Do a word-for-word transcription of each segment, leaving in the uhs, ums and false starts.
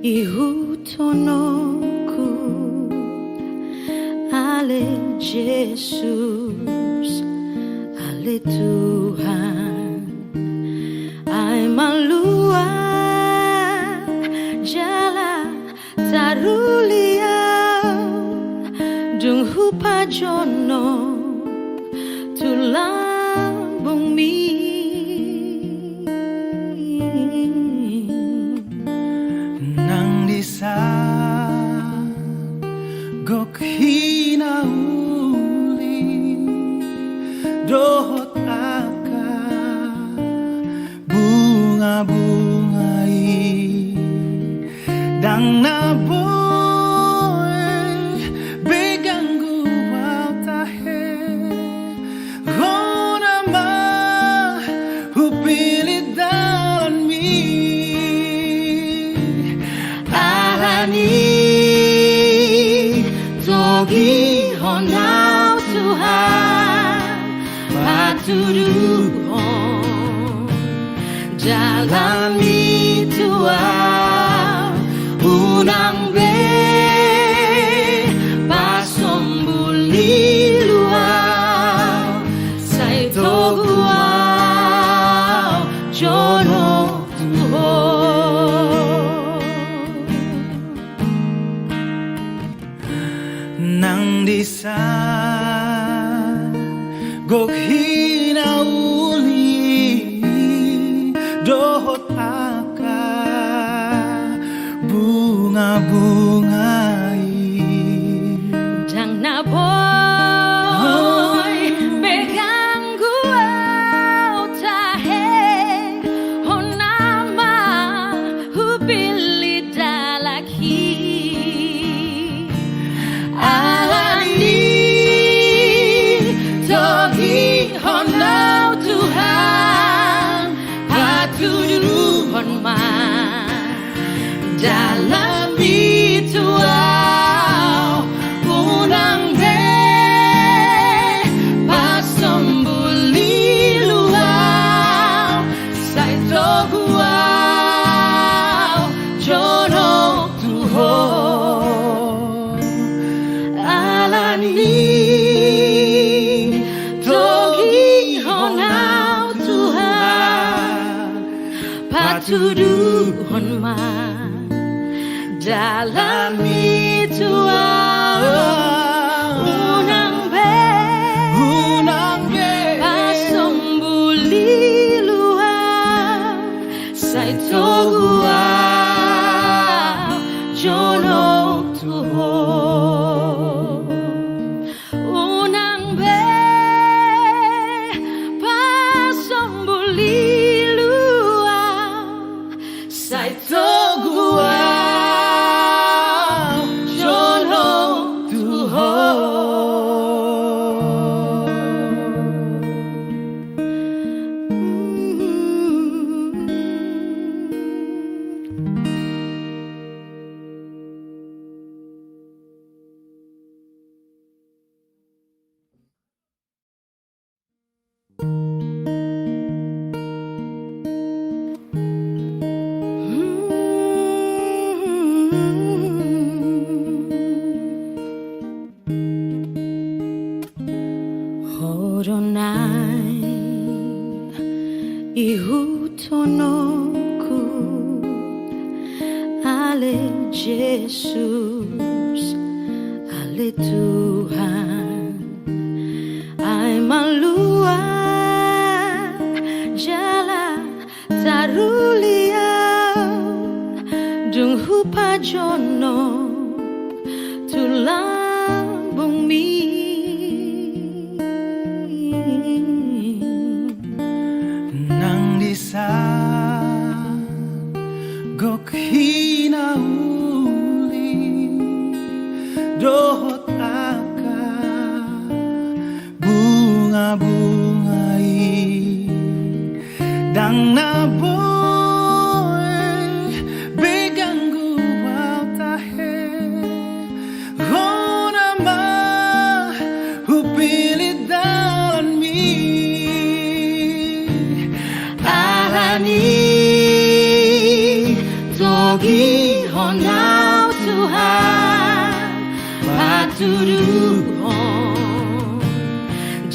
Ihuthononku, ale Jesus, ale Tuhan, ai malua jala taruli au, dung hupajonok tu lambungmi. Nang disa gok hinauli dohot angka bunga-bunga i, ndang na boi be ganggu au tahe, hona ma hupillit dalanmi. Alani togihon au Tuhan, patuduhon jalanmi tu au, unang be pasombul lilu au, sai togu au jonok tu Ho. Nang disa gok hinauli dohot angka bunga-bunga i, ndang na boi be ganggu au tahe, hona ma hupillit dalanhi. Alani togihon au Tuhan, patuduhon ma jalanmi tu au, unang be pasombul lilu au, sai togu au jonok tu Ho. Alani togihon au Tuhan, patuduhon ma jalanmi tu au, unang be, unang be pasombul lilu au, sai togu au jonok tu Ho. Unang be pasombul lilu au, sai togu au jonok tu Ho. Ho do naeng ihuthononku, ale Jesus, ale Tuhan, ai malua jala taruli au, dung hupajonok tu lambungmi. Nang disa gok hinauli dohot angka bunga-bunga i, ndang na boi be ganggu au tahe, hona ma hupillit dalanmi. Alani togi Hon au Tuhan, patuduhon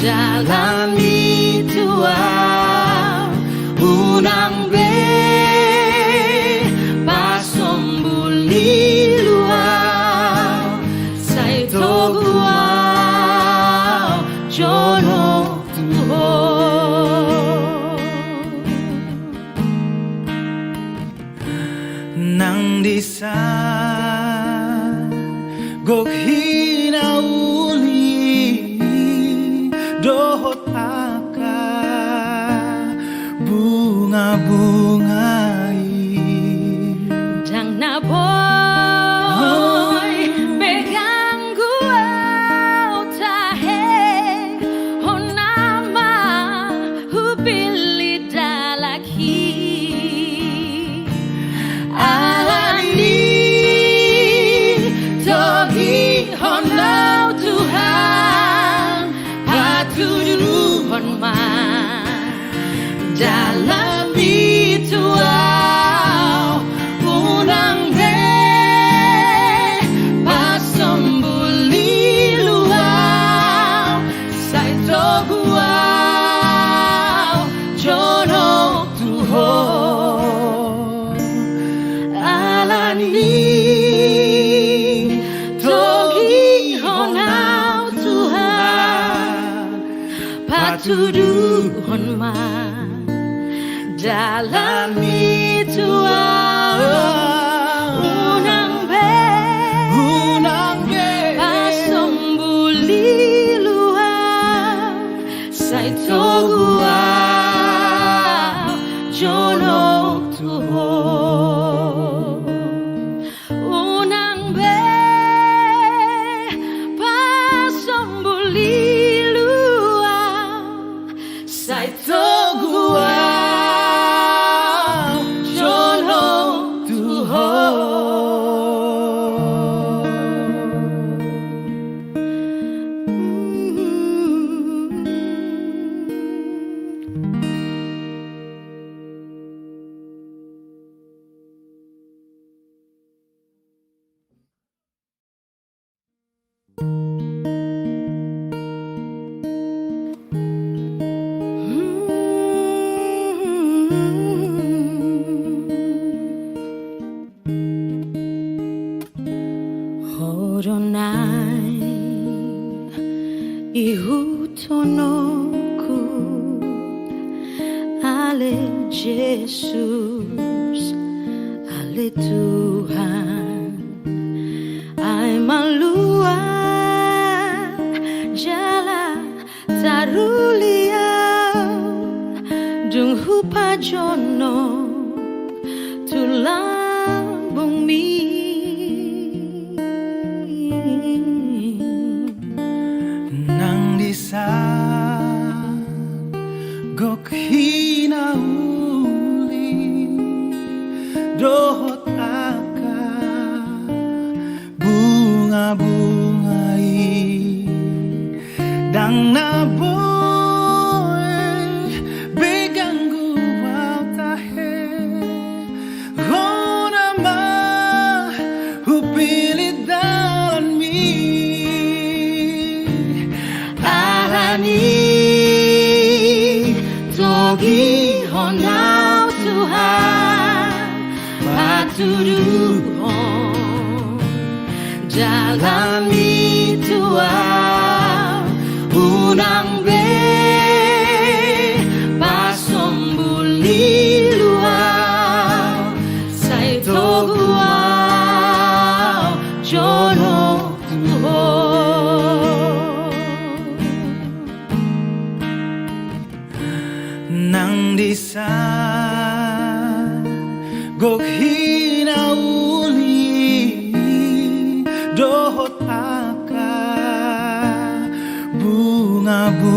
jalanmi tu au, unang be pasombul ni lua au, sai togu au jonok tu Ho. Nang disa gok hinauli dohot angka bunga-bunga i, ndang na boi be ganggu au tahe, hona ma hupillit dalan i. Alani i togihon au Tuhan, patuduhon ma jalanmi tu au, unang be pasombul ni lua au, sai togu au jonok tu Ho. Alani i togihon au Tuhan, patuduhon ma jalanmi tu au, unang be, unang be pasombul ni lua au, sai togu au jonok tu Ho. Unang be pasombul ni lua au, sai togu au jonok tu Ho. Ho do na ihuthononku, ale Jesus, ale Tuhan, ai malua jala taruli au, dung hupajonok tu lambungmi. Nang disa gok hinauli dohot angka bunga-bunga i, ndang na boi be ganggu au tahe, hona ma hupillit dalanmi. Alani i togihon au Tuhan, patuduhon jalanmi tu au, unang be pasombul ni lua au, sai togu au jonok tu Ho. Nang disa gok hinauli dohot angka bunga-bunga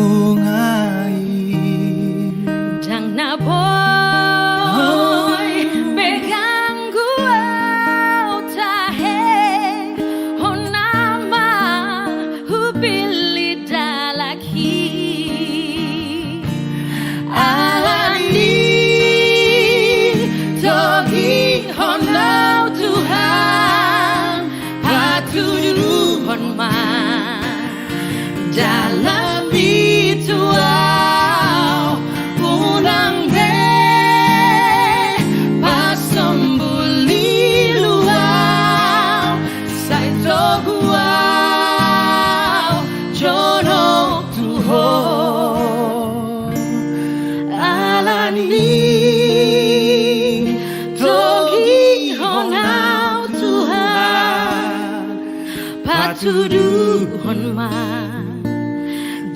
Tuduhon ma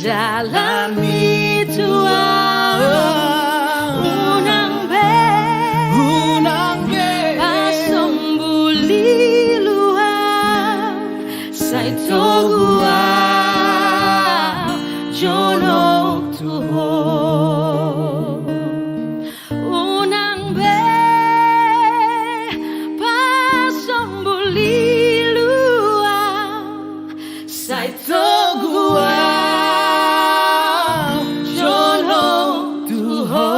dalanmi tu ahu. Unang be, unang be pasombulilu ahu, sai togu ahu jonok tu ho. Unang be pasombulilu ahu, sai togu ahu jonok tu ho.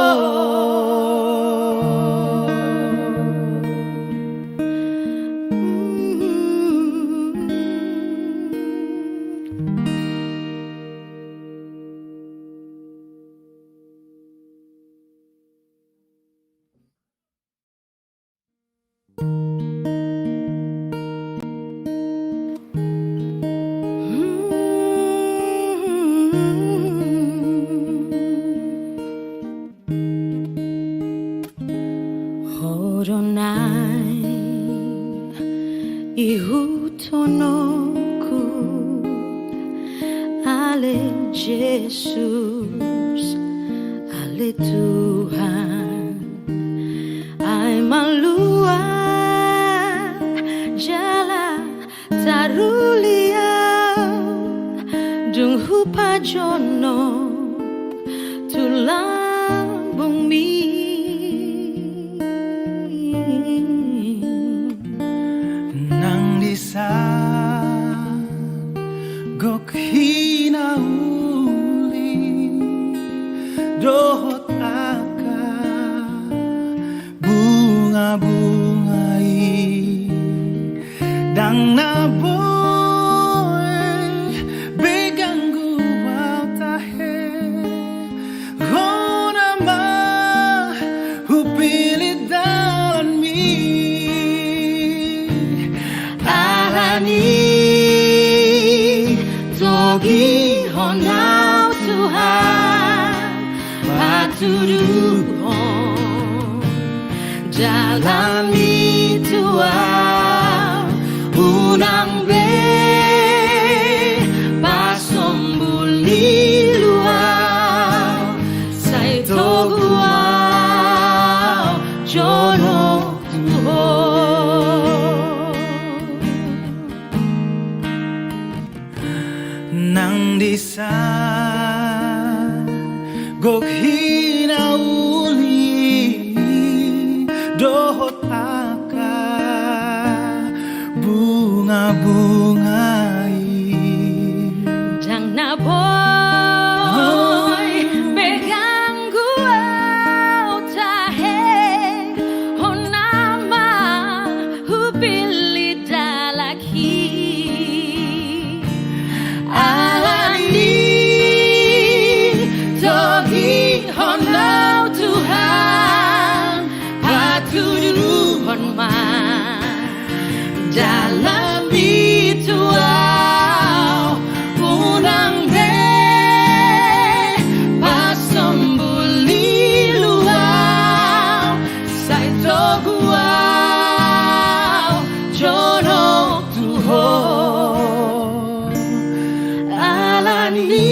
Ho do naeng ihuthononku, ale Jesus, ale Tuhan. Ai malua jala taruli ahu, dung hupajonok tu lambungmi. Nang dison gok hinauli dohot angka bungabunga i, ndang na boi be ganggu ahu tahe. Hona ma hupillit dalanmi. Alani togihon ahu Tuhan, patuduhon dalanmi tu ahu. Unang be pasombulilu ahu, sai togu ahu jonok tu ho. Nang dison gok hinauli dohot angka bungabunga i, ndang na boi be ganggu ahu tahe. Hona ma hupillit dalanhi. Alani togihon ahu Tuhan, patuduhon ma dalanmi tu ahu. Unang be pasombulilu ahu, sai togu ahu jonok tu ho. Alani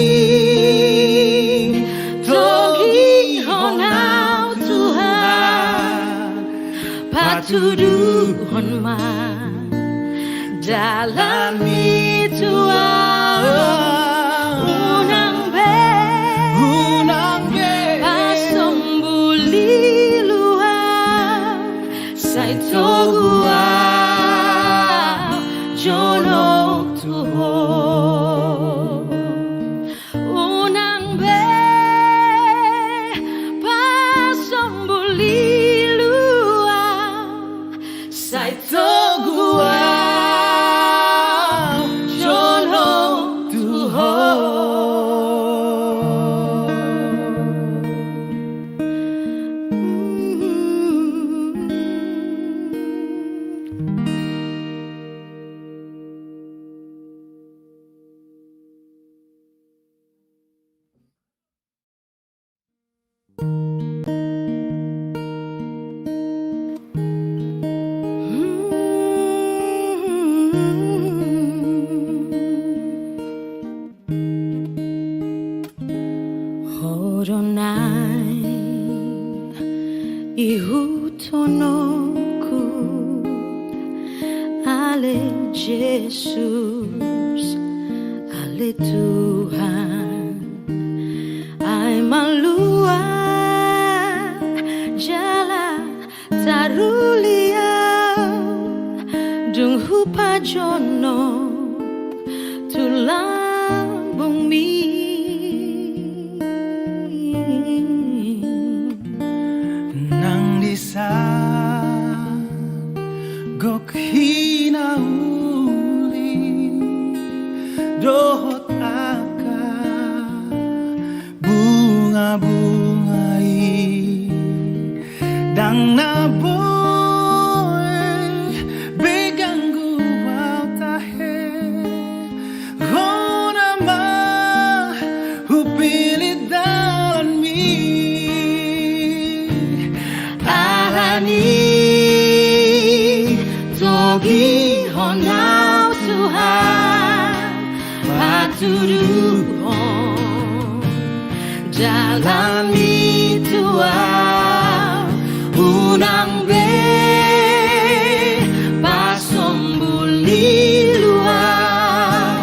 togihon ahu Tuhan, patuduhon ma dalanmi tu ahu. Unang be, unang be pasombulilu ahu, sai togu ahu jonok tu ho. Unang be pasombulilu ahu, sai togu ahu jonok tu ho. Ale Jesus, ale Tuhan, ai malua jala taruli au, dung hupajonok tu lambungmi. Nang disa gok hinauli dohot angka bunga-bunga i, ndang na boi be ganggu au tahe. Hona ma hupillit dalanmi, alani togihon au Tuhan, patuduhon dalanmi tu au, unang be pasombul lilu au,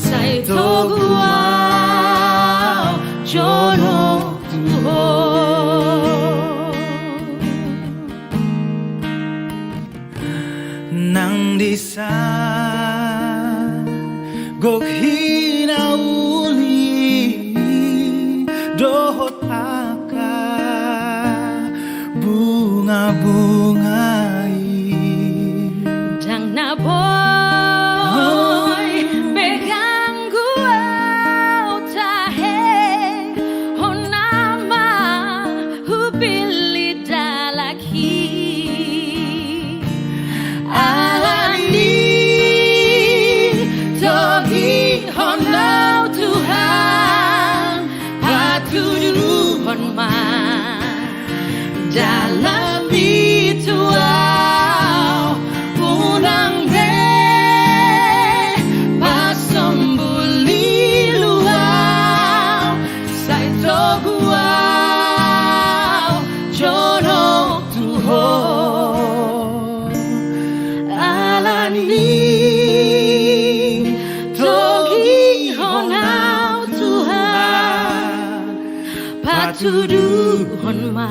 sai togu au jonok tu Ho. Nang disa gok hinauli dohot angka bunga-bunga i, ndang na boi be ganggu au tahe. Hona ma hupillit dalanmi, alani togihon au Tuhan, patuduhon ma dalanmi tu au, unang be pasombul lilu au, sai togu au jonok tu Ho. Alani togihon au Tuhan, patuduhon ma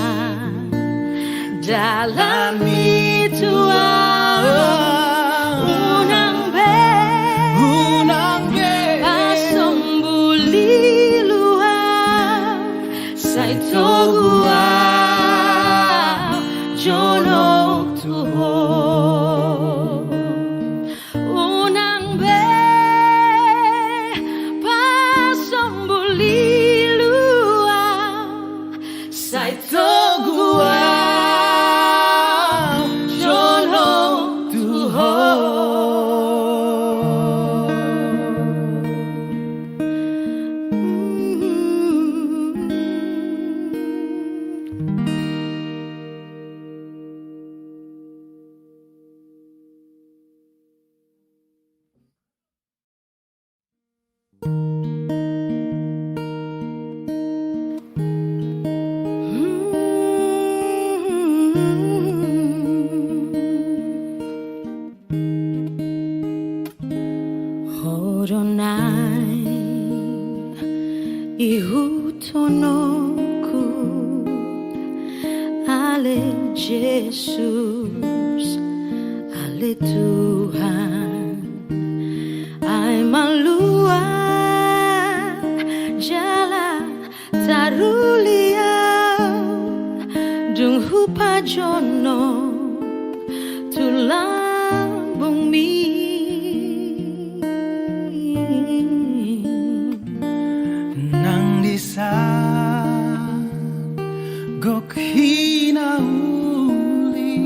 dalanmi tu au, unang be, unang be pasombul lilu au, sai togu au jonok tu Ho. Unang be pasombul lilu au, sai togu au jonok tu Ho. Ho do naeng ihuthononku, ale Jesus, ale Tuhan, ai malua jala taruli au, dung hupajonok tu lambungmi. Nang disa gok hinauli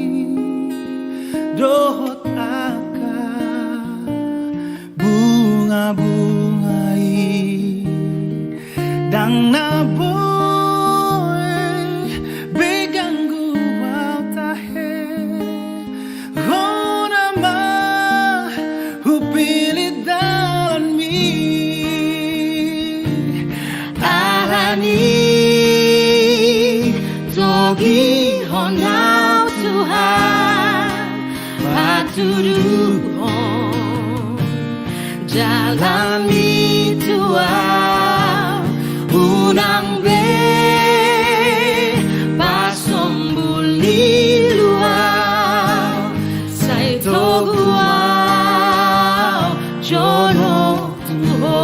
dohot angka bunga-bunga i, ndang na boi be ganggu au tahe. Hona ma hupillit dalanmi, alani togihon au Tuhan, patuduhon Alani tu au, unang be pasombul ni luat, sai togu au jonok tu Ho.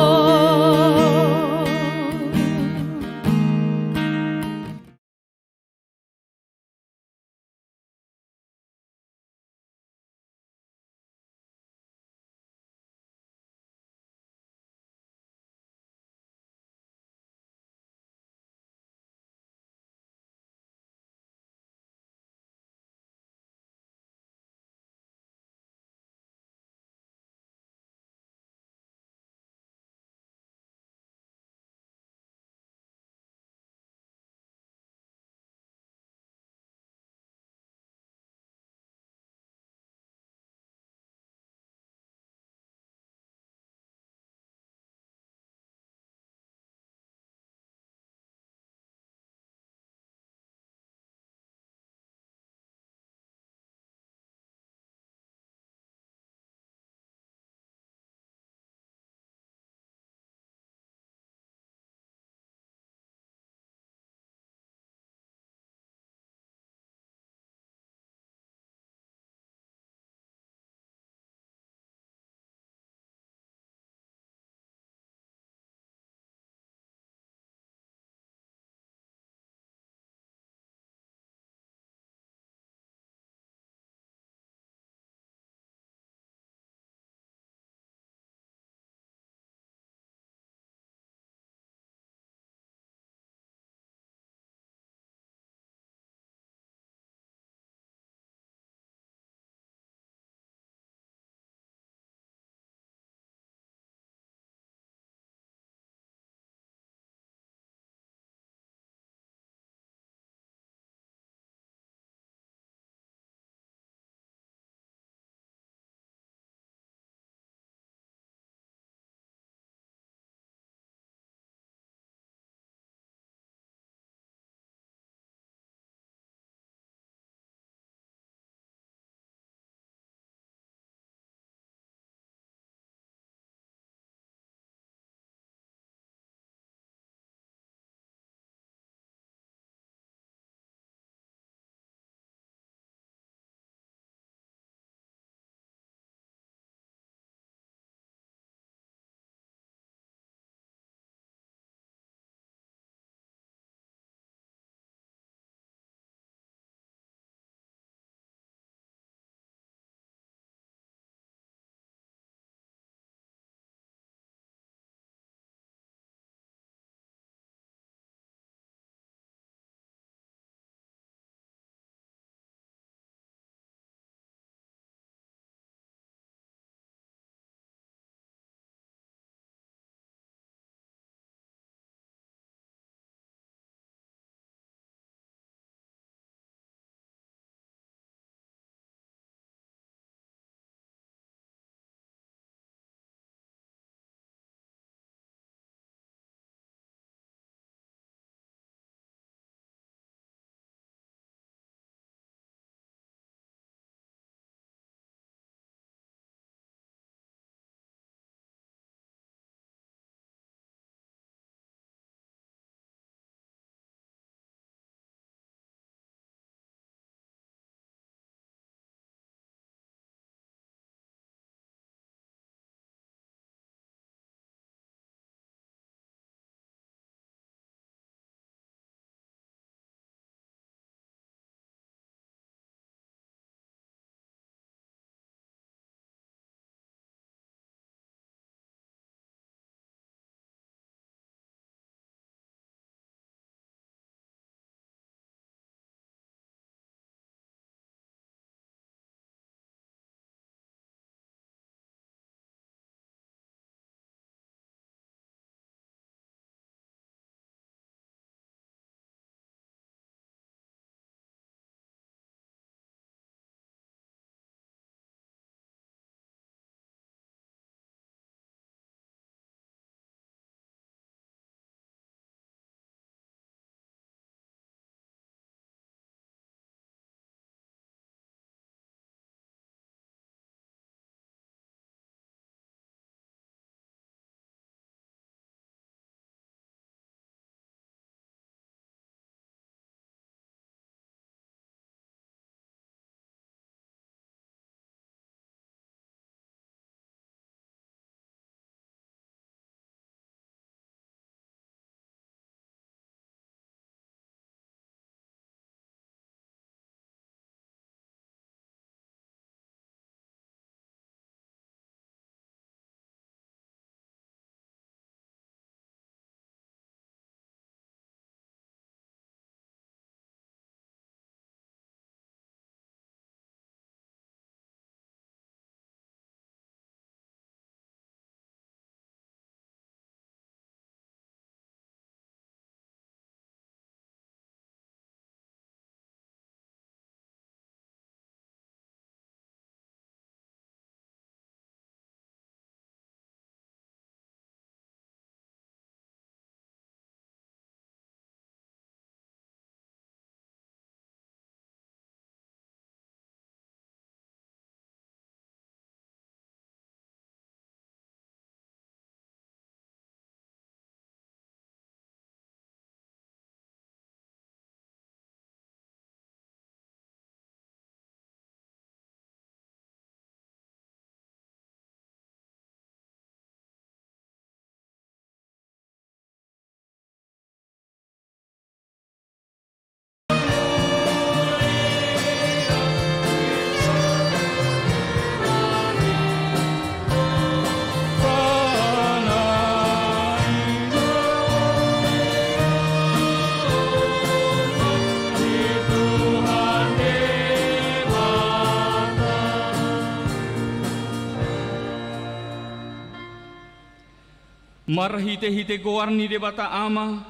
Marhite-hite goar ni Debata Ama,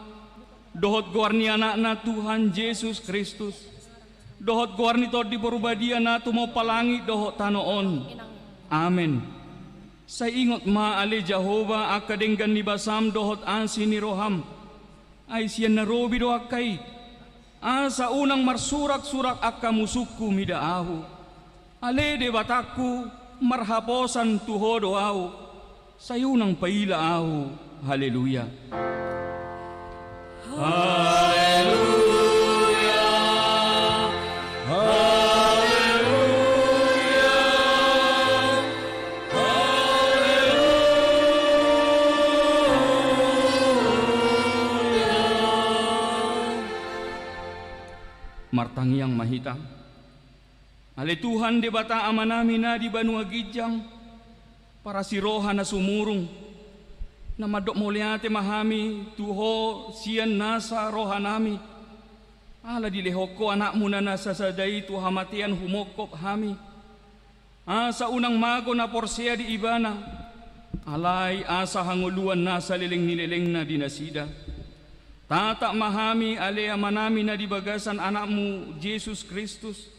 dohot goar ni Anakna Tuhan Jesus Kristus, dohot goar ni Tondi Porbadia na tumompa langit dohot tano on. Amen. Sai ingot ma ale Jahowa angka denggan ni basam dohot asi ni roham. Ai sian na robi do angka i. Asa unang marsurak-surak angka musungku mida ahu. Ale Debatangku, marhaposan tu Ho do ahu, sai unang paila ahu. Haleluya. Haleluya. Haleluya. Martangiang ma hita. Ale Tuhan Debata Amanami na di banua ginjang, parasi roha na sumurung, na mandok mauliate ma hami tu Ho sian nasa rohanami, ala dilehon Ho Anakmu na nasa sada i tu hamatean humongkop hami, asa unang mago na porsea di Ibana, alai asa hangoluan na saleleng ni lelengna di nasida. Tatap ma hami ale Amanami na di bagasan Anakmu Jesus Kristus,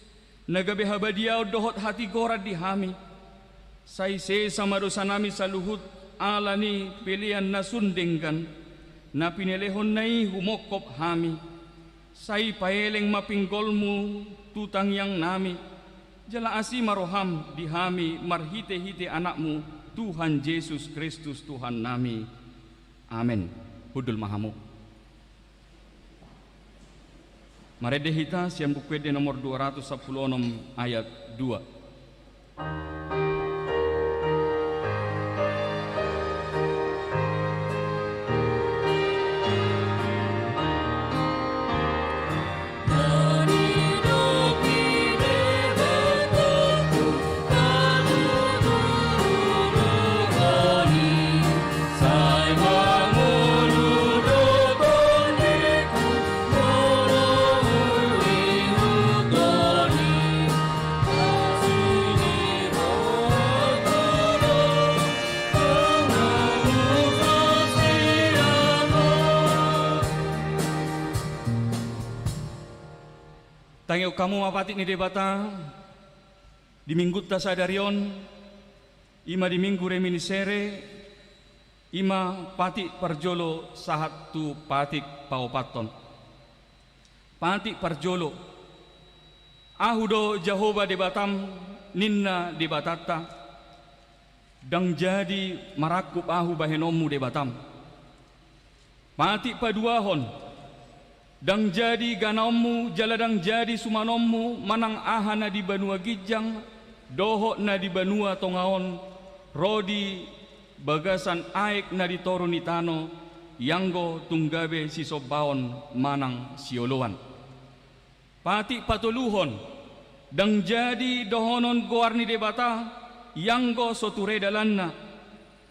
na gabe habadiaon dohot hatigoran di hami. Sai sesa ma dosanami saluhut ala ni pelean na sun denggan, na pinelehonNa i humongkop hami. Sai paeleng ma pinggolMu tu tangiangnami, jala asi ma rohaM di hami marhite-hite Anakmu, Tuhan Jesus Kristus Tuhannami. Amen. Hundul ma hamu. Marende hita sian Buku Ende nomor dua ratus sampulu onom ayat dua. Tangihon hamu ma patik ni Debata di Minggunta sadari on, i ma di Minggu Reminiscere, i ma patik parjolo sahat tu patik paopathon. Patik parjolo. Ahu do Jahowa Debatam, ninna Debatanta. Ndang jadi marangkup ahu bahenonmu Debatam. Patik paduahon. Ndang jadi ganaonmu jala ndang jadi sumanonmu manang aha na di banua ginjang dohot na di banua tonga on, ro di bagasan aek na di toru ni tano, ianggo tung gabe sisombaon manang sioloan. Patik patoluhon, ndang jadi dohonon goar ni Debata, ianggo so ture dalanna,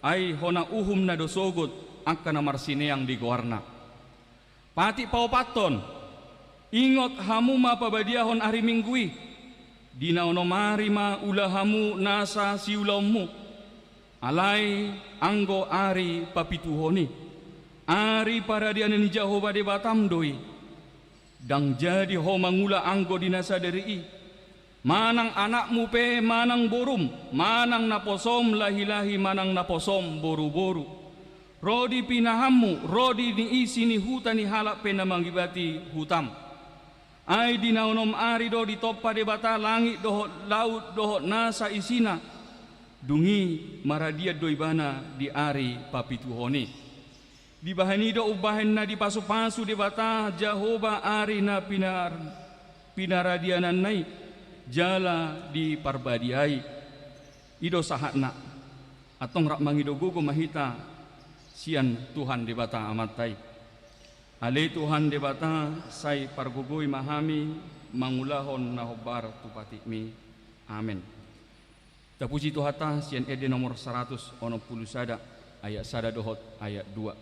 ai hona uhumna do sogot angka na marsineang di goarna. Patik paopathon, ingot hamu ma pabadiahon ari Minggu i, di na onom ari ma ula hamu nasa siulaonmu, alai anggo ari papituhon i, ari paradianan ni Jahowa Debatam do i. Ndang jadi ho mangula anggo di na sadari i, manang anakmu pe manang borum, manang naposom lahilahi manang naposom boruboru, ro di pinahanmu, ro di niisi ni huta ni halak pe na mangibati hutam. Ai di na onom ari do ditompa Debata langit dohot laut dohot nasa isina, dung i maradian do Ibana di ari papituhon i. Dibahen i do umbahen na dipasupasu Debata Jahowa ari na pinar-, pinaradiananna i, jala diparbadiai. I do sahatna. Antong rap mangido gogo ma hita sian Tuhan Debata Amanta i. Ale Tuhan Debata, sai pargogoi ma hami mangulahon na hombar tu patikmi. Amen. Tapuji Tuhanta sian Ende nomor saratus onom pulu sada, ayat sada dohot ayat dua.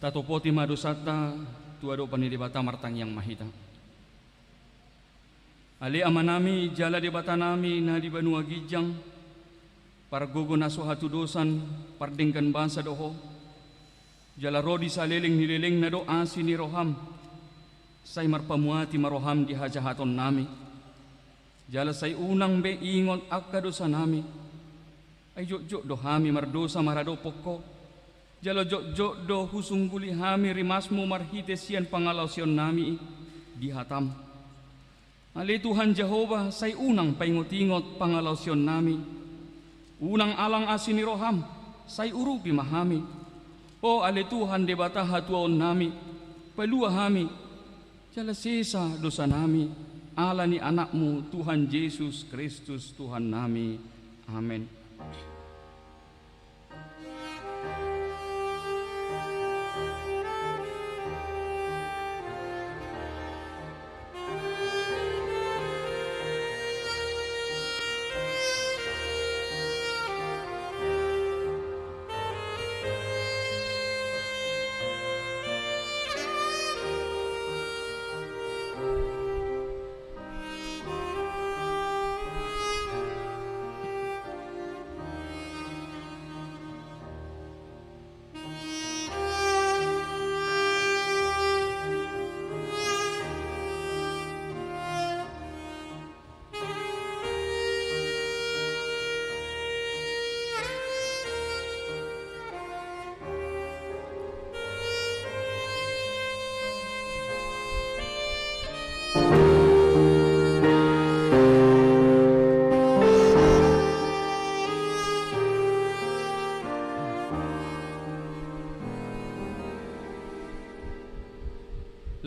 Tatopoti ma dosanta tu adopan ni Debata. Martangiang ma hita. Ale Amanami jala Debatanami na di banua ginjang, pargogo na so hatudosan, pardenggan basa do Ho, jala ro di saleleng ni lelengna do asi ni roham. Sai marpamuati ma roham di hajahatonnami, jala sai unang be ingot angka dosanami. Ai jotjot do hami mardosa maradophon Ho, jala jotjot do husungguli hami rimasmu marhite sian pangalaosionnami i di hatam. Ale Tuhan Jahowa, sai unang paingotingot pangalaosionnami. Unang alang asi ni roham, sai urupi ma hami. O ale Tuhan Debata hatuaonnami, palua hami, jala sesa dosanami, ala ni Anakmu Tuhan Jesus Kristus Tuhannami. Amen.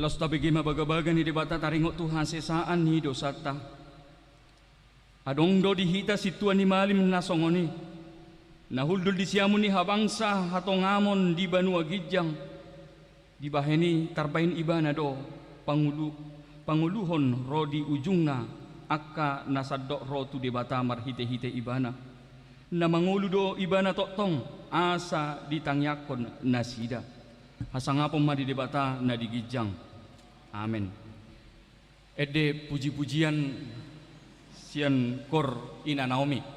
Laos tabege ma bagabaga ni Debata taringot tu hasesaan ni dosanta. Adong do di hita sintua ni malim na songon i, na hundul di siamun ni habangsa hatongamon di banua ginjang. Dibahen i tarbahen ibana do pangulu, pangoluhon ro di ujungna angka na sandok ro tu Debata marhitehite ibana. Na mangolu do ibana tongtong asa ditangiangkon nasida. Hasangapon ma di Debata na di ginjang. Amen. Ende pujipujian sian Kor Ina Naomi.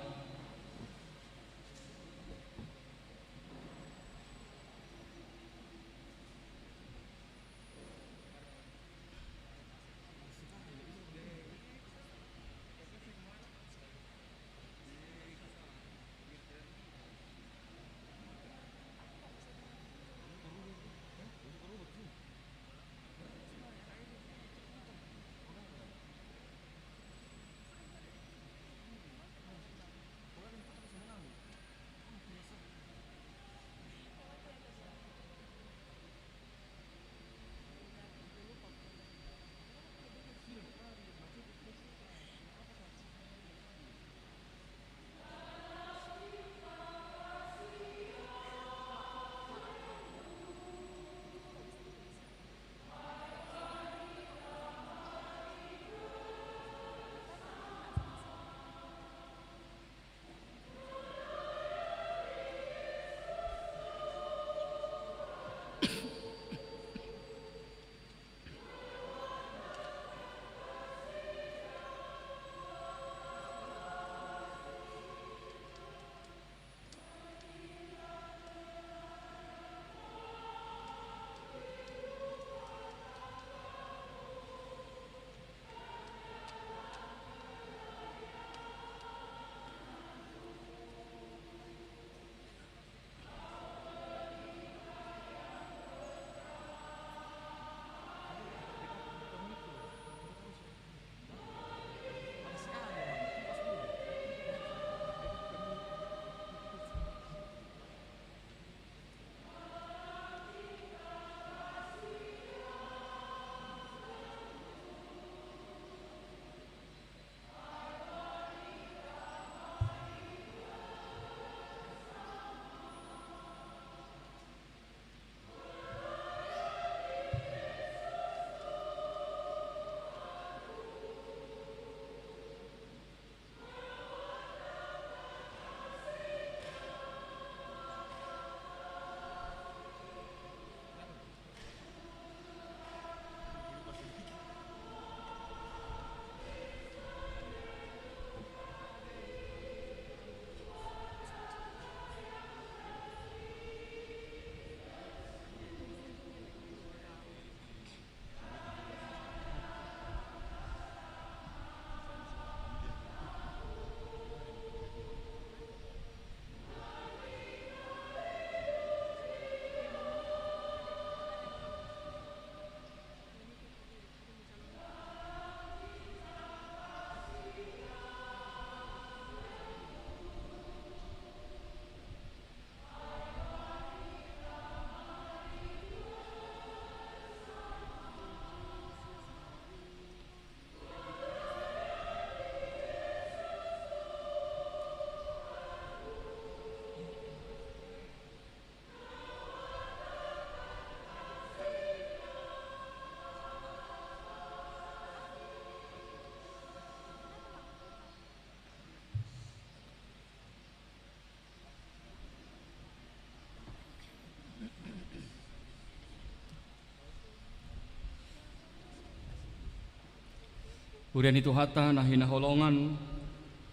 Huria ni Tuhanta na hinaholongan,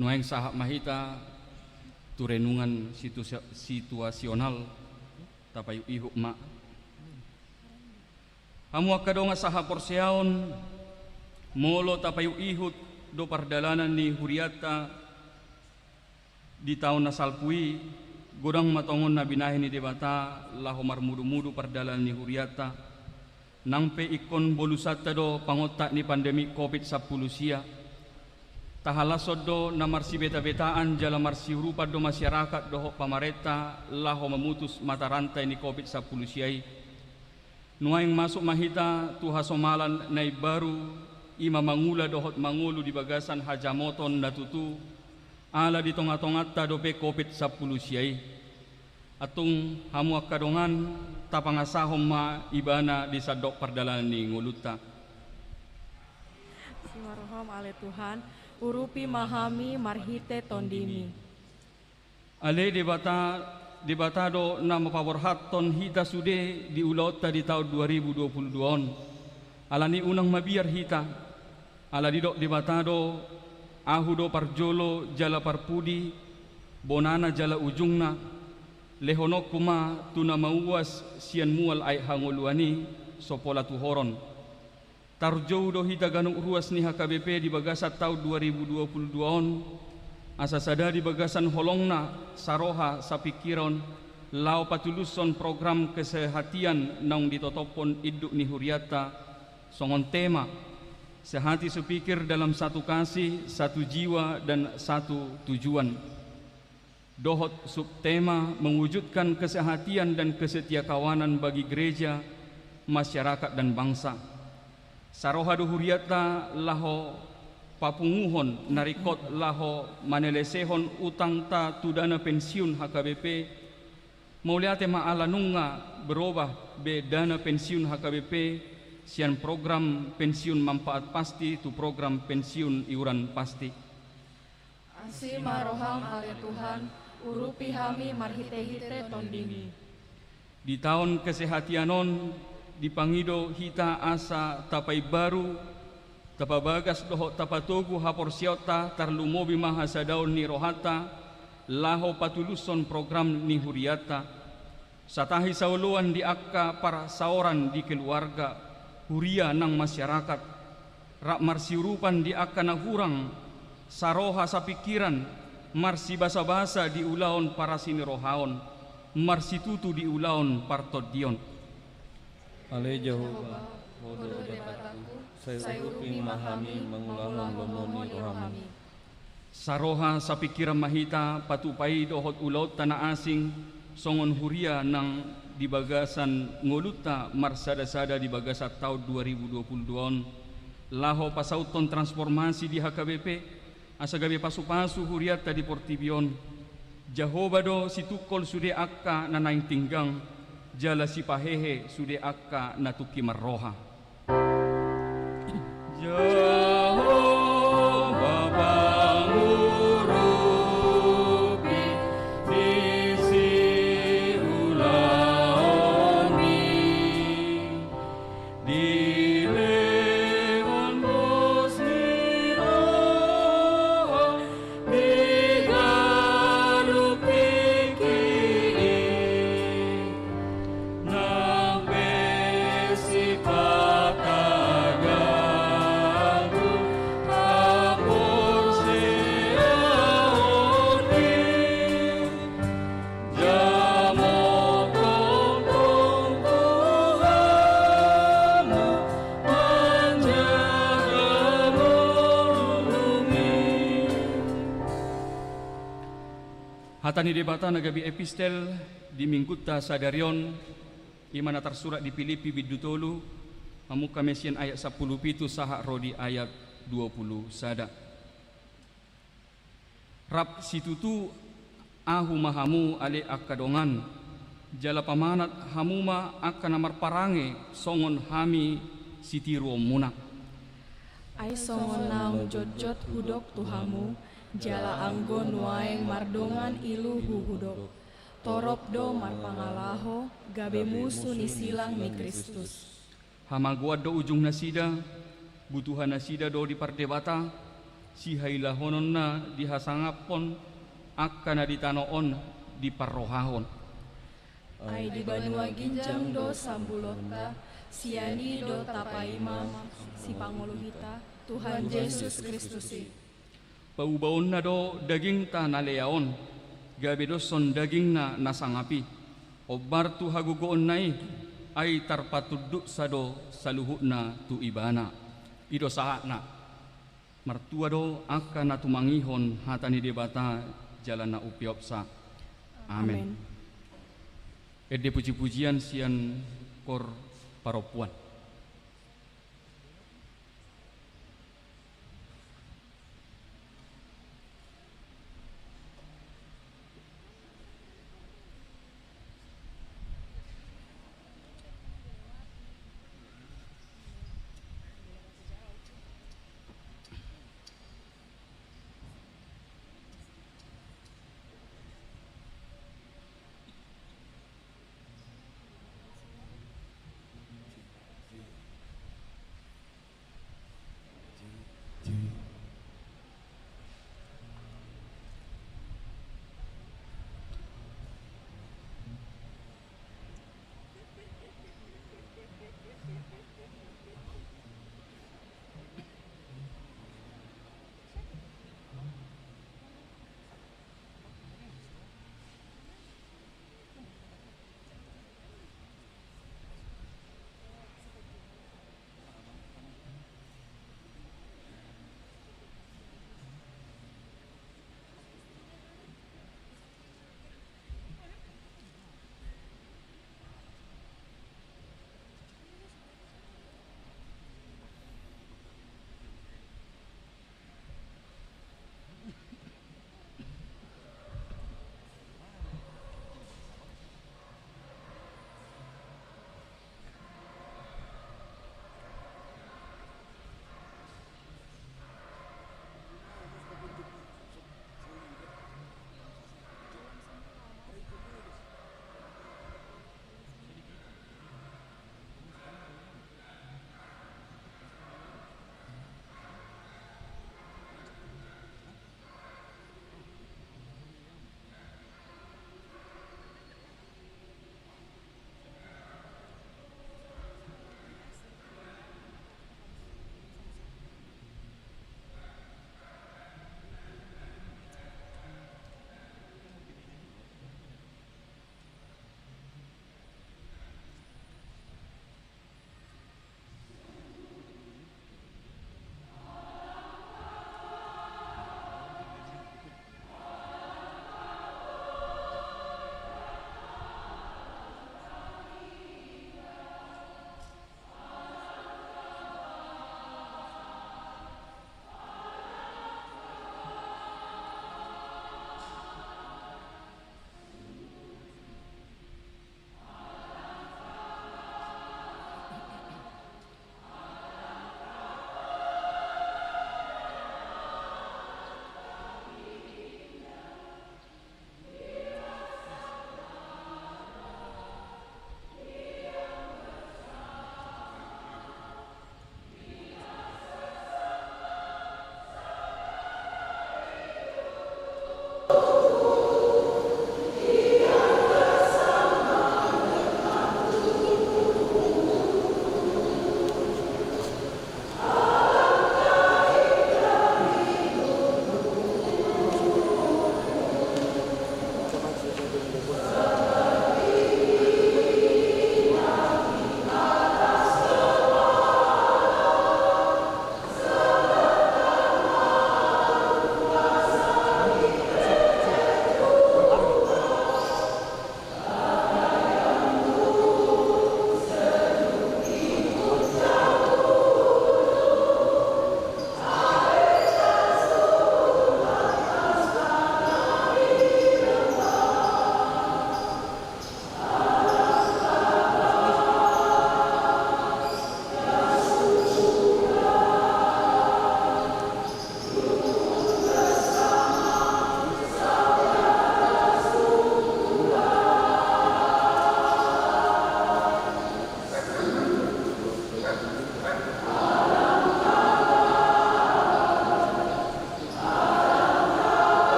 nuaeng sahat ma hita tu renungan situ-, situasional, tapaihut-ihut ma. Hamu angka dongan sahaporseaon, molo tapaihut-ihut do pardalanan ni hurianta di taon na salpu i, godang ma tongon na binahen ni Debata laho marmudu-mudu pardalanan ni hurianta. Nang pe ingkon bolusanta do pangontak ni pandemi covid sampulu sia, tahalashon do na marsibeta-betaan jala marsiurupan do masyarakat dohot pamarenta laho mamutus mata rantai ni covid sampulu sia i. Nuaeng masuk ma hita tu hasomalan na imbaru, i ma mangula dohot mangolu di bagasan hajamoton na tutu, ala di tonga-tonganta dope covid sampulu sia i. Antung hamu angka dongan, tapangasahon ma ibana di sandok pardalanan ni ngolunta. Asi ma roham ale Tuhan, urupi ma hami marhite tondimi. Ale Debata, Debata do na mapaborhathon hita sude di ulaonta di taon dua ribu dua pulu dua on. Alani unang mabiar hita, ala didok Debata do, ahu do parjolo jala parpudi, bonana jala ujungna, lehononku ma tu na mauas sian mual aek hangoluan i, so pola tuhoron. Tarjou do hita ganup ruas ni H K B P di bagasan taon dua ribu dua pulu dua on, asa sada di bagasan holongna, saroha, sapingkiran, laho patulushon program kesehatian naung ditotophon induk ni hurianta, songon tema, sehati sepikir dalam satu kasih, satu jiwa, dan satu tujuan. Dohot subtema mewujudkan kesehatian dan kesetiakawanan bagi gereja, masyarakat, dan bangsa. Saroha do hurianta laho papunguhon na ringkot laho manelesehon utangta tu dana pensiun H K B P, mauliate ma ala nunga berobah be dana pensiun H K B P sian program pensiun manfaat pasti tu program pensiun iuran pasti. Asi ma roham ale Tuhan, urupi hami marhite-hite tondimi. Di taon kesehatian on, dipangido hita asa tapaimbaru, tapabagas dohot tapatogu haporseaonta, tarlumobi ma hasadaon ni rohanta, laho patulushon program ni hurianta. Satahi saoloan di angka parsaoran di keluarga, huria nang masyarakat, rap marsiurupan di angka na hurang, saroha sapingkiran, marsibasa-basa di ulaon parasinirohaon, marsitutu di ulaon partondion. Ale Jahowa, Ho do Debatangku, sai urupi ma hami mangulahon lomo ni rohami. Saroha sapingkiran ma hita patupa i dohot ulaonta na asing, songon huria nang di bagasan ngolunta marsada-sada di bagasan taon dua ribu dua pulu dua on, laho pasauthon transformasi di H K B P, asa gabe pasu-pasu hurianta di portibi on. Jahowa do situngkol sude angka na naeng tinggang, jala sipahehe sude angka na tungki marroha. Jahowa pangurupi di siulaonmi, dilehon dos ni roha di ganup tingki i. Nang pe sipata gagu haporseaonmi, jamo tongtong Tuhanmu manjaga ngolumi. Hata ni Debata na gabe epistel di minggunta sadari on, i ma na tarsurat di Pilippi bindu tolu, mamungka ma sian ayat sampulu pitu sahat ro di ayat dua pulu sada. Rap situtu ahu ma hamu ale angka dongan, jala pamanat hamu ma angka na marparange songon hami sitiruonmuna. Ai songon naung jotjot hudok tu hamu, jala anggo nuaeng mardongan ilu huhudok. Torop do marpangalaho, gabe musu ni silang ni Kristus. Hamagoan do ujung nasida, Butuha nasida do di pardebata, sihailahononna dihasangaphon, angka na di tano on diparrohahon. Ai di banua ginjang do sambulonta, sian i do tapaima sipangolu hita, Tuhan Jesus Kristus i. Paubaonna do dagingta na lea on, gabe doshon dagingna na sangap i, ombar tu hagogoonna i, ai tarpatunduksa do saluhutna tu ibana. I do sahatna. Martua do angka na tumangihon hata ni Debata jala na umpeopsa. Amen. Amen. Ende pujipujian sian kor parompuan.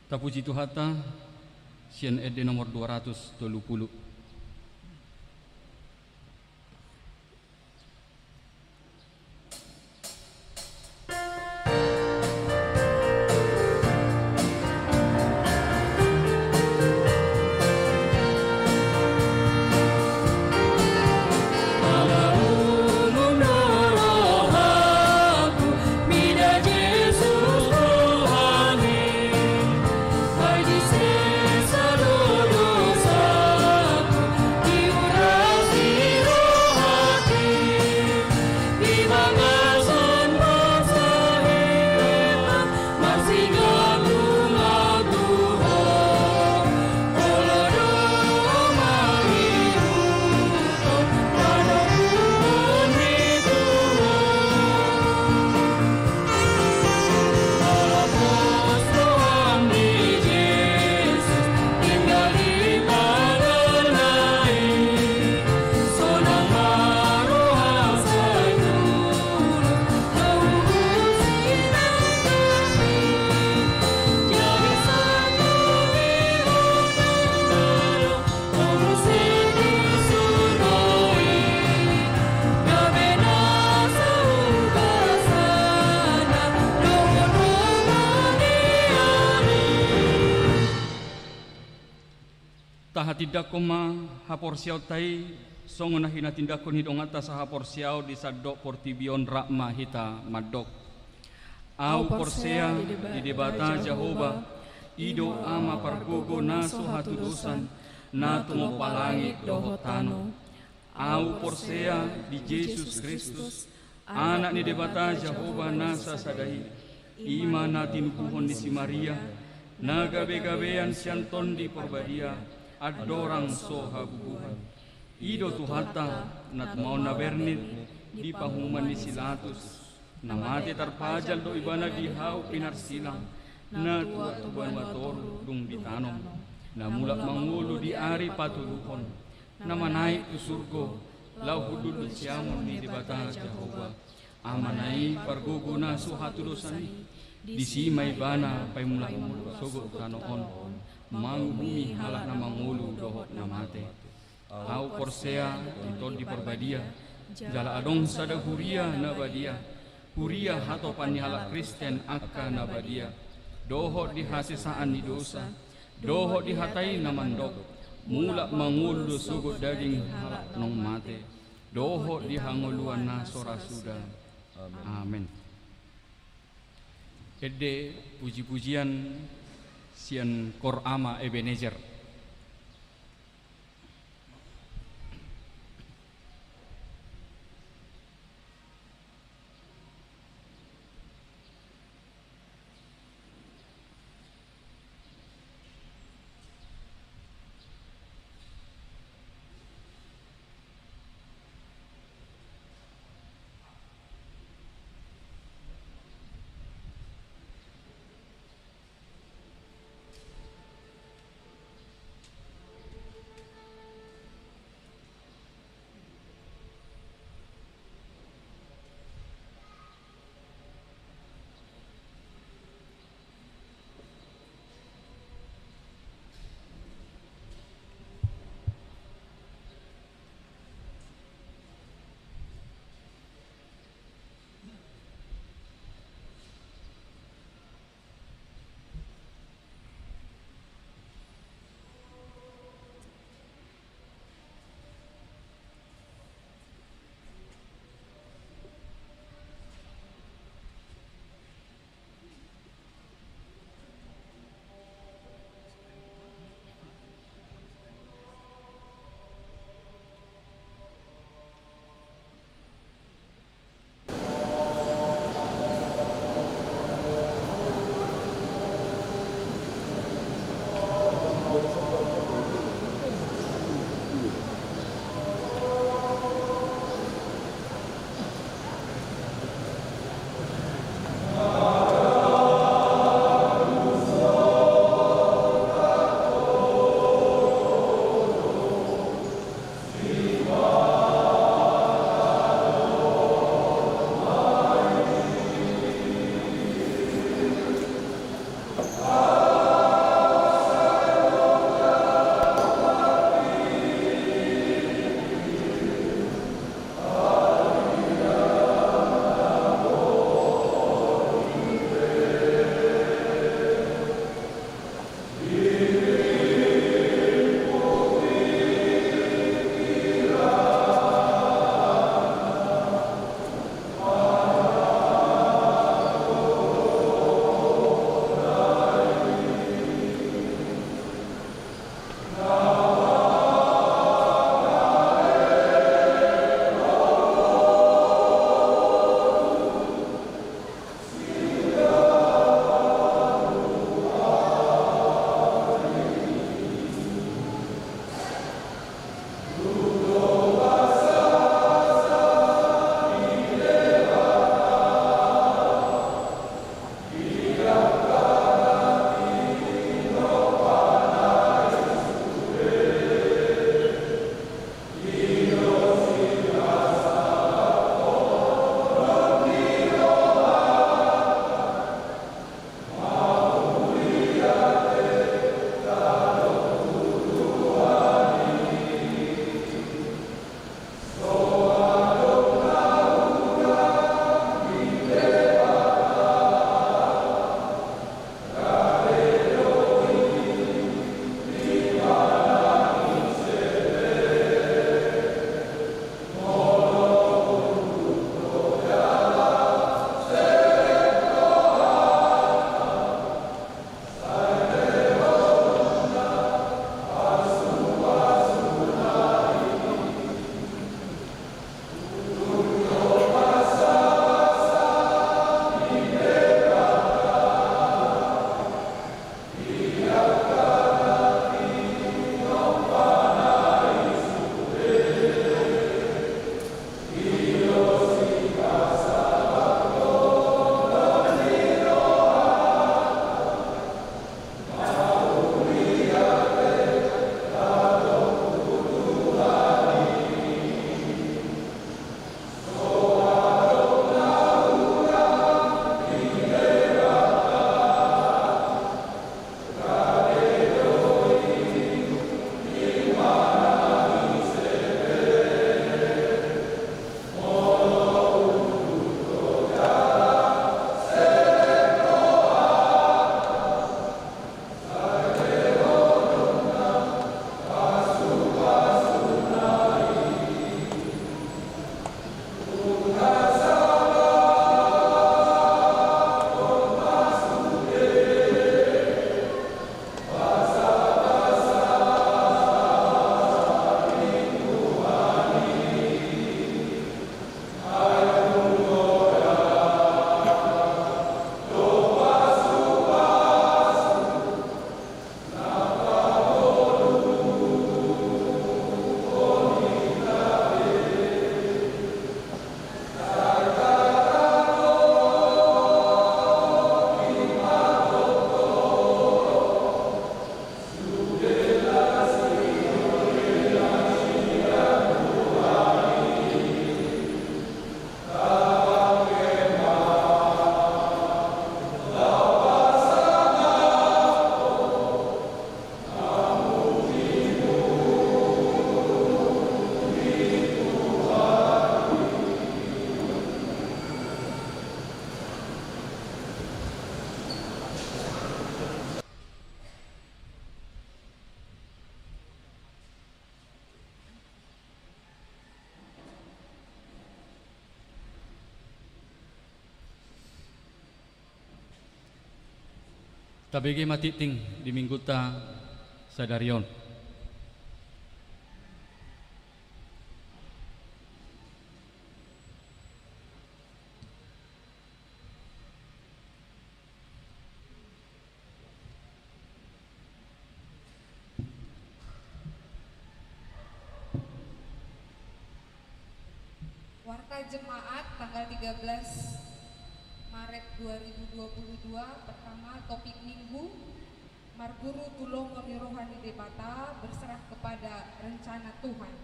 Tapuji Tuhanta, sian ende nomor dua ratus tolu pulu. Tahatindangkon ma haporseaonta i, songon na hinatindangkon ni donganta sahaporseaon di sandok portibi on. Rap ma hita mandok. Ahu porsea di Debata Jahowa, i do Ama pargogo na so hatudosan, na tumompa langit dohot tano. Ahu porsea di Jesus Kristus, Anak ni Debata Jahowa na sasada i, i ma na tinubuhon ni si Maria, na gabegabean sian Tondi Parbadia, andorang so habubuhan. I do Tuhanta, na tumaon na bernit di panguhuman ni si Latus. Na mate tarpajal do Ibana di hau pinarsilang, na tua tu banua toru dung ditanom, na mulak mangolu di ari patoluhon, na manaek tu surgo, laho hundul tu siamun ni Debata Jahowa, Amana i pargogo na so hatudosan i. Disi ma Ibana paimulak mangolu sogot tano on, manguhumi halak na mangolu dohot na mate. Ahu porsea di Tondi Parbadia, jala adong sada huria na badia, huria hatopan ni halak Kristen angka na badia, dohot di hasesaan ni dosa, dohot di hata i na mandok, mulak mangolu do sogot daging halak naung mate, dohot di hangoluan na so ra suda. Amen. Ende pujipujian sian Kor Ama Ebenezer. Tabege ma tingting di minggunta sadari on. Warta Jemaat tanggal tiga belas Maret dua ribu dua puluh dua, pertama, topik minggu, Marguru tu lomo ni roha ni Debata, berserah kepada rencana Tuhan.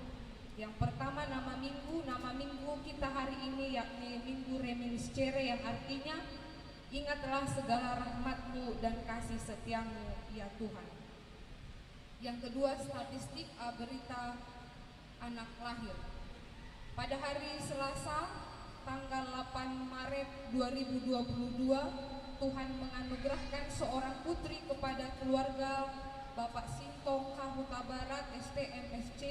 Yang pertama, nama minggu. Nama minggu kita hari ini yakni Minggu Reminiscere, yang artinya, "Ingatlah segala rahmat-Mu dan kasih setia-Mu, ya Tuhan." Yang kedua, statistik, eh, berita anak lahir. Pada hari Selasa, tanggal delapan Maret dua ribu dua puluh dua, Tuhan menganugerahkan seorang putri kepada keluarga Bapak Sintong K Huta Barat, S T M S C,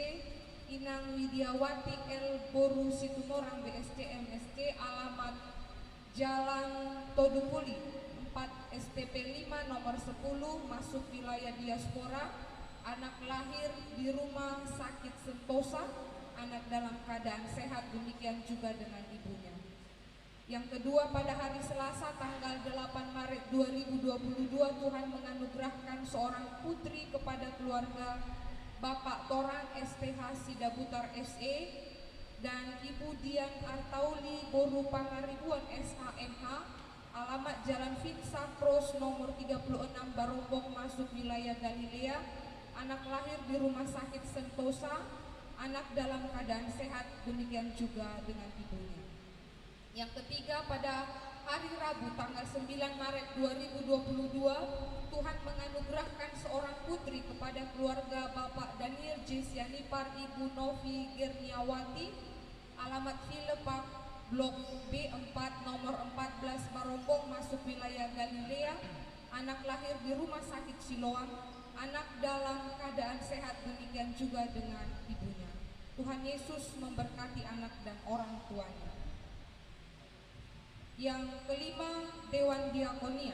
Inang Widiawati L Boru Situmorang, B S C M S C, alamat Jalan Todupuli, empat S T P lima nomor sepuluh, masuk wilayah diaspora, anak lahir di Rumah Sakit Sentosa, anak dalam keadaan sehat, demikian juga dengan ibunya. Yang kedua, pada hari Selasa tanggal delapan Maret dua ribu dua puluh dua, Tuhan menganugerahkan seorang putri kepada keluarga Bapak Torang S T H Sidabutar S E, dan Ibu Dian Artauli Boru Pangaribuan S H M H, alamat Jalan Vinsa Cross nomor tiga puluh enam Barombong, masuk wilayah Galilea, anak lahir di Rumah Sakit Sentosa, anak dalam keadaan sehat, demikian juga dengan ibunya. Yang ketiga, pada hari Rabu tanggal sembilan Maret dua ribu dua puluh dua, Tuhan menganugerahkan seorang putri kepada keluarga Bapak Daniel J Sianipar, Ibu Novi Gerniawati, alamat Villa Park, Blok B empat, nomor empat belas Barombong, masuk wilayah Galilea, anak lahir di Rumah Sakit Siloam, anak dalam keadaan sehat, demikian juga dengan ibunya. Tuhan Yesus memberkati anak dan orang tuanya. Yang kelima, Dewan Diakonia.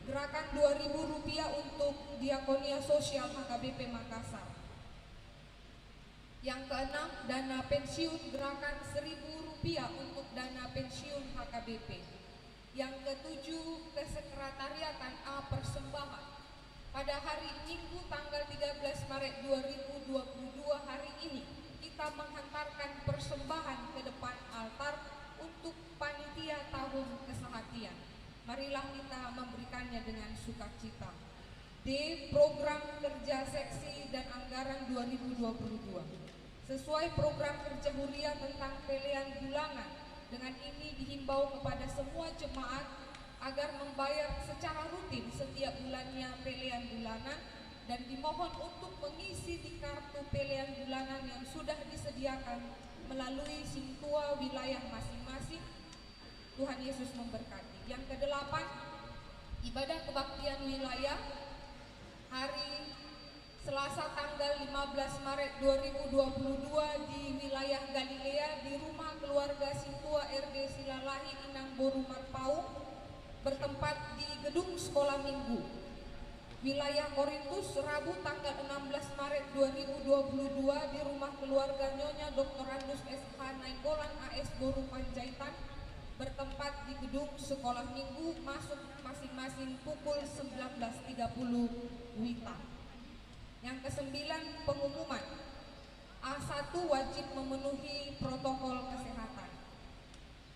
Gerakan dua ribu rupiah untuk Diakonia Sosial H K B P Makassar. Yang keenam, dana pensiun, gerakan seribu rupiah untuk dana pensiun H K B P. Yang ketujuh, kesekretariatan A, persembahan. Pada hari Minggu tanggal tiga belas Maret dua ribu dua puluh dua, hari ini, kita menghantarkan persembahan ke depan altar untuk panitia tahun kesehatian. Marilah kita memberikannya dengan sukacita. D, program kerja seksi dan anggaran dua ribu dua puluh dua. Sesuai program kerja huria tentang pelean bulanan, dengan ini dihimbau kepada semua jemaat agar membayar secara rutin setiap bulannya pelean bulanan dan dimohon untuk mengisi di kartu pelean bulanan yang sudah disediakan melalui sintua wilayah masing-masing. Tuhan Yesus memberkati. Yang kedelapan, ibadah kebaktian wilayah hari Selasa tanggal lima belas Maret dua ribu dua puluh dua di wilayah Galilea, di rumah keluarga sintua R D Silalahi Inang Boru Marpaung, bertempat di Gedung Sekolah Minggu. Wilayah Korintus, Rabu tanggal enam belas Maret dua ribu dua puluh dua di rumah keluarga Nyonya Doktorandus S H Nainggolan A S Boru Panjaitan, bertempat di Gedung Sekolah Minggu, masuk masing-masing pukul sembilan belas tiga puluh W I T A. Yang kesembilan, pengumuman. A satu, wajib memenuhi protokol kesehatan.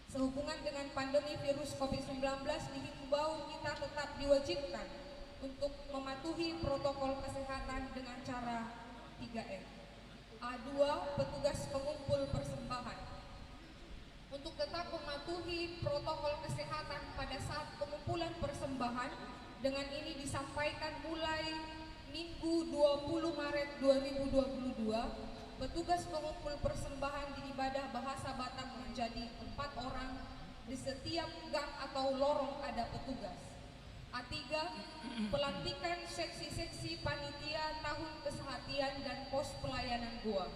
Sehubungan dengan pandemi virus covid sembilan belas, dihimbau kita tetap diwajibkan untuk mematuhi protokol kesehatan dengan cara tiga M. A dua, petugas pengumpul persembahan. Untuk tetap mematuhi protokol kesehatan pada saat pengumpulan persembahan, dengan ini disampaikan mulai Minggu dua puluh Maret dua ribu dua puluh dua, petugas pengumpul persembahan di ibadah bahasa Batak menjadi empat orang, di setiap gang atau lorong ada petugas. A tiga, pelantikan seksi-seksi panitia tahun kesehatian dan pos pelayanan goa.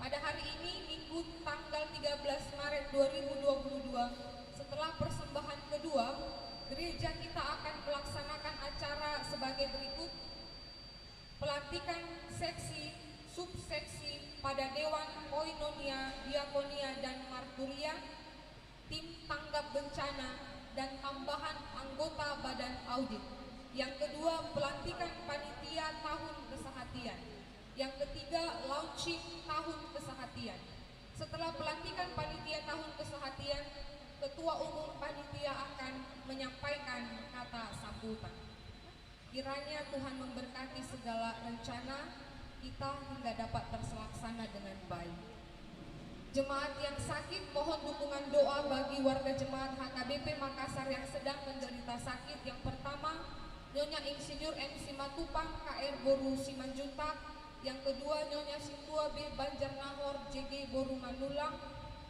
Pada hari ini, Minggu tanggal tiga belas Maret dua ribu dua puluh dua, setelah persembahan kedua, Gereja kita akan melaksanakan acara sebagai berikut: pelantikan seksi, subseksi pada Dewan Koinonia, Diakonia, dan Marturia, tim tanggap bencana, dan tambahan anggota Badan Audit. Yang kedua, pelantikan panitia tahun kesehatian. Yang ketiga, launching tahun kesehatian. Setelah pelantikan panitia tahun kesehatian, ketua umum panitia akan menyampaikan kata sambutan. Kiranya Tuhan memberkati segala rencana kita hingga dapat terlaksana dengan baik. Jemaat yang sakit, mohon dukungan doa bagi warga jemaat H K B P Makassar yang sedang menderita sakit. Yang pertama, Nyonya Insinyur M Simatupang, K R boru Simanjuntak. Yang kedua, Nyonya Sintua B Banjarnahor, J G boru Manulang.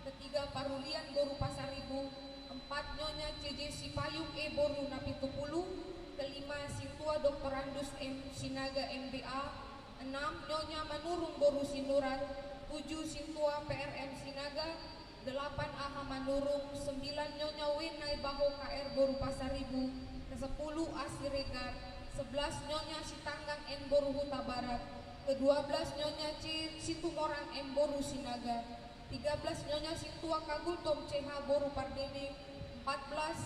Ketiga, Parulian boru Pasaribu. Empat, Nyonya C J Sipayung E boru Napitupulu. Kelima, Sintua Doktorandus M Sinaga, M B A. Enam, Nyonya Manurung boru Sinurat. Tujuh, Sintua P R M Sinaga. Delapan, Aha Manurung. Sembilan, Nyonya W Naibaho, K R boru Pasaribu. Kesepuluh, A Siregar. Sebelas, Nyonya Sitanggang N boru Hutabarat. Kedua belas, Nyonya C Situmorang M boru Sinaga. Tiga belas, Nyonya Sintua Kagultom C H boru Pardede. Empat belas,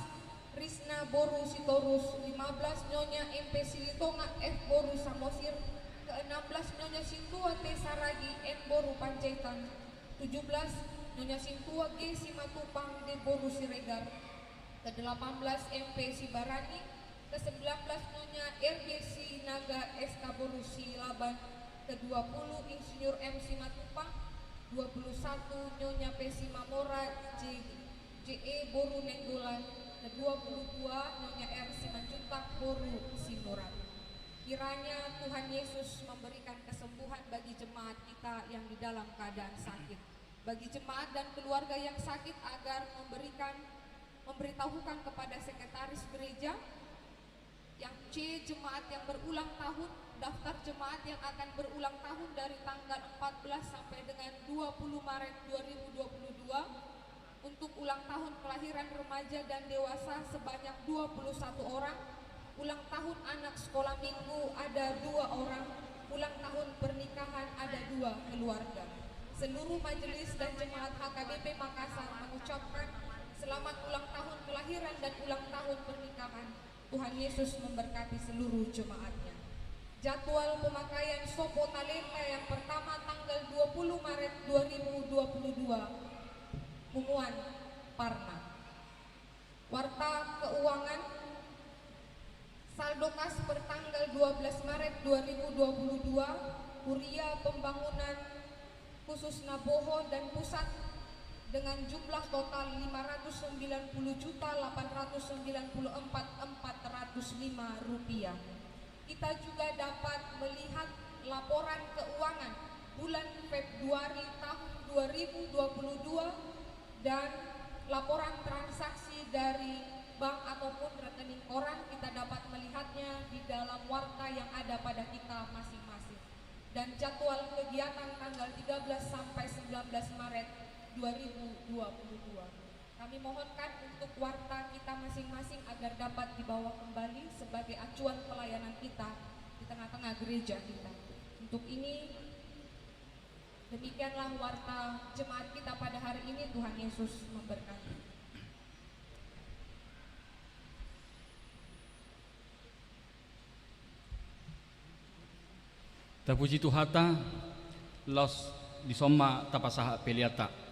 Risna boru Sitorus. Lima belas, Nyonya M P Silitonga F boru Samosir. Keenam belas, Nyonya Sintua T Saragi N boru Panjaitan. Tujuh belas, Nyonya Sintua G Simatupang D boru Siregar. Kedelapan belas, M P Sibarani. Kesembilan belas, Nyonya R G Sinaga S K boru Silaban. Kedua puluh, Insinyur M Simatupang. Dua puluh satu, Nyonya P Simamora J J E boru Nainggolan. Kedua puluh dua, Nyonya R Simanjuntak boru Sinurat. Kiranya Tuhan Yesus memberikan kesembuhan bagi jemaat kita yang di dalam keadaan sakit. Bagi jemaat dan keluarga yang sakit, agar memberikan, memberitahukan kepada sekretaris gereja. Yang C, jemaat yang berulang tahun, daftar jemaat yang akan berulang tahun dari tanggal empat belas sampai dengan dua puluh Maret dua ribu dua puluh dua. Untuk ulang tahun kelahiran remaja dan dewasa sebanyak dua puluh satu orang, ulang tahun anak sekolah minggu ada dua orang, ulang tahun pernikahan ada dua keluarga. Seluruh majelis dan jemaat H K B P Makassar mengucapkan selamat ulang tahun kelahiran dan ulang tahun pernikahan. Tuhan Yesus memberkati seluruh jemaatnya. Jadwal pemakaian sopo talenta yang pertama tanggal dua puluh Maret dua ribu dua puluh dua. Punguan Parna. Warta keuangan, saldo kas per tanggal dua belas Maret dua ribu dua puluh dua, Kuria Pembangunan Khusus Naboho dan Pusat dengan jumlah total lima ratus sembilan puluh juta delapan ratus sembilan puluh empat empat ratus lima rupiah. Kita juga dapat melihat laporan keuangan bulan Februari tahun dua ribu dua puluh dua dan laporan transaksi dari bank ataupun rekening koran, kita dapat melihatnya di dalam warta yang ada pada kita masing-masing. Dan jadwal kegiatan tanggal tiga belas sampai sembilan belas Maret dua ribu dua puluh dua. Kami mohonkan untuk warta kita masing-masing agar dapat dibawa kembali sebagai acuan pelayanan kita di tengah-tengah gereja kita. Untuk ini, demikianlah warta jemaat kita pada hari ini. Tuhan Yesus memberkati. Tapuji Tuhanta, laos dison ma tapasahat peleanta.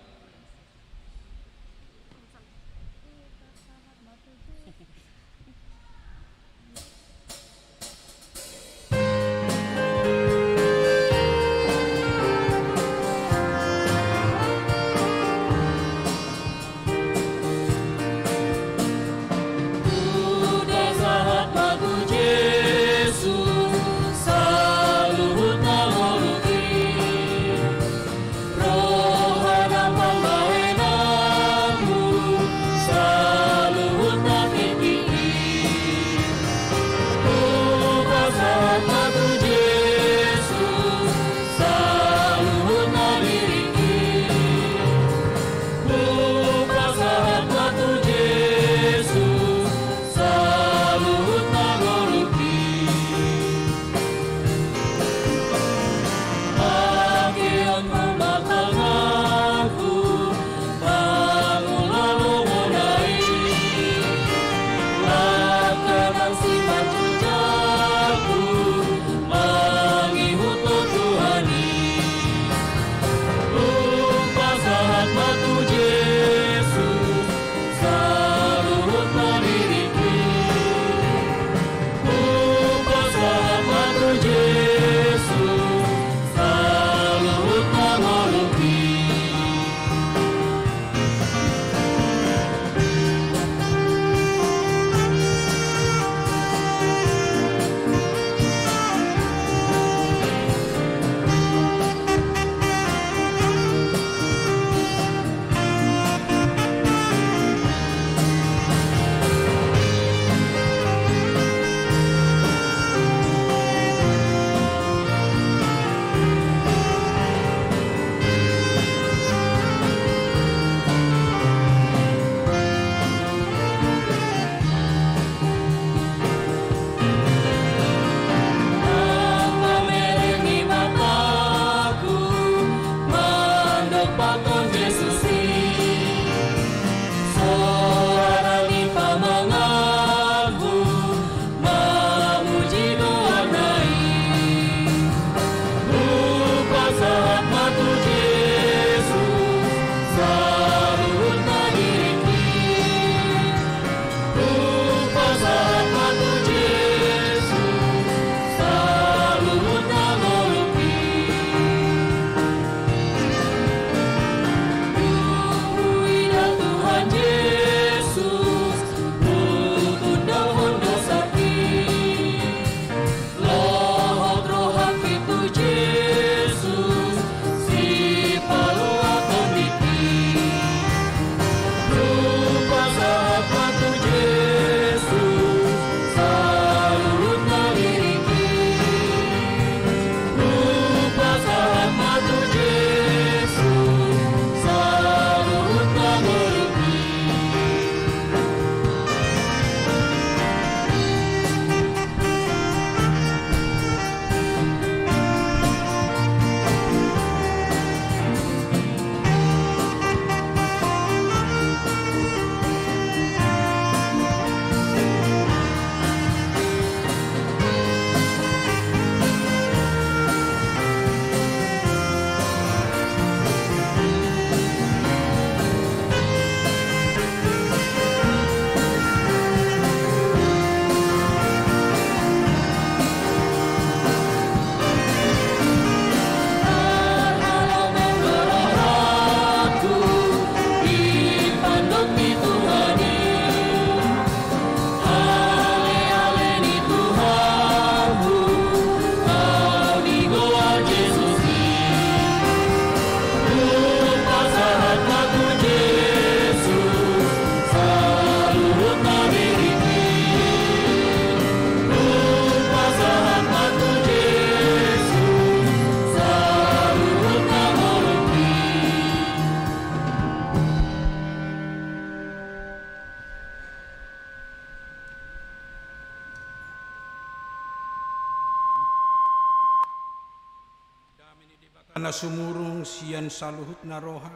Na sumurung sian saluhutna roha,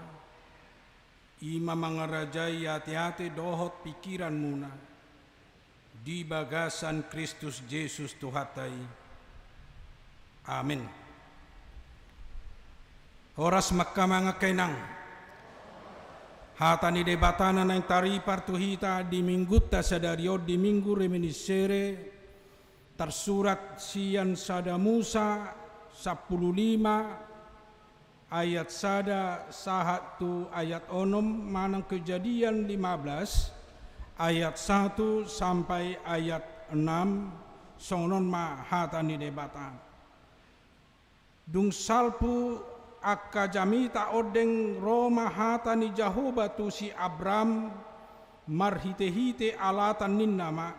i ma mangarajai ateate dohot pingkiranmuna di bagasan Kristus Jesus Tuhanta i. Amen. Horas ma angka amang, angka inang. Hata ni Debata na naeng taripar tu hita di Minggunta sadari on, di Minggu Reminiscere, tarsurat sian Sada Musa sampulu lima ayat sada sahat tu ayat onom, manang Kejadian lima belas ayat satu sampai ayat enam. Songon on ma hata ni Debata. Dung salpu angka jamita ondeng, ro ma hata ni Jahowa tu si Abram marhitehite alatan, ninna ma: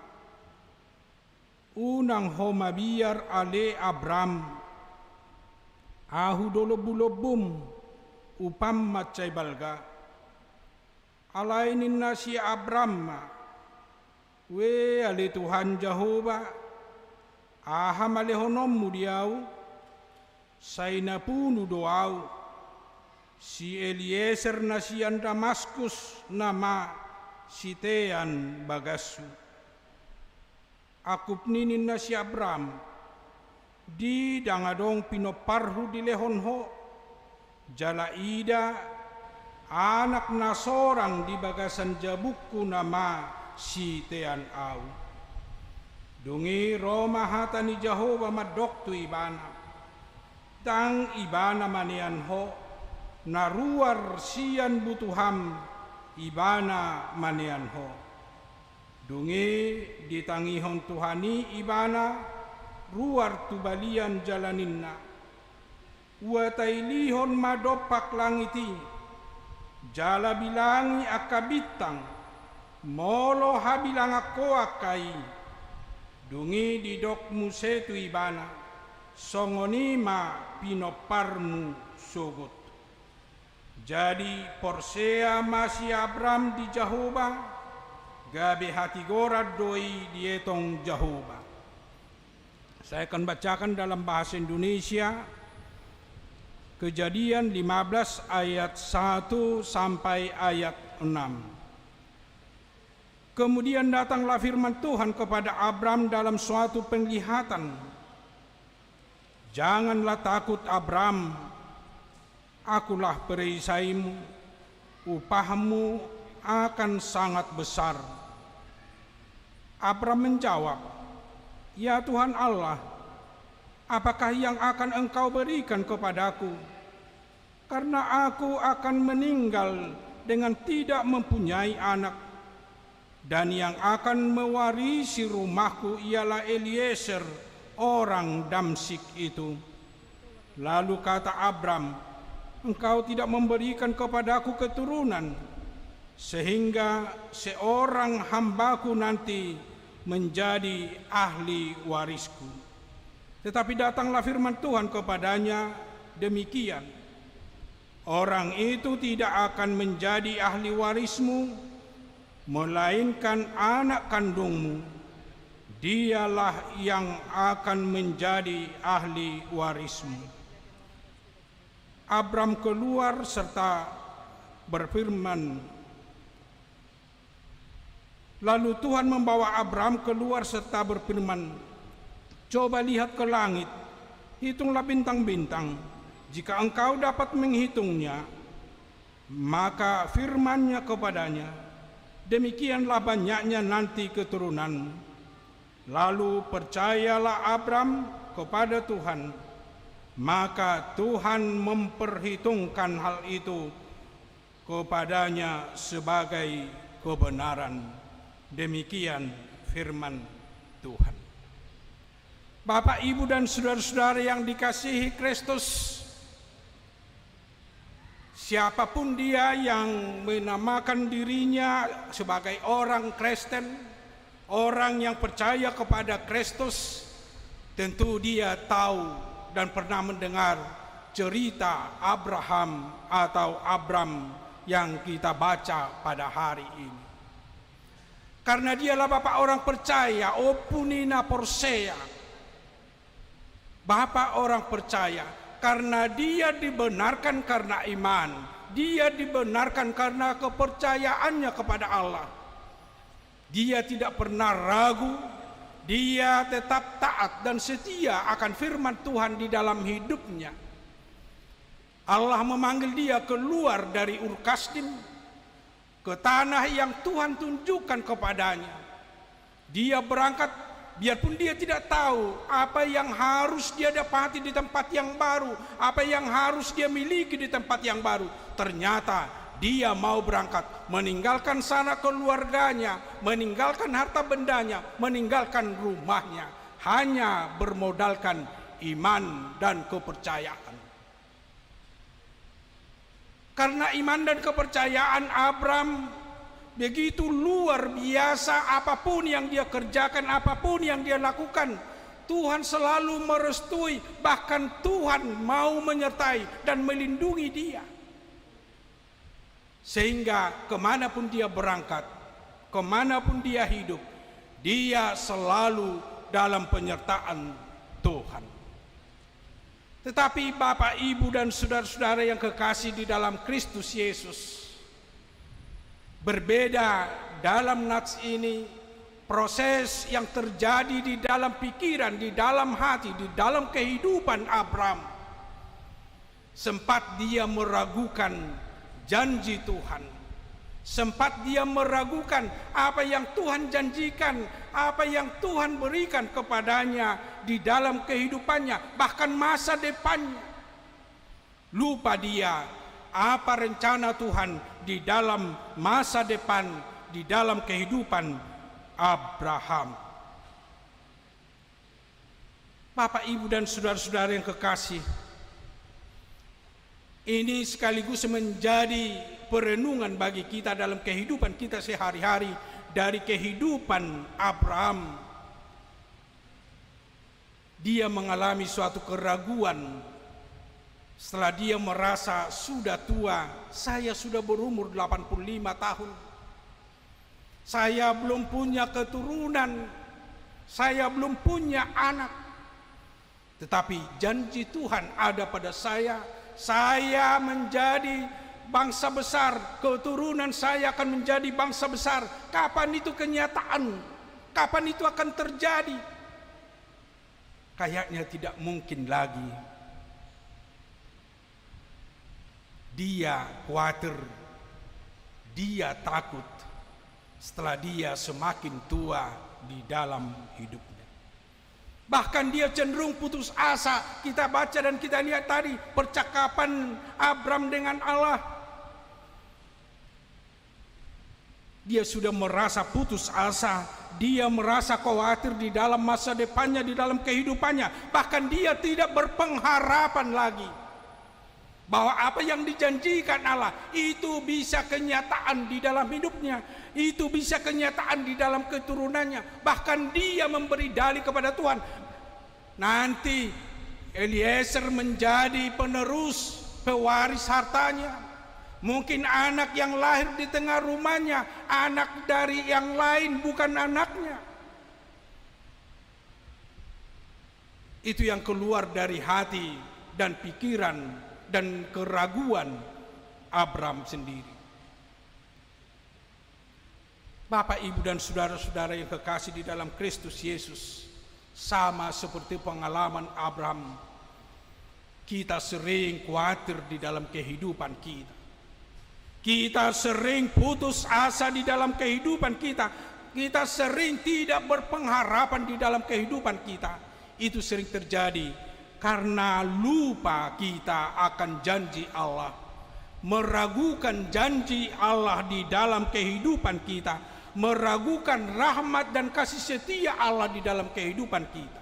Unang ho mabiar ale Abram, ahu do lombulombum, upam mansai balga. Alai ninna si Abram ma: Ue ale Tuhan Jahowa, aha ma lehononmu di ahu? Sai napunu do ahu. Si Elieser na sian Damaskus nama sitean bagashu. Angkup ni ninna si Abram: Di ndang adong pinomparhu dilehon ho, jala ida, anak na sorang di bagasan jabungku nama sitean ahu. Dung i ro ma hata ni Jahowa mandok tu ibana: Ndang ibana manean ho, na ruar sian butuham ibana manean ho. Dung i ditangihon Tuhan i ibana ruar tu balian jala ninna: Ua tailihon ma dompak langit i, jala bilangi angka bintang, molo habilangan ho angka i. Dung i didok muse tu ibana: Songon i ma pinomparmu sogot. Jadi porsea ma si Abram di Jahowa, gabe hatigoran do i dietong Jahowa. Saya akan bacakan dalam bahasa Indonesia, Kejadian lima belas ayat satu sampai ayat enam. Kemudian datanglah firman Tuhan kepada Abram dalam suatu penglihatan: Janganlah takut, Abram, Akulah perisaimu, upahmu akan sangat besar. Abram menjawab: Ya Tuhan Allah, apakah yang akan Engkau berikan kepadaku? Karena aku akan meninggal dengan tidak mempunyai anak. Dan yang akan mewarisi rumahku ialah Eliezer, orang Damsyik itu. Lalu kata Abram: Engkau tidak memberikan kepadaku keturunan, sehingga seorang hambaku nanti menjadi ahli warisku. Tetapi datanglah firman Tuhan kepadanya demikian: Orang itu tidak akan menjadi ahli warismu, melainkan anak kandungmu, dialah yang akan menjadi ahli warismu. Abram keluar serta berfirman, Lalu Tuhan membawa Abram keluar serta berfirman, Coba lihat ke langit, hitunglah bintang-bintang, jika engkau dapat menghitungnya. Maka firman-Nya kepadanya, Demikianlah banyaknya nanti keturunanmu. Lalu percayalah Abram kepada Tuhan, maka Tuhan memperhitungkan hal itu kepadanya sebagai kebenaran. Demikian firman Tuhan. Bapak, Ibu, dan saudara-saudara yang dikasihi Kristus, siapapun dia yang menamakan dirinya sebagai orang Kristen, orang yang percaya kepada Kristus, tentu dia tahu dan pernah mendengar cerita Abraham atau Abram yang kita baca pada hari ini. Karena dialah bapak orang percaya, ompu ni na porsea. Bapak orang percaya, Karena dia dibenarkan karena iman, dia dibenarkan karena kepercayaannya kepada Allah. Dia tidak pernah ragu, dia tetap taat dan setia akan firman Tuhan di dalam hidupnya. Allah memanggil dia keluar dari Ur Kasdim ke tanah yang Tuhan tunjukkan kepadanya. Dia berangkat, biarpun dia tidak tahu apa yang harus dia dapati di tempat yang baru, apa yang harus dia miliki di tempat yang baru. Ternyata dia mau berangkat, meninggalkan sanak keluarganya, meninggalkan harta bendanya, meninggalkan rumahnya, hanya bermodalkan iman dan kepercayaan. Karena iman dan kepercayaan Abram begitu luar biasa, apapun yang dia kerjakan, apapun yang dia lakukan, Tuhan selalu merestui, bahkan Tuhan mau menyertai dan melindungi dia. Sehingga kemanapun dia berangkat, kemanapun dia hidup, dia selalu dalam penyertaan Tuhan. Tetapi Bapak, Ibu, dan saudara-saudara yang kekasih di dalam Kristus Yesus, berbeda dalam nats ini, proses yang terjadi di dalam pikiran, di dalam hati, di dalam kehidupan Abram. Sempat dia meragukan janji Tuhan. Sempat dia meragukan apa yang Tuhan janjikan, apa yang Tuhan berikan kepadanya di dalam kehidupannya, bahkan masa depannya. Lupa dia apa rencana Tuhan di dalam masa depan, di dalam kehidupan Abraham. Bapak, Ibu, dan saudara-saudara yang kekasih, ini sekaligus menjadi perenungan bagi kita dalam kehidupan kita sehari-hari, dari kehidupan Abraham. Dia mengalami suatu keraguan setelah dia merasa sudah tua. "Saya sudah berumur delapan puluh lima tahun. Saya belum punya keturunan. Saya belum punya anak. Tetapi janji Tuhan ada pada saya. Saya menjadi bangsa besar. Keturunan saya akan menjadi bangsa besar." Kapan itu kenyataan? Kapan itu akan terjadi? Kayaknya tidak mungkin lagi. Dia khawatir, dia takut setelah dia semakin tua di dalam hidupnya. Bahkan dia cenderung putus asa. Kita baca dan kita lihat tadi percakapan Abram dengan Allah. Dia sudah merasa putus asa, dia merasa khawatir di dalam masa depannya, di dalam kehidupannya. Bahkan dia tidak berpengharapan lagi bahwa apa yang dijanjikan Allah itu bisa kenyataan di dalam hidupnya, itu bisa kenyataan di dalam keturunannya. Bahkan dia memberi dalil kepada Tuhan, "Nanti Eliezer menjadi penerus, pewaris hartanya. Mungkin anak yang lahir di tengah rumahnya, anak dari yang lain, bukan anaknya." Itu yang keluar dari hati dan pikiran dan keraguan Abram sendiri. Bapak, Ibu, dan saudara-saudara yang kekasih di dalam Kristus Yesus, sama seperti pengalaman Abraham, kita sering khawatir di dalam kehidupan kita. Kita sering putus asa di dalam kehidupan kita. Kita sering tidak berpengharapan di dalam kehidupan kita. Itu sering terjadi karena lupa kita akan janji Allah, meragukan janji Allah di dalam kehidupan kita, meragukan rahmat dan kasih setia Allah di dalam kehidupan kita.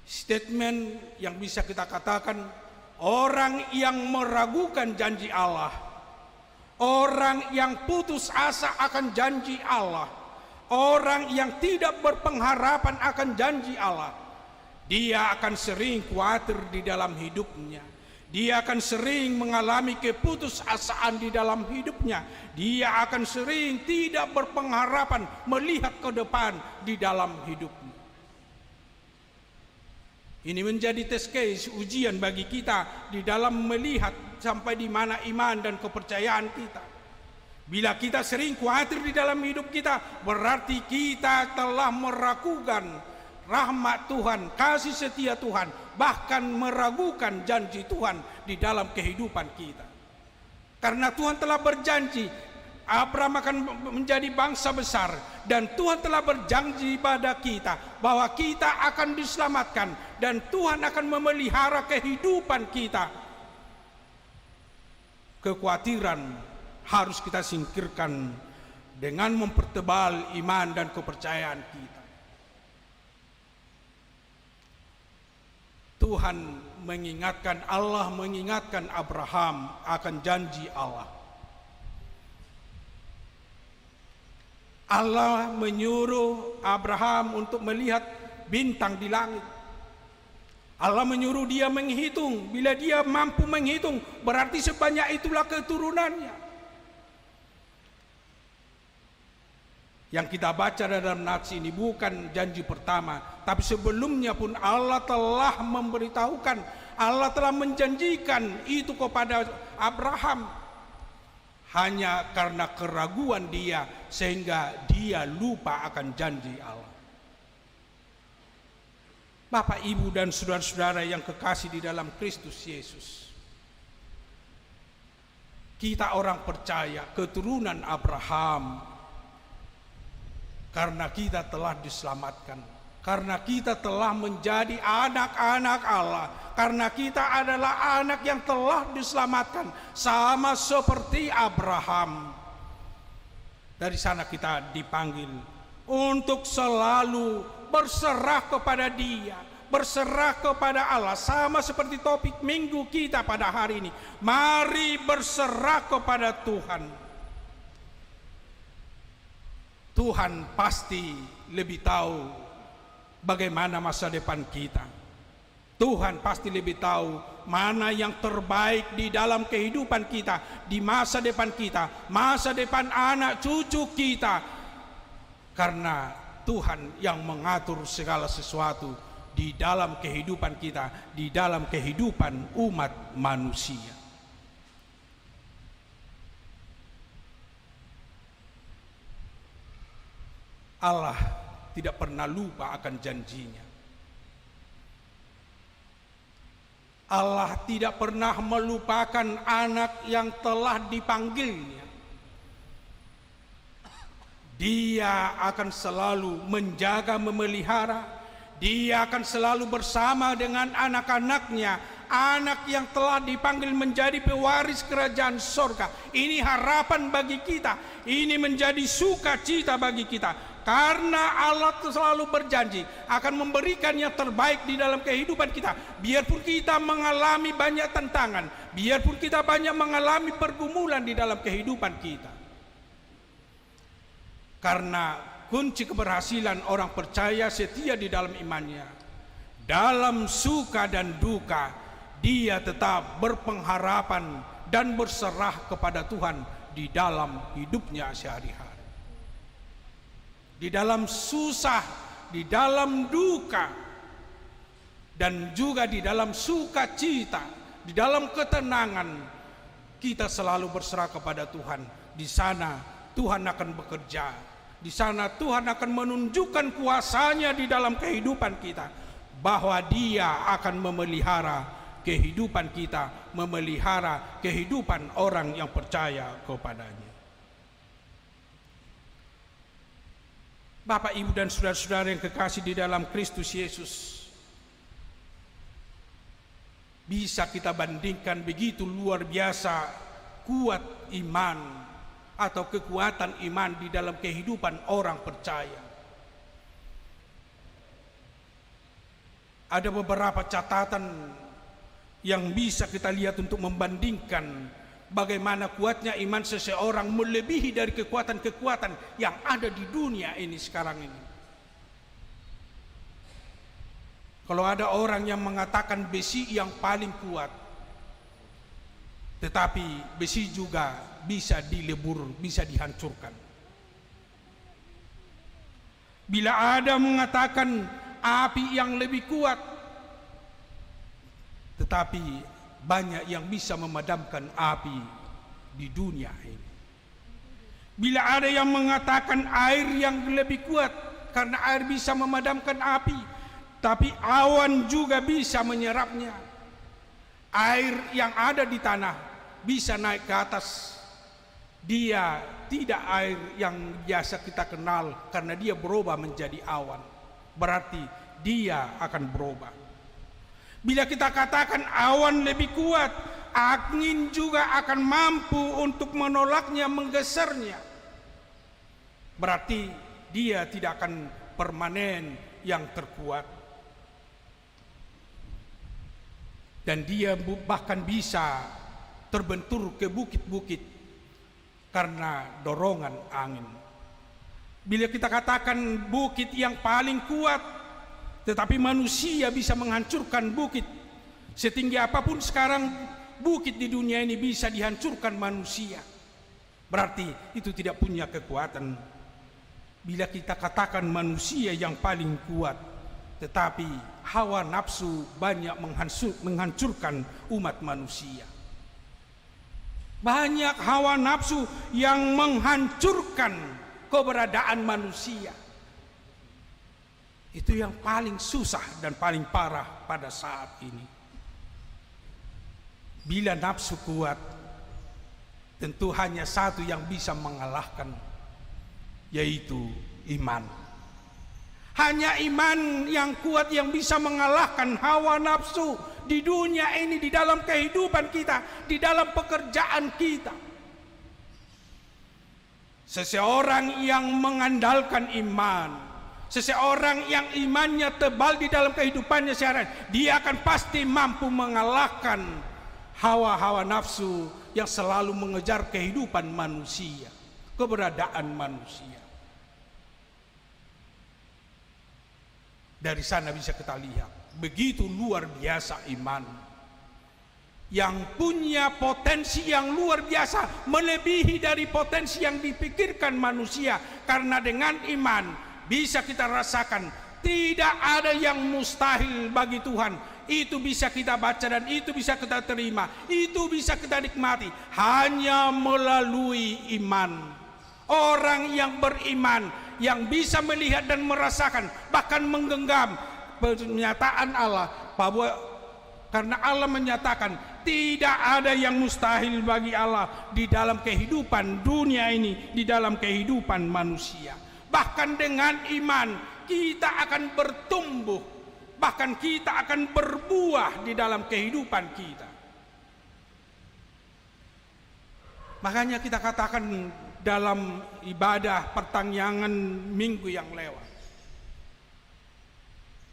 Statement yang bisa kita katakan, orang yang meragukan janji Allah, orang yang putus asa akan janji Allah, orang yang tidak berpengharapan akan janji Allah, dia akan sering khawatir di dalam hidupnya. Dia akan sering mengalami keputusasaan di dalam hidupnya. Dia akan sering tidak berpengharapan melihat ke depan di dalam hidupnya. Ini menjadi test case, ujian bagi kita di dalam melihat sampai di mana iman dan kepercayaan kita. Bila kita sering khawatir di dalam hidup kita, berarti kita telah meragukan rahmat Tuhan, kasih setia Tuhan, bahkan meragukan janji Tuhan di dalam kehidupan kita. Karena Tuhan telah berjanji, Abraham akan menjadi bangsa besar, dan Tuhan telah berjanji pada kita bahwa kita akan diselamatkan, dan Tuhan akan memelihara kehidupan kita. Kekhawatiran harus kita singkirkan dengan mempertebal iman dan kepercayaan kita. Tuhan mengingatkan, Allah mengingatkan Abraham akan janji Allah. Allah menyuruh Abraham untuk melihat bintang di langit. Allah menyuruh dia menghitung. Bila dia mampu menghitung, berarti sebanyak itulah keturunannya. Yang kita baca dalam nats ini bukan janji pertama, tapi sebelumnya pun Allah telah memberitahukan, Allah telah menjanjikan itu kepada Abraham. Hanya karena keraguan dia, sehingga dia lupa akan janji Allah. Bapak, Ibu, dan saudara-saudara yang kekasih di dalam Kristus Yesus, kita orang percaya, keturunan Abraham, karena kita telah diselamatkan, karena kita telah menjadi anak-anak Allah, karena kita adalah anak yang telah diselamatkan, sama seperti Abraham. Dari sana kita dipanggil untuk selalu berserah kepada Dia, berserah kepada Allah, sama seperti topik minggu kita pada hari ini. Mari berserah kepada Tuhan. Tuhan pasti lebih tahu bagaimana masa depan kita. Tuhan pasti lebih tahu mana yang terbaik di dalam kehidupan kita, di masa depan kita, masa depan anak cucu kita. Karena Tuhan yang mengatur segala sesuatu di dalam kehidupan kita, di dalam kehidupan umat manusia. Allah tidak pernah lupa akan janji-Nya. Allah tidak pernah melupakan anak yang telah dipanggil-Nya. Dia akan selalu menjaga, memelihara. Dia akan selalu bersama dengan anak-anak-Nya, anak yang telah dipanggil menjadi pewaris kerajaan sorga. Ini harapan bagi kita, ini menjadi sukacita bagi kita. Karena Allah selalu berjanji akan memberikan yang terbaik di dalam kehidupan kita. Biarpun kita mengalami banyak tantangan, biarpun kita banyak mengalami pergumulan di dalam kehidupan kita. Karena kunci keberhasilan orang percaya setia di dalam imannya, dalam suka dan duka, dia tetap berpengharapan dan berserah kepada Tuhan di dalam hidupnya sehari-hari. Di dalam susah, di dalam duka, dan juga di dalam sukacita, di dalam ketenangan, kita selalu berserah kepada Tuhan. Di sana Tuhan akan bekerja. Di sana Tuhan akan menunjukkan kuasa-Nya di dalam kehidupan kita, bahwa Dia akan memelihara kehidupan kita, memelihara kehidupan orang yang percaya kepada-Nya. Bapak, Ibu, dan saudara-saudara yang kekasih di dalam Kristus Yesus, bisa kita bandingkan begitu luar biasa kuat iman atau kekuatan iman di dalam kehidupan orang percaya. Ada beberapa catatan yang bisa kita lihat untuk membandingkan bagaimana kuatnya iman seseorang melebihi dari kekuatan-kekuatan yang ada di dunia ini sekarang ini. Kalau ada orang yang mengatakan besi yang paling kuat, tetapi besi juga bisa dilebur, bisa dihancurkan. Bila ada mengatakan api yang lebih kuat, Tetapi banyak yang bisa memadamkan api di dunia ini. Bila ada yang mengatakan air yang lebih kuat, karena air bisa memadamkan api, tapi awan juga bisa menyerapnya. Air yang ada di tanah bisa naik ke atas. Dia tidak air yang biasa kita kenal, karena dia berubah menjadi awan. Berarti dia akan berubah. Bila kita katakan awan lebih kuat, angin juga akan mampu untuk menolaknya, menggesernya. Berarti dia tidak akan permanen yang terkuat. Dan dia bu-, bahkan bisa terbentur ke bukit-bukit karena dorongan angin. Bila kita katakan bukit yang paling kuat, tetapi manusia bisa menghancurkan bukit setinggi apapun sekarang, bukit di dunia ini bisa dihancurkan manusia. Berarti itu tidak punya kekuatan. Bila kita katakan manusia yang paling kuat, tetapi hawa nafsu banyak menghansu-, menghancurkan umat manusia. Banyak hawa nafsu yang menghancurkan keberadaan manusia. Itu yang paling susah dan paling parah pada saat ini. Bila nafsu kuat, tentu hanya satu yang bisa mengalahkan, yaitu iman. Hanya iman yang kuat yang bisa mengalahkan hawa nafsu di dunia ini, di dalam kehidupan kita, di dalam pekerjaan kita. Seseorang yang mengandalkan iman, seseorang yang imannya tebal di dalam kehidupannya sehari-hari, dia akan pasti mampu mengalahkan hawa-hawa nafsu yang selalu mengejar kehidupan manusia, keberadaan manusia. Dari sana bisa kita lihat, begitu luar biasa iman. Yang punya potensi yang luar biasa, melebihi dari potensi yang dipikirkan manusia. Karena dengan iman, bisa kita rasakan, tidak ada yang mustahil bagi Tuhan. Itu bisa kita baca dan itu bisa kita terima. Itu bisa kita nikmati. Hanya melalui iman. Orang yang beriman, yang bisa melihat dan merasakan, bahkan menggenggam pernyataan Allah, bahwa karena Allah menyatakan, tidak ada yang mustahil bagi Allah di dalam kehidupan dunia ini, di dalam kehidupan manusia. Bahkan dengan iman, kita akan bertumbuh, bahkan kita akan berbuah di dalam kehidupan kita. Makanya kita katakan dalam ibadah pertangiangan minggu yang lewat,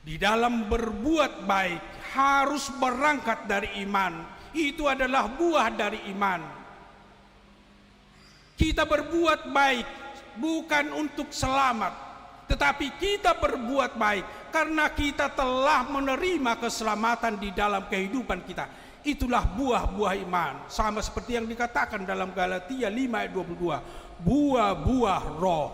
di dalam berbuat baik harus berangkat dari iman. Itu adalah buah dari iman. Kita berbuat baik bukan untuk selamat, tetapi kita berbuat baik karena kita telah menerima keselamatan di dalam kehidupan kita. Itulah buah-buah iman. Sama seperti yang dikatakan dalam Galatia lima ayat dua puluh dua, buah-buah roh.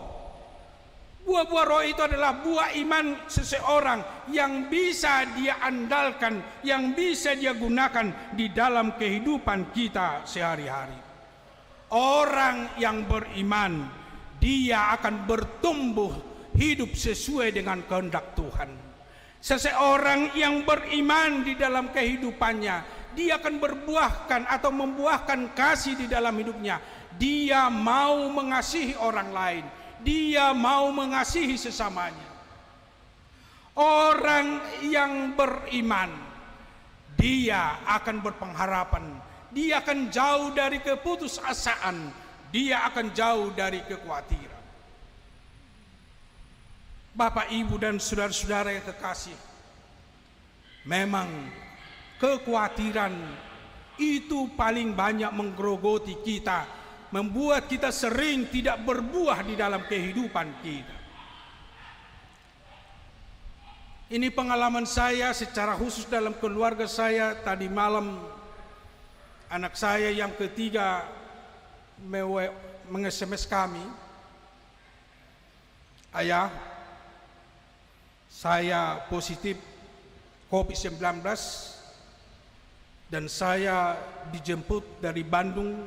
Buah-buah roh itu adalah buah iman seseorang yang bisa dia andalkan, yang bisa dia gunakan di dalam kehidupan kita sehari-hari. Orang yang beriman, dia akan bertumbuh hidup sesuai dengan kehendak Tuhan. Seseorang yang beriman di dalam kehidupannya, dia akan berbuahkan atau membuahkan kasih di dalam hidupnya. Dia mau mengasihi orang lain, dia mau mengasihi sesamanya. Orang yang beriman, dia akan berpengharapan, dia akan jauh dari keputusasaan, dia akan jauh dari kekhawatiran. Bapak, Ibu, dan saudara-saudara yang kekasih, memang kekhawatiran itu paling banyak menggerogoti kita, membuat kita sering tidak berbuah di dalam kehidupan kita. Ini pengalaman saya secara khusus dalam keluarga saya. Tadi malam anak saya yang ketiga mewe-, meng-S M S kami, "Ayah, saya positif covid sembilan belas, Dan saya dijemput dari Bandung,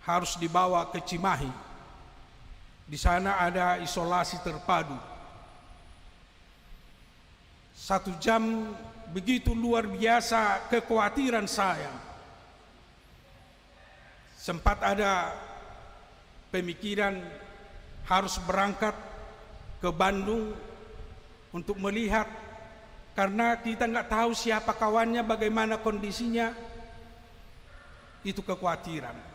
harus dibawa ke Cimahi. Di sana ada isolasi terpadu. Satu jam, begitu luar biasa kekhawatiran saya. Sempat ada pemikiran harus berangkat ke Bandung untuk melihat, karena kita nggak tahu siapa kawannya, bagaimana kondisinya. Itu kekhawatiran.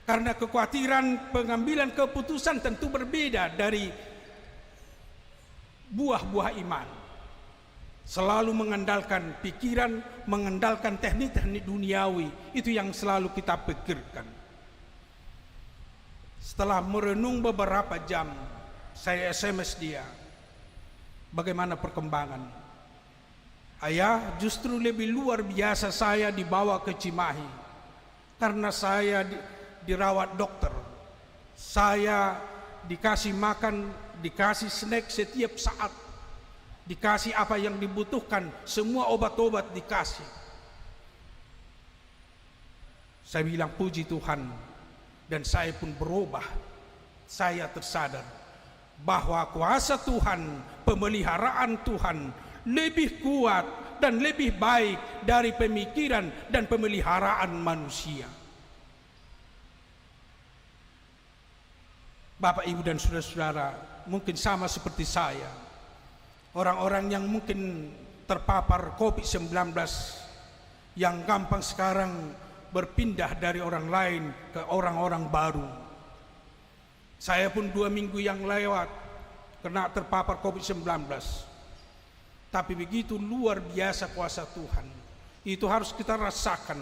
Karena kekhawatiran pengambilan keputusan tentu berbeda dari buah-buah iman. Selalu mengandalkan pikiran, mengandalkan teknik-teknik duniawi, itu yang selalu kita pikirkan. Setelah merenung beberapa jam, saya S M S dia, "Bagaimana perkembangan?" "Ayah, justru lebih luar biasa saya dibawa ke Cimahi. Karena saya di-, dirawat dokter. Saya dikasih makan, dikasih snack setiap saat. Dikasih apa yang dibutuhkan, semua obat-obat dikasih." Saya bilang, "Puji Tuhan." Dan saya pun berubah. Saya tersadar bahwa kuasa Tuhan, pemeliharaan Tuhan lebih kuat dan lebih baik dari pemikiran dan pemeliharaan manusia. Bapak, Ibu, dan saudara-saudara, mungkin sama seperti saya. Orang-orang yang mungkin terpapar covid sembilan belas, yang gampang sekarang berpindah dari orang lain ke orang-orang baru. Saya pun dua minggu yang lewat kena terpapar covid sembilan belas. Tapi begitu luar biasa kuasa Tuhan. Itu harus kita rasakan.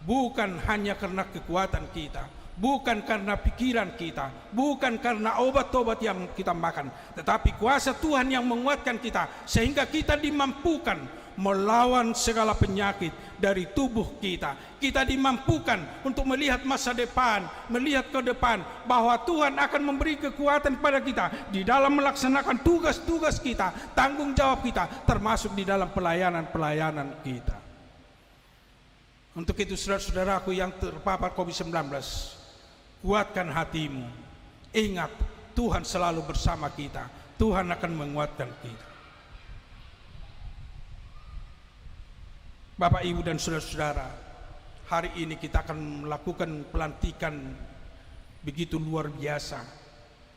Bukan hanya karena kekuatan kita, bukan karena pikiran kita, bukan karena obat-obat yang kita makan, tetapi kuasa Tuhan yang menguatkan kita, sehingga kita dimampukan melawan segala penyakit dari tubuh kita. Kita dimampukan untuk melihat masa depan, melihat ke depan, bahwa Tuhan akan memberi kekuatan kepada kita di dalam melaksanakan tugas-tugas kita, tanggung jawab kita, termasuk di dalam pelayanan-pelayanan kita. Untuk itu, saudara-saudaraku yang terpapar covid sembilan belas, kuatkan hatimu. Ingat, Tuhan selalu bersama kita. Tuhan akan menguatkan kita. Bapak, Ibu, dan saudara-saudara, hari ini kita akan melakukan pelantikan begitu luar biasa.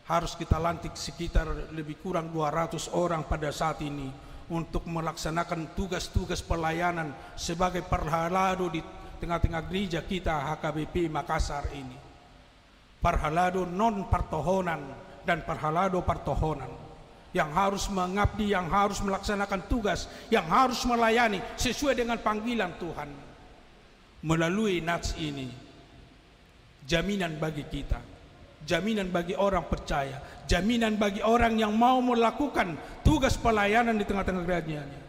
Harus kita lantik sekitar lebih kurang dua ratus orang pada saat ini untuk melaksanakan tugas-tugas pelayanan sebagai parhalado di tengah-tengah gereja kita H K B P Makassar ini. Parhalado non partohonan dan parhalado partohonan yang harus mengabdi, yang harus melaksanakan tugas, yang harus melayani sesuai dengan panggilan Tuhan. Melalui Nats ini, jaminan bagi kita, jaminan bagi orang percaya, jaminan bagi orang yang mau melakukan tugas pelayanan di tengah-tengah gerejanya.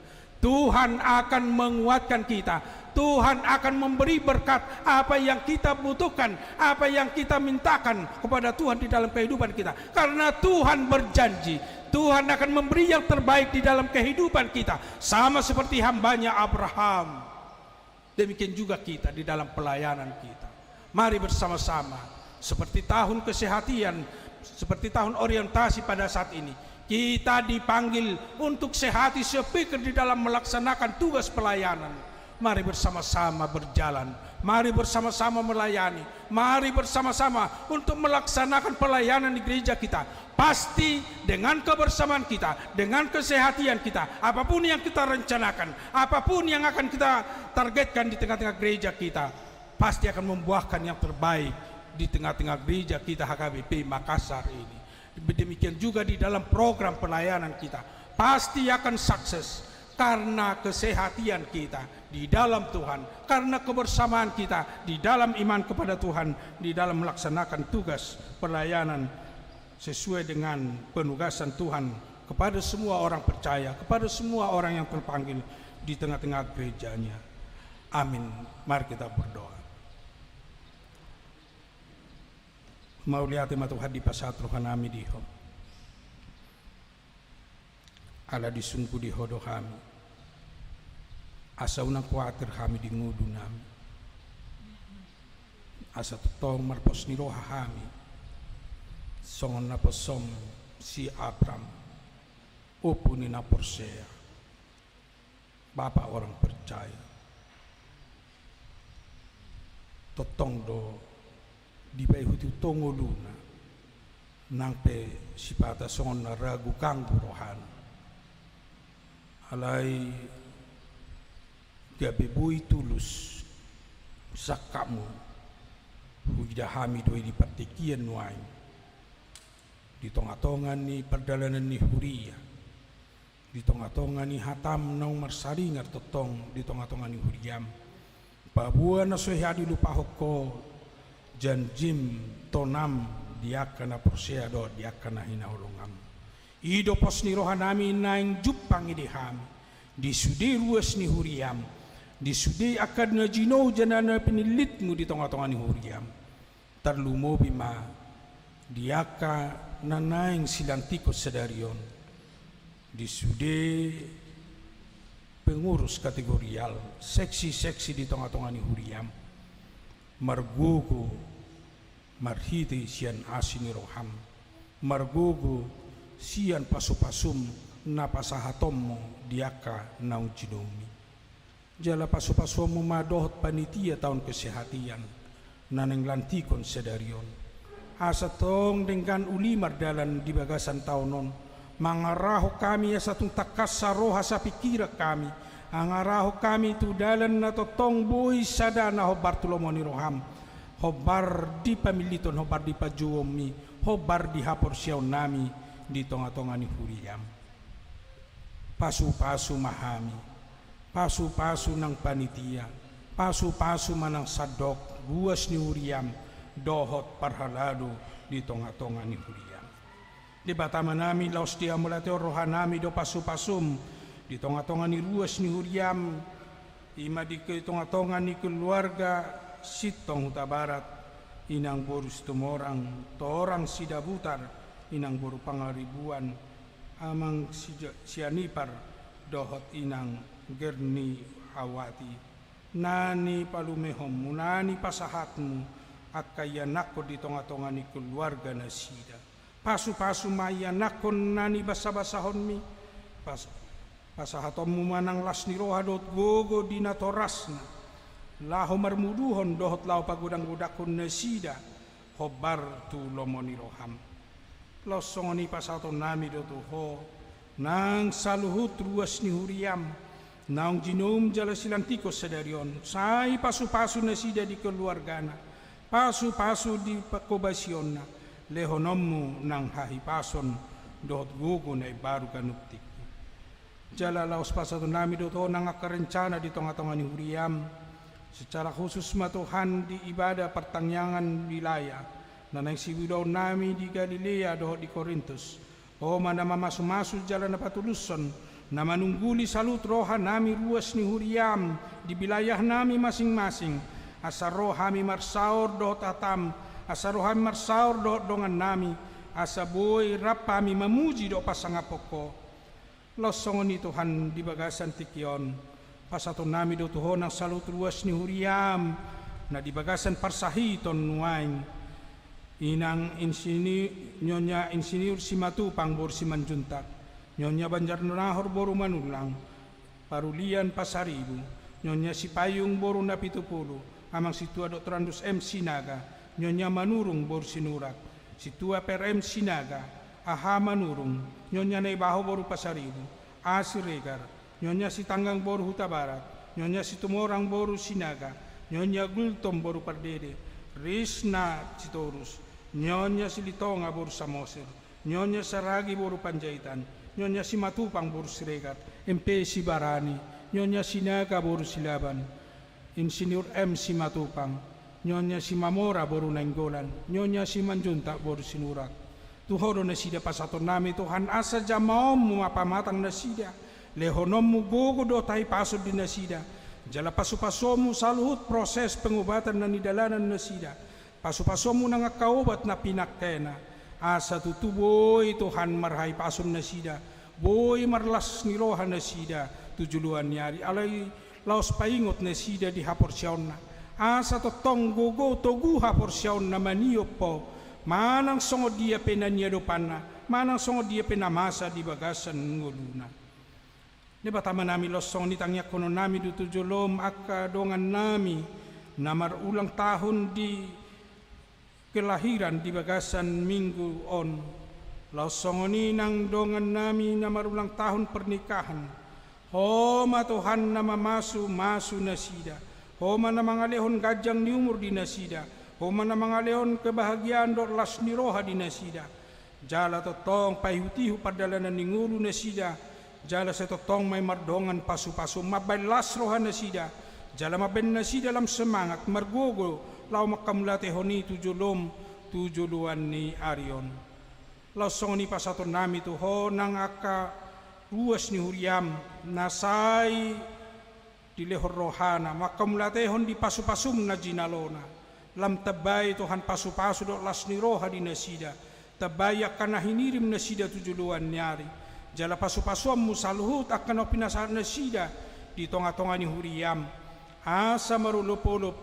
Tuhan akan menguatkan kita. Tuhan akan memberi berkat apa yang kita butuhkan, apa yang kita mintakan kepada Tuhan di dalam kehidupan kita. Karena Tuhan berjanji, Tuhan akan memberi yang terbaik di dalam kehidupan kita. Sama seperti hambanya Abraham. Demikian juga kita di dalam pelayanan kita. Mari bersama-sama, seperti tahun kesehatan, seperti tahun orientasi pada saat ini, kita dipanggil untuk sehati sepikir di dalam melaksanakan tugas pelayanan. Mari bersama-sama berjalan, mari bersama-sama melayani, mari bersama-sama untuk melaksanakan pelayanan di gereja kita. Pasti dengan kebersamaan kita, dengan kesehatan kita, apapun yang kita rencanakan, apapun yang akan kita targetkan di tengah-tengah gereja kita, pasti akan membuahkan yang terbaik di tengah-tengah gereja kita H K B P Makassar ini. Demikian juga di dalam program pelayanan kita, pasti akan sukses karena kesehatan kita di dalam Tuhan, karena kebersamaan kita di dalam iman kepada Tuhan, di dalam melaksanakan tugas pelayanan sesuai dengan penugasan Tuhan kepada semua orang percaya, kepada semua orang yang terpanggil di tengah-tengah gereja-Nya. Amin. Mari kita berdoa. Mauliate ma Tuhan, dipasahat roha nami di Ho. Ala disungkun di Ho do hami. Asa unang kuatir hami di ngolunami, asa tongtong marpos ni roha hami, songon na posom si Abram, ompu ni na porsea, bapa orang percaya. Tongtong do dipaihut-ihut ho ngoluna, nang pe sipata songon na ragu ganggu rohana. Alai gabe boi tulus sangkapmu huida hami do i di partingkian nuaeng, di tonga-tonga ni pardalanan ni huria, di tonga-tonga ni hatam naung marsaringar tongtong di tonga-tonga ni huriam. Paboa na so hea dilupahon ho janjim, tonam di angka na porsea dohot di angka na hinaholongam. I do pos ni rohanami naeng jumpang ide hami di sude ruas ni huriam, di sude angka na jinou jala na pinillitmu di tonga-tonga ni huriam. Tarlumobi ma di angka na naeng silantikhon sadari on, di sude pengurus kategorial, seksi-seksi di tonga-tonga ni huriam, margogo marhite sian asi ni roham, margogo sian pasu-pasum na pasahatonmu di angka naung jinoumi. Jala pasu-pasuonmu ma dohot panitia taon kesehatan na naeng lantikhon sadari on, asa tong denggan uli mardalan di bagasan taon on, mangarahon hami asa tung tangkas saroha sapingkiran hami, mangarahon hami tu dalan na tongtong boi sada na hombar tu lomo ni roham, hombar di pamilliton, hombar di panjouonmi, hombar di haporseaonnami di tonga-tonga ni huriam. Pasu-pasu ma hami, pasu-pasu nang panitia, pasu-pasu ma nang sandok ruas ni huriam dohot parhalado di tonga-tonga ni huriam. Debata Amanami, laos dihamauliatehon rohanami do pasu-pasum di tonga-tonga ni ruas ni huriam, i ma di tonga-tonga ni keluarga Sintong Hutabarat, inang boru Situmorang, torang Sidabutar, inang boru Pangaribuan, amang Sija-, Sianipar, dohot inang Gerni Awati, na nipalumehonmu, na nipasahatmu angka ianakhon di tonga-tonga ni keluarga nasida. Pasu-pasu ma ianakhon na nibasa-basahonmi, pas-, pasahatonmu ma nang las ni roha dohot gogo di natorasna, laho marmuduhon dohot laho pagodang-godangkon nasida hombar tu lomo ni roham. Laos songon i pasahatonnami do tu Ho nang saluhut ruas ni huriam, naung jinoum jala silantikhon sadari on, sai pasu-pasu nasida di keluargana, pasu-pasu di pangkobasionna, lehononmu nang hahipason dohot gogo na imbaru ganup tingki. Jala laos pasahatonnami do tu Ho nang angka rencana di tonga-tonga ni huriam, secara khusus ma Tuhan di ibadah partangiangan wilayah na naeng siulaonnami di Galilea dohot di Korintus. Ho ma na mamasu-masu jala na patulushon, na manungguli saluhut rohanami ruas ni huriam di wilayahnami masing-masing, asa ro hami marsaor dohot hatam, asa ro hami marsaor dohot dongannami, asa boi rap hami mamuji dohot pasangaphon Ho. Laos songon i Tuhan di bagasan tingki on, pasahatonnami do tu Ho nang saluhut ruas ni huriam na di bagasan parsahiton nuaeng. Inang Insini-, Nyonya Insinyur Simatupang boru Simanjuntak, Nyonya Banjarnahor boru Manullang, Parulian Pasaribu, Nyonya Sipayung boru Napitupulu, Amang Sintua Doktorandus M Sinaga, Nyonya Manurung boru Sinurat, Sintua Per M Sinaga, A H Manurung, Nyonya Naibaho boru Pasaribu, A Siregar, Nyonya Sitanggang boru Hutabarat, Nyonya Situmorang boru Sinaga, Nyonya Gultom boru Pardede, Risna Sitorus, Nyonya Silitonga boru Samosir, Nyonya Saragi boru Panjaitan, Nyonya Simatupang boru Siregar, M P Sibarani, Nyonya Sinaga boru Silaban, Insinyur M Simatupang, Nyonya Simamora boru Nainggolan, Nyonya Simanjuntak boru Sinurat. Tu Ho do nasida pasahatonnami Tuhan, asa jamaonmu ma pamatang nasida, lehononmu gogo dohot hahipason di nasida, jala pasu-pasuonmu saluhut proses pengobatan na nidalanan nasida. Pasu-pasuonmu nang angka obat na pinangkana, asa tutu boi Tuhan marhahipason nasida, boi marlas ni roha nasida tu joloan ni ari. Alai laos paingot nasida di haporseaonna, asa tongtong gogo togu haporseaonna maniop Ho, manang songon dia pe na niadopanna, manang songon dia pe na masa di bagasan ngoluna. Debata Amanami, laos songon i tangiangkononnami do tu jolom angka dongannami na marulang tahun di kelahiran di bagasan minggu on. Laos songon i nang dongannami na marulang tahun pernikahan. Ho ma Tuhan na mamasu-masu nasida. Ho ma na mangalehon ganjang ni umur di nasida. Ho ma na mangalehon kebahagiaan dohot las ni roha di nasida. Jala tongtong paihut-ihut pardalanan ni ngolu nasida, jala sai tongtong ma i mardongan pasu-pasu, mambahen las roha nasida, jala mambahen nasida lam semangat, margogo, laho manghamuliatehon i tu jolom, tu joloan ni ari on. Laos songon i pasahatonnami tu Ho nang angka ruas ni huriaM, na sai dilehon rohana, manghamuliatehon di pasu-pasuM na jinalona. Lam tambai Tuhan pasu-pasu dohot las ni roha di nasida. Tambai angka na hinirim nasida tu joloan ni ari. Jala pasu-pasuanMu saluhut angka na pinasahat nasida di tonga-tonga ni huriaM. Asa marolop-olop,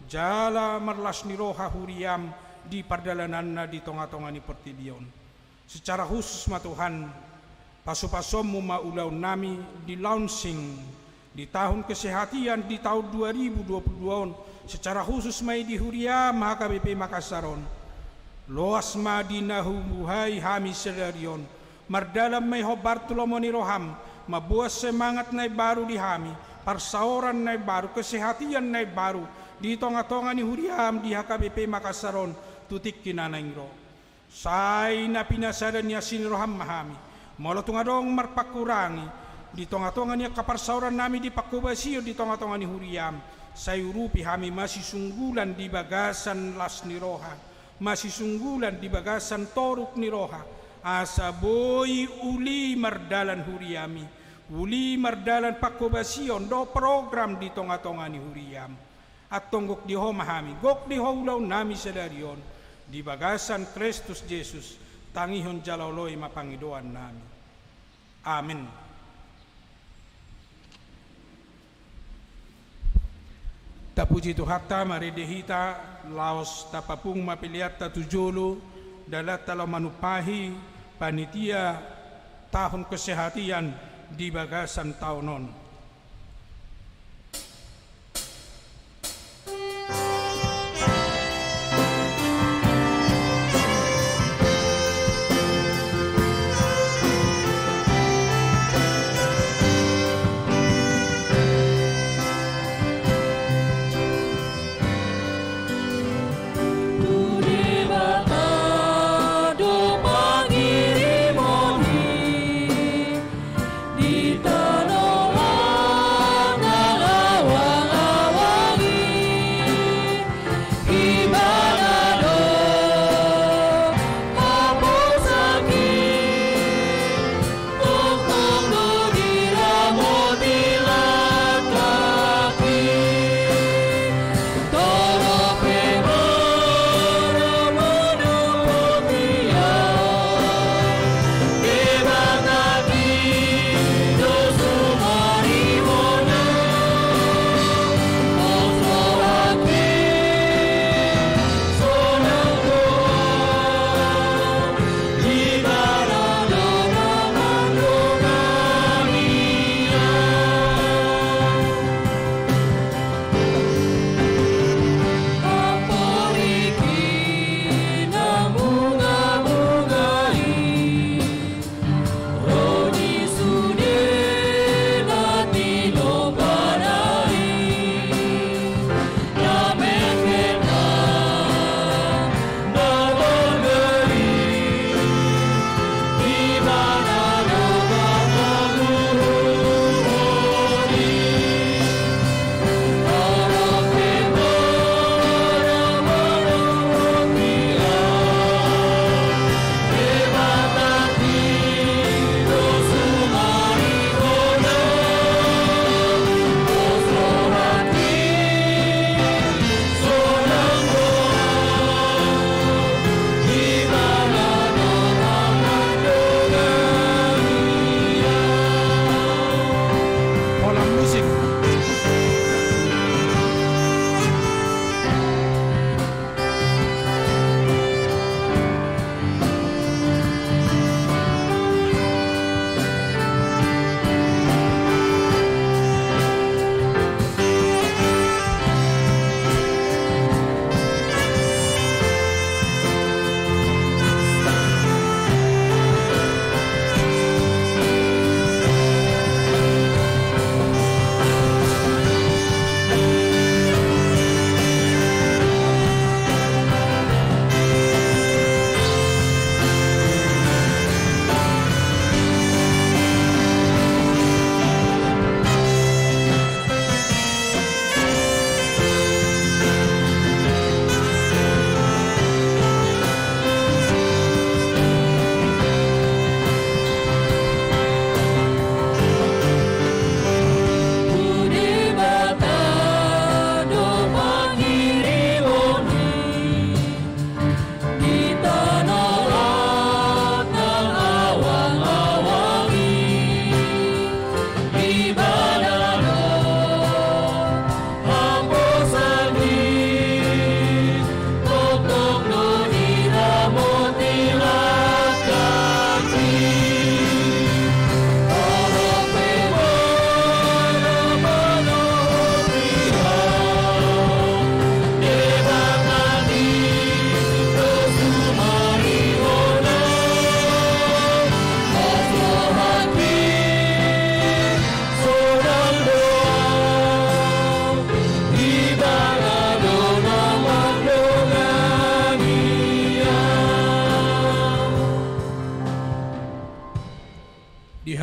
jala marlas ni roha huriaM di pardalananna di tonga-tonga ni portibi on. Secara khusus ma Tuhan, pasu-pasuanMu ma ulaonnami di launching di tahun kesehatian di tahun dua ribu dua puluh dua on, secara khusus ma i di huriaM H K B P Makassar on. Loas ma di na hubuhai hami sadari on, mardalan ma i hombar tu lomo ni rohaM, mamboan semangat na imbaru di hami, parsaoran na imbaru, kesehatian na imbaru, di tonga-tonga ni huriaM di H K B P Makassar on, tu tingki na naeng ro. Sai na pinasada ni asi ni rohaM ma hami. Molo tung adong marpangkurangi di tonga-tonga ni angka parsaorannami di panghobasion di tonga-tonga ni huriaM, sai urupi hami masisunggulan di bagasan las ni roha, masisunggulan di bagasan toruk ni roha, asa boi uli mardalan huriaMi, uli mardalan panghobasion dohot program di tonga-tonga ni huriaM. Antong gok di Ho ma hami, gok di Ho ulaonnami sadari on, di bagasan Kristus Jesus, tangihon jala oloi ma pangidoannami. Amen. Tapuji Tuhanta, marende hita, laos tapapungu ma peleanta tu jolo, dalanta laho manumpahi panitia tahun kesehatian di bagasan taon on.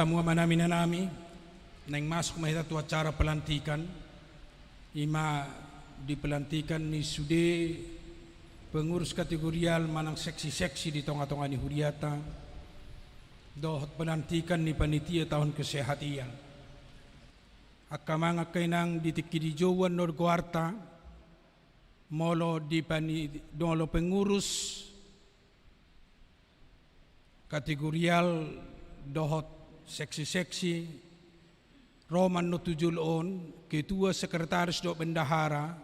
Hamu amanami, inanami, naeng masuk ma hita tu acara pelantikan, i ma di pelantikan ni sude pengurus kategorial manang seksi-seksi di tonga-tonga ni huriata, dohot pelantikan ni panitia taon kesehatian. Angka amang, angka inang, di tingki dijou annon goarta, molo di pani-, molo pengurus kategorial dohot seksi-seksi, ro ma annon tu jolo on, ketua, sekretaris dohot bendahara,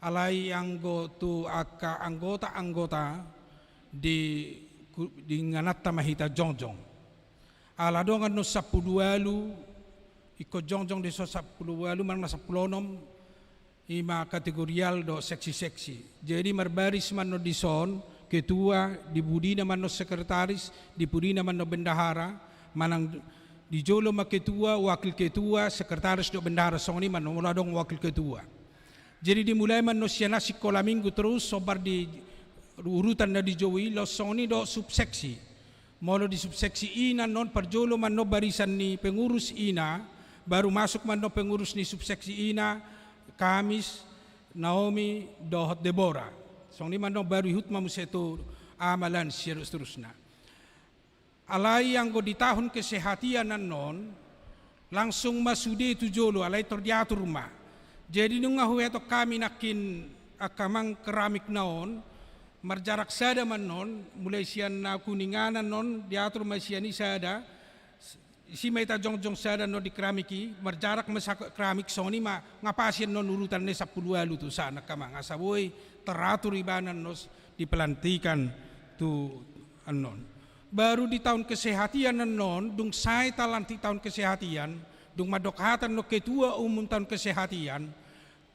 alai anggo tu angka anggota-anggota di ku-, di ingananta ma hita jongjong. Ala adong annon sampulu ualu, ingkon jongjong di son sampulu ualu, manang na sampulu onom, i ma kategorial dohot seksi-seksi. Jadi marbaris ma annon di son, ketua, di pudina ma annon sekretaris, di pudina ma annon bendahara, manang di jolo ma ketua, wakil ketua, sekretaris dohot bendahara, songon i ma annon molo adong wakil ketua. Jadi dimulai ma annon sian na sikola minggu terus, sombar di urutan na dijou i, laos songon i dohot subseksi. Molo di subseksi ina annon, parjolo ma annon barisan ni pengurus ina, baru masuk ma annon pengurus ni subseksi ina, Kamis, Naomi, dohot Debora. Songon i ma annon baru ihut ma muse tu Ama, Lansia dohot seterusna. Alai anggo di taon kesehatian annon, langsung ma sude tu jolo, alai tor diatur ma. Jadi nunga huetong hami nangkin angka amang keramikna on, marjarak sada ma annon, mulai sian na kuningan annon, diatur ma sian i sada, isi ma hita jongjong sada annon di keramik i, marjarak ma sa keramik, songon i ma ngapasi annon urutan na sampulu ualu tu san angka amang, asa boi teratur ibana annon di pelantikan tu annon. Baru di taon kesehatian annon, dung sae talantik taon kesehatian, dung mandok hata annon ketua umum taon kesehatian,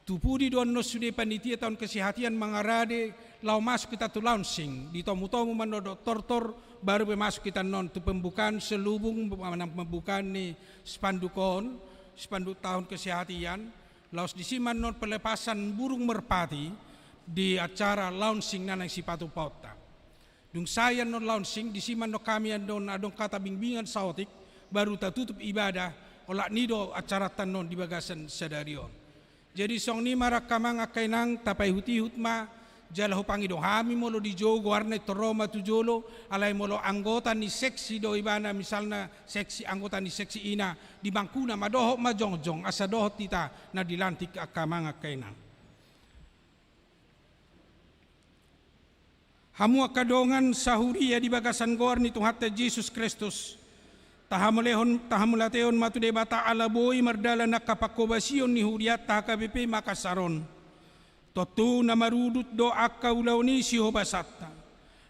tu pudi do annon sude panitia taon kesehatian mangarade laho masuk hita tu launching, ditomu-tomu ma annon dohot tortor, baru pe masuk hita annon tu pembukaan selubung, manang pembukaan ni spanduk on, spanduk taon kesehatian, laos disi ma annon pelepasan burung merpati di acara launching na naeng sipatupaonta. Dung sae annon launching, disi ma annon hami annon adong hata bingbingan saotik, baru tatutup ibadah, olat ni do acaranta annon di bagasan sadari on. Jadi songon i ma angka amang angka inang, tapaihut-ihut ma, jala hupangido hami molo dijou goarna i tor ro ma tu jolo, alai molo anggota ni seksi do ibana, misalna seksi, anggota ni seksi ina, di bangkuna ma dohot ma jongjong, asa dohot hita na dilantik angka amang angka inang. Hamu angka dongan sahuria di bagasan goar ni Tuhanta Jesus Kristus, tahamolehon, tahamauliatehon ma tu Debata ala boi mardalan angka panghobasion ni hurianta H K B P Makassar on. Tontu na marudut do angka ulaon i sihobasanta.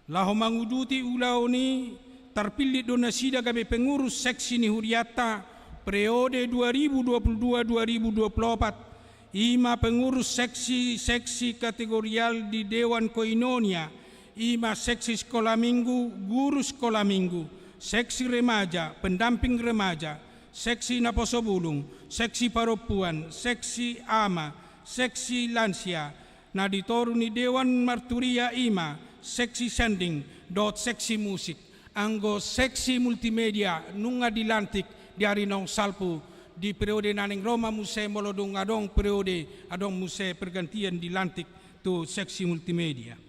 Laho manguduti ulaon i, tarpillit do nasida gabe pengurus seksi ni hurianta, periode dua ribu dua puluh dua dua ribu dua puluh opat, i ma pengurus seksi-seksi kategorial di Dewan Koinonia, i ma seksi sikola minggu, guru sikola minggu, seksi remaja, pendamping remaja, seksi naposobulung, seksi parompuan, seksi ama, seksi lansia, na di toru ni Dewan Marturia i ma seksi sanding dohot seksi musik. Anggo seksi multimedia nunga dilantik di ari naung salpu, di periode na naeng ro ma muse molo dung adong periode, adong muse pergantian dilantik tu seksi multimedia.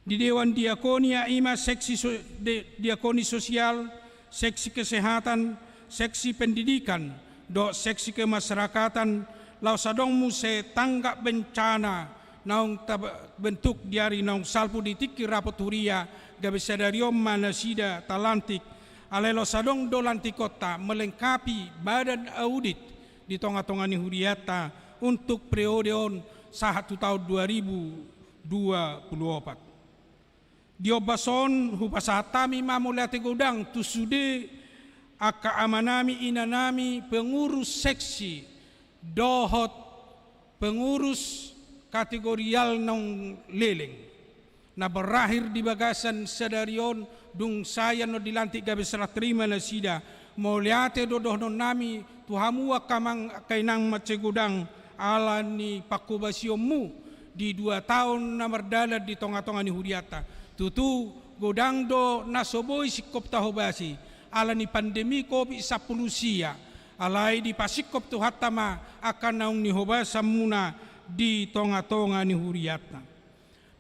Di Dewan Diakonia i ma seksi so-, de-, diakoni sosial, seksi kesehatan, seksi pendidikan, dohot seksi kemasyarakatan, laos adong muse tanggap bencana naung tabentuk di ari naung salpu di tingki rapot huria, gabe sadari on ma nasida talantik. Alai laos adong do lantikonta melengkapi badan audit di tonga-tonga ni hurianta untuk periode on sahat tu taon dua ribu dua puluh opat. Di ombas on, hupasahat hami ma mauliate godang tu sude angka amanami, inanami, pengurus seksi dohot pengurus kategorial naung leleng, na berakhir di bagasan sadari on, dung sae annon dilantik gabe serah terima nasida. Mauliate do dohononnami tu hamu angka amang angka inang mansai godang, ala ni panghobasionmu di dua taon na mardalan di tonga-tonga ni hurianta. Tutu, godang do na so boi singkop tahobasi, ala ni pandemi covid sampulu sia, alai dipasingkop Tuhanta ma angka naung nihobasanmuna di tonga-tonga ni hurianta.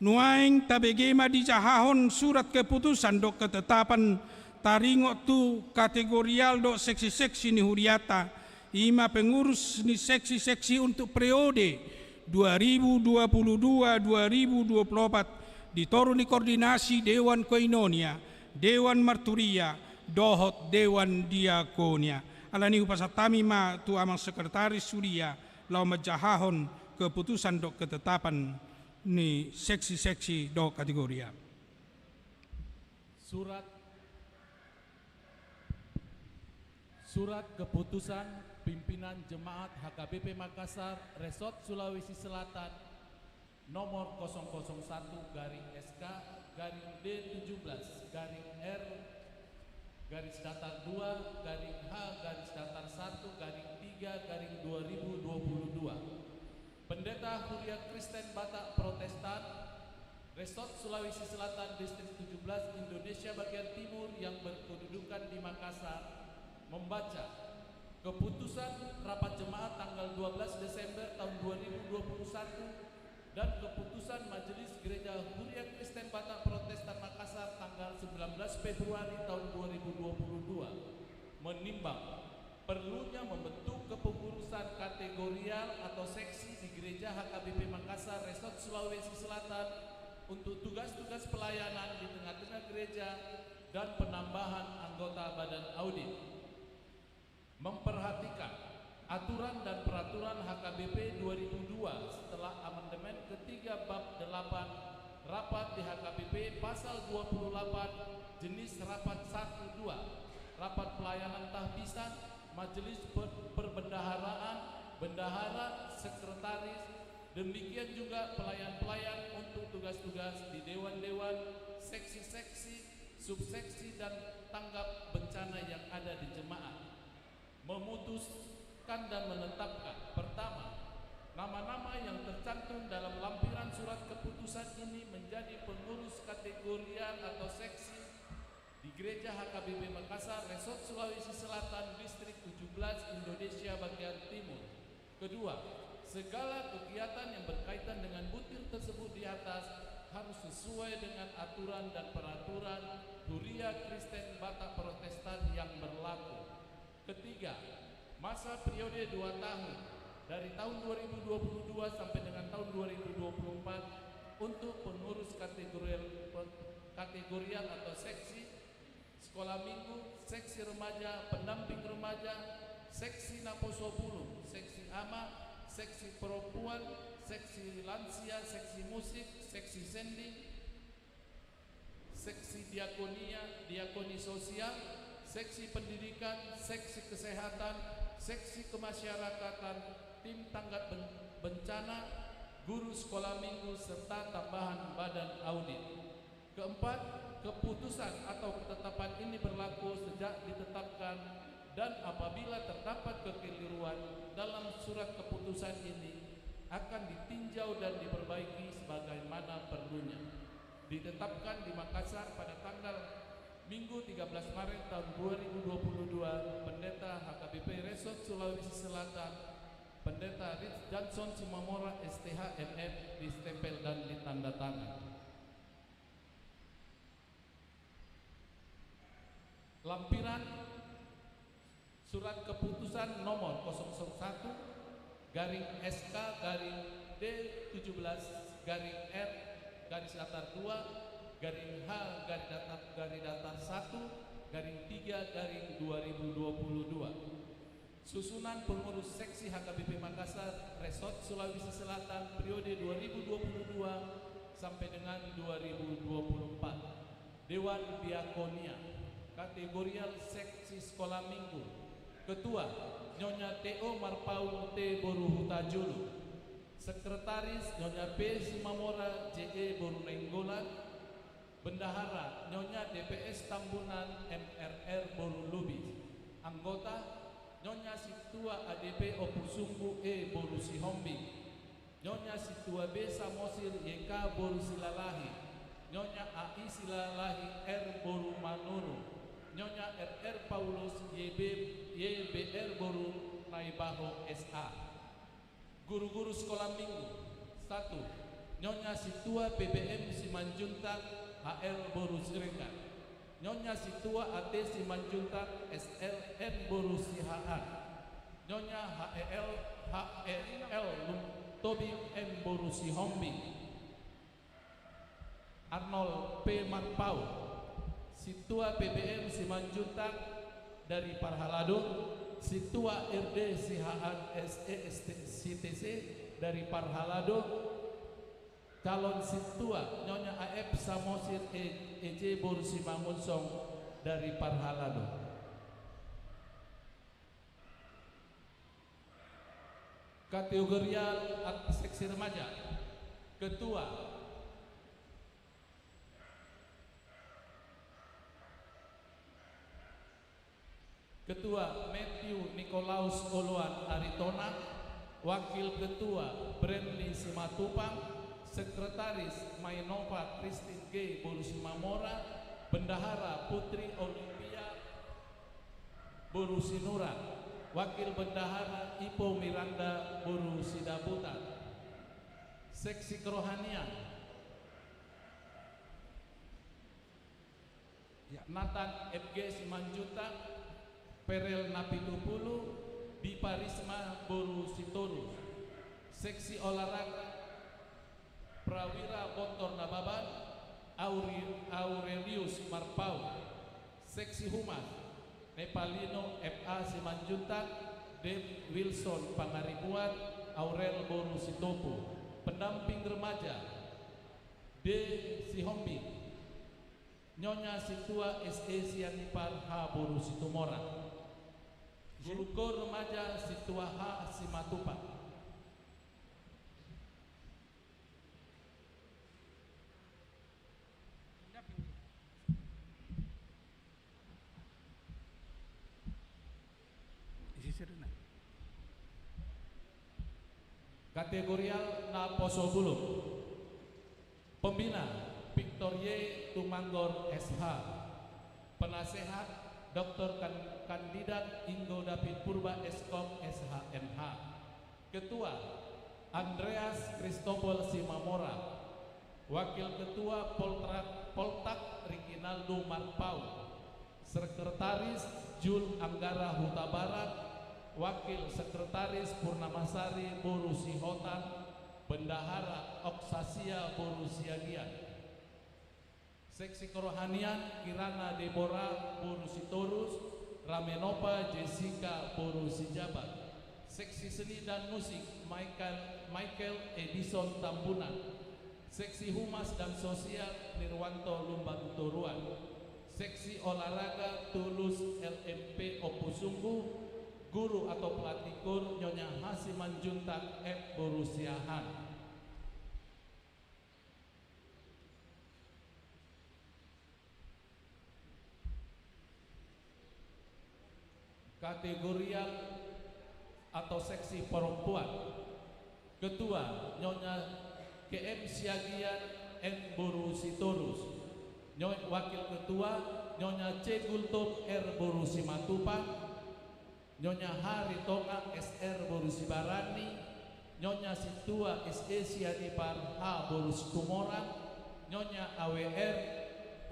Nuaeng tabege ma dijahahon surat keputusan dohot ketetapan taringot tu kategorial dohot seksi-seksi ni hurianta, i ma pengurus ni seksi-seksi untuk periode dua ribu dua puluh dua dua ribu dua puluh opat di toru ni koordinasi Dewan Koinonia, Dewan Marturia, dohot Dewan Diakonia. Alani i hupasahat hami ma tu amang sekretaris huria laho manjahahon keputusan dohot ketetapan ni seksi-seksi dohot kategorial. Surat, surat keputusan pimpinan jemaat H K B P Makassar, Resort Sulawesi Selatan, nomor kosong kosong satu garing S K garing D tujuh belas garing R garis datar dua garing H garis datar satu garing tiga garing dua ribu dua puluh dua. Pendeta Huria Kristen Batak Protestan, Resort Sulawesi Selatan, Distrik tujuh belas, Indonesia Bagian Timur yang berkedudukan di Makassar, membaca keputusan rapat jemaat tanggal dua belas Desember tahun dua ribu dua puluh satu dan keputusan Majelis Gereja Huria Kristen Batak Protestan Makassar tanggal sembilan belas Februari tahun dua ribu dua puluh dua, menimbang perlunya membentuk kepengurusan kategorial atau seksi di Gereja H K B P Makassar, Resort Sulawesi Selatan, untuk tugas-tugas pelayanan di tengah-tengah gereja dan penambahan anggota Badan Audit. Memperhatikan aturan dan peraturan H K B P dua ribu dua setelah amandemen ketiga bab delapan rapat di H K B P pasal dua puluh delapan jenis rapat satu dua, rapat pelayanan tahbisan, majelis per-, perbendaharaan, bendahara, sekretaris, demikian juga pelayan-pelayan untuk tugas-tugas di dewan-dewan, seksi-seksi, subseksi, dan tanggap bencana yang ada di jemaat. Memutuskan dan menetapkan, pertama, nama-nama yang tercantum dalam lampiran surat keputusan ini menjadi pengurus kategorial atau seksi di Gereja H K B P Makassar, Resort Sulawesi Selatan, Distrik tujuh belas, Indonesia Bagian Timur. Kedua, segala kegiatan yang berkaitan dengan butir tersebut di atas harus sesuai dengan aturan dan peraturan Huria Kristen Batak Protestan yang berlaku. Ketiga, masa periode dua tahun, dari tahun dua ribu dua puluh dua sampai dengan tahun dua ribu dua puluh empat, untuk pengurus kategorial, kategorial atau seksi, sekolah minggu, seksi remaja, pendamping remaja, seksi naposobulung, seksi ama, seksi perempuan, seksi lansia, seksi musik, seksi seni, seksi diakonia, diakoni sosial, seksi pendidikan, seksi kesehatan, seksi kemasyarakatan, tim tanggap ben-, bencana, guru sekolah minggu, serta tambahan badan audit. Keempat, keputusan atau ketetapan ini berlaku sejak ditetapkan dan apabila terdapat kekeliruan dalam surat keputusan ini akan ditinjau dan diperbaiki sebagaimana perlunya. Ditetapkan di Makassar pada tanggal Minggu tiga belas Maret tahun dua ribu dua puluh dua, Pendeta H K B P Resort Sulawesi Selatan, Pendeta Rich Johnson Simamora, S T H, M F, distempel dan ditanda tangan. Lampiran surat keputusan nomor kosong kosong satu garing S K garing D tujuh belas garing R garis datar dua garing H garis datar, garis datar satu garing tiga garing dua ribu dua puluh dua. Susunan pengurus seksi H K B P Makassar, Resort Sulawesi Selatan, periode dua ribu dua puluh dua sampai dengan dua ribu dua puluh empat. Dewan Diakonia, kategorial seksi sekolah minggu. Ketua, Nyonya T O Marpaung T boru Hutajulu. Sekretaris, Nyonya P Simamora J E boru Nainggolan. Bendahara, Nyonya D P S Tambunan M R R boru Lubis. Anggota, Nyonya Situa A D P Ompusunggu E boru Sihombing. Nyonya Situa B Samosir Y K boru Silalahi. Nyonya A I Silalahi R boru Manurung. Nyonya R R Paulus Y B, Y B R boru Naibaho S A. Guru-guru sekolah minggu. Satu. Nyonya Sintua P B M Simanjuntak H L boru Siregar. Nyonya Sintua A T Simanjuntak S L M boru Siahaan. Nyonya H E L, H E L Tobing M boru Sihombing. Arnold P Marpaung, Sintua P B M Simanjuntak dari Parhalado, Sintua R D Siahaan S E S T, S I T C dari Parhalado, calon Sintua Nyonya A F Samosir E-, E J boru Simangunsong dari Parhalado. Kategorial at-, seksi remaja. Ketua. Ketua Matthew Nikolaus Oloan Aritonang, Wakil Ketua Brandly Simatupang, Sekretaris Mainova Christine G boru Simamora, Bendahara Putri Olimpia boru Sinurat, Wakil Bendahara Ipo Miranda boru Sidabutan. Seksi kerohanian. Ya. Nathan F G Simanjuntak, Perel Napitupulu, Dipa Risma boru Sitorus. Seksi olahraga, Prawira Bontor Nababan, Auri-, Aurelius Marpaung. Seksi humas, Nepalino F A Simanjuntak, Dev Wilson Pangaribuan, Aurel boru Sitopu. Pendamping remaja, D Sihombing. Nyonya Sintua S E Sianipar H boru Situmorang. Guru kor remaja Sintua H Simatupang. Kategorial naposobulung. Pembina, Victor Y Tumanggor S H. Penasehat, Doktor Kan-, Kandidat Inggo David Purba S Kom S H M H. Ketua, Andreas Christopher Simamora. Wakil Ketua, Poltrak-, Poltak Riginaldo Marpaung. Sekretaris, Jul Anggara Hutabarat. Wakil Sekretaris, Purnamasari boru Sihotan. Bendahara, Oksasia boru Siagian. Seksi kerohanian, Kirana Deborah boru Sitorus, Ramenova Jessica boru Sijabat. Seksi seni dan musik, Michael, Michael Edison Tambunan. Seksi humas dan sosial, Nirwanto Lumban Toruan. Seksi olahraga, Tulus L M P Ompusunggu. Guru atau pelatih kor, Nyonya H Simanjuntak F boru Siahaan. Kategorial atau seksi perempuan. Ketua, Nyonya K M Siagian N boru Sitorus. Nyo-, Wakil Ketua, Nyonya C Gultom R boru Simatupang. Nyonya H Ritonga S R boru Sibarani, Nyonya Sintua S E Sianipar H boru Situmorang, Nyonya A W R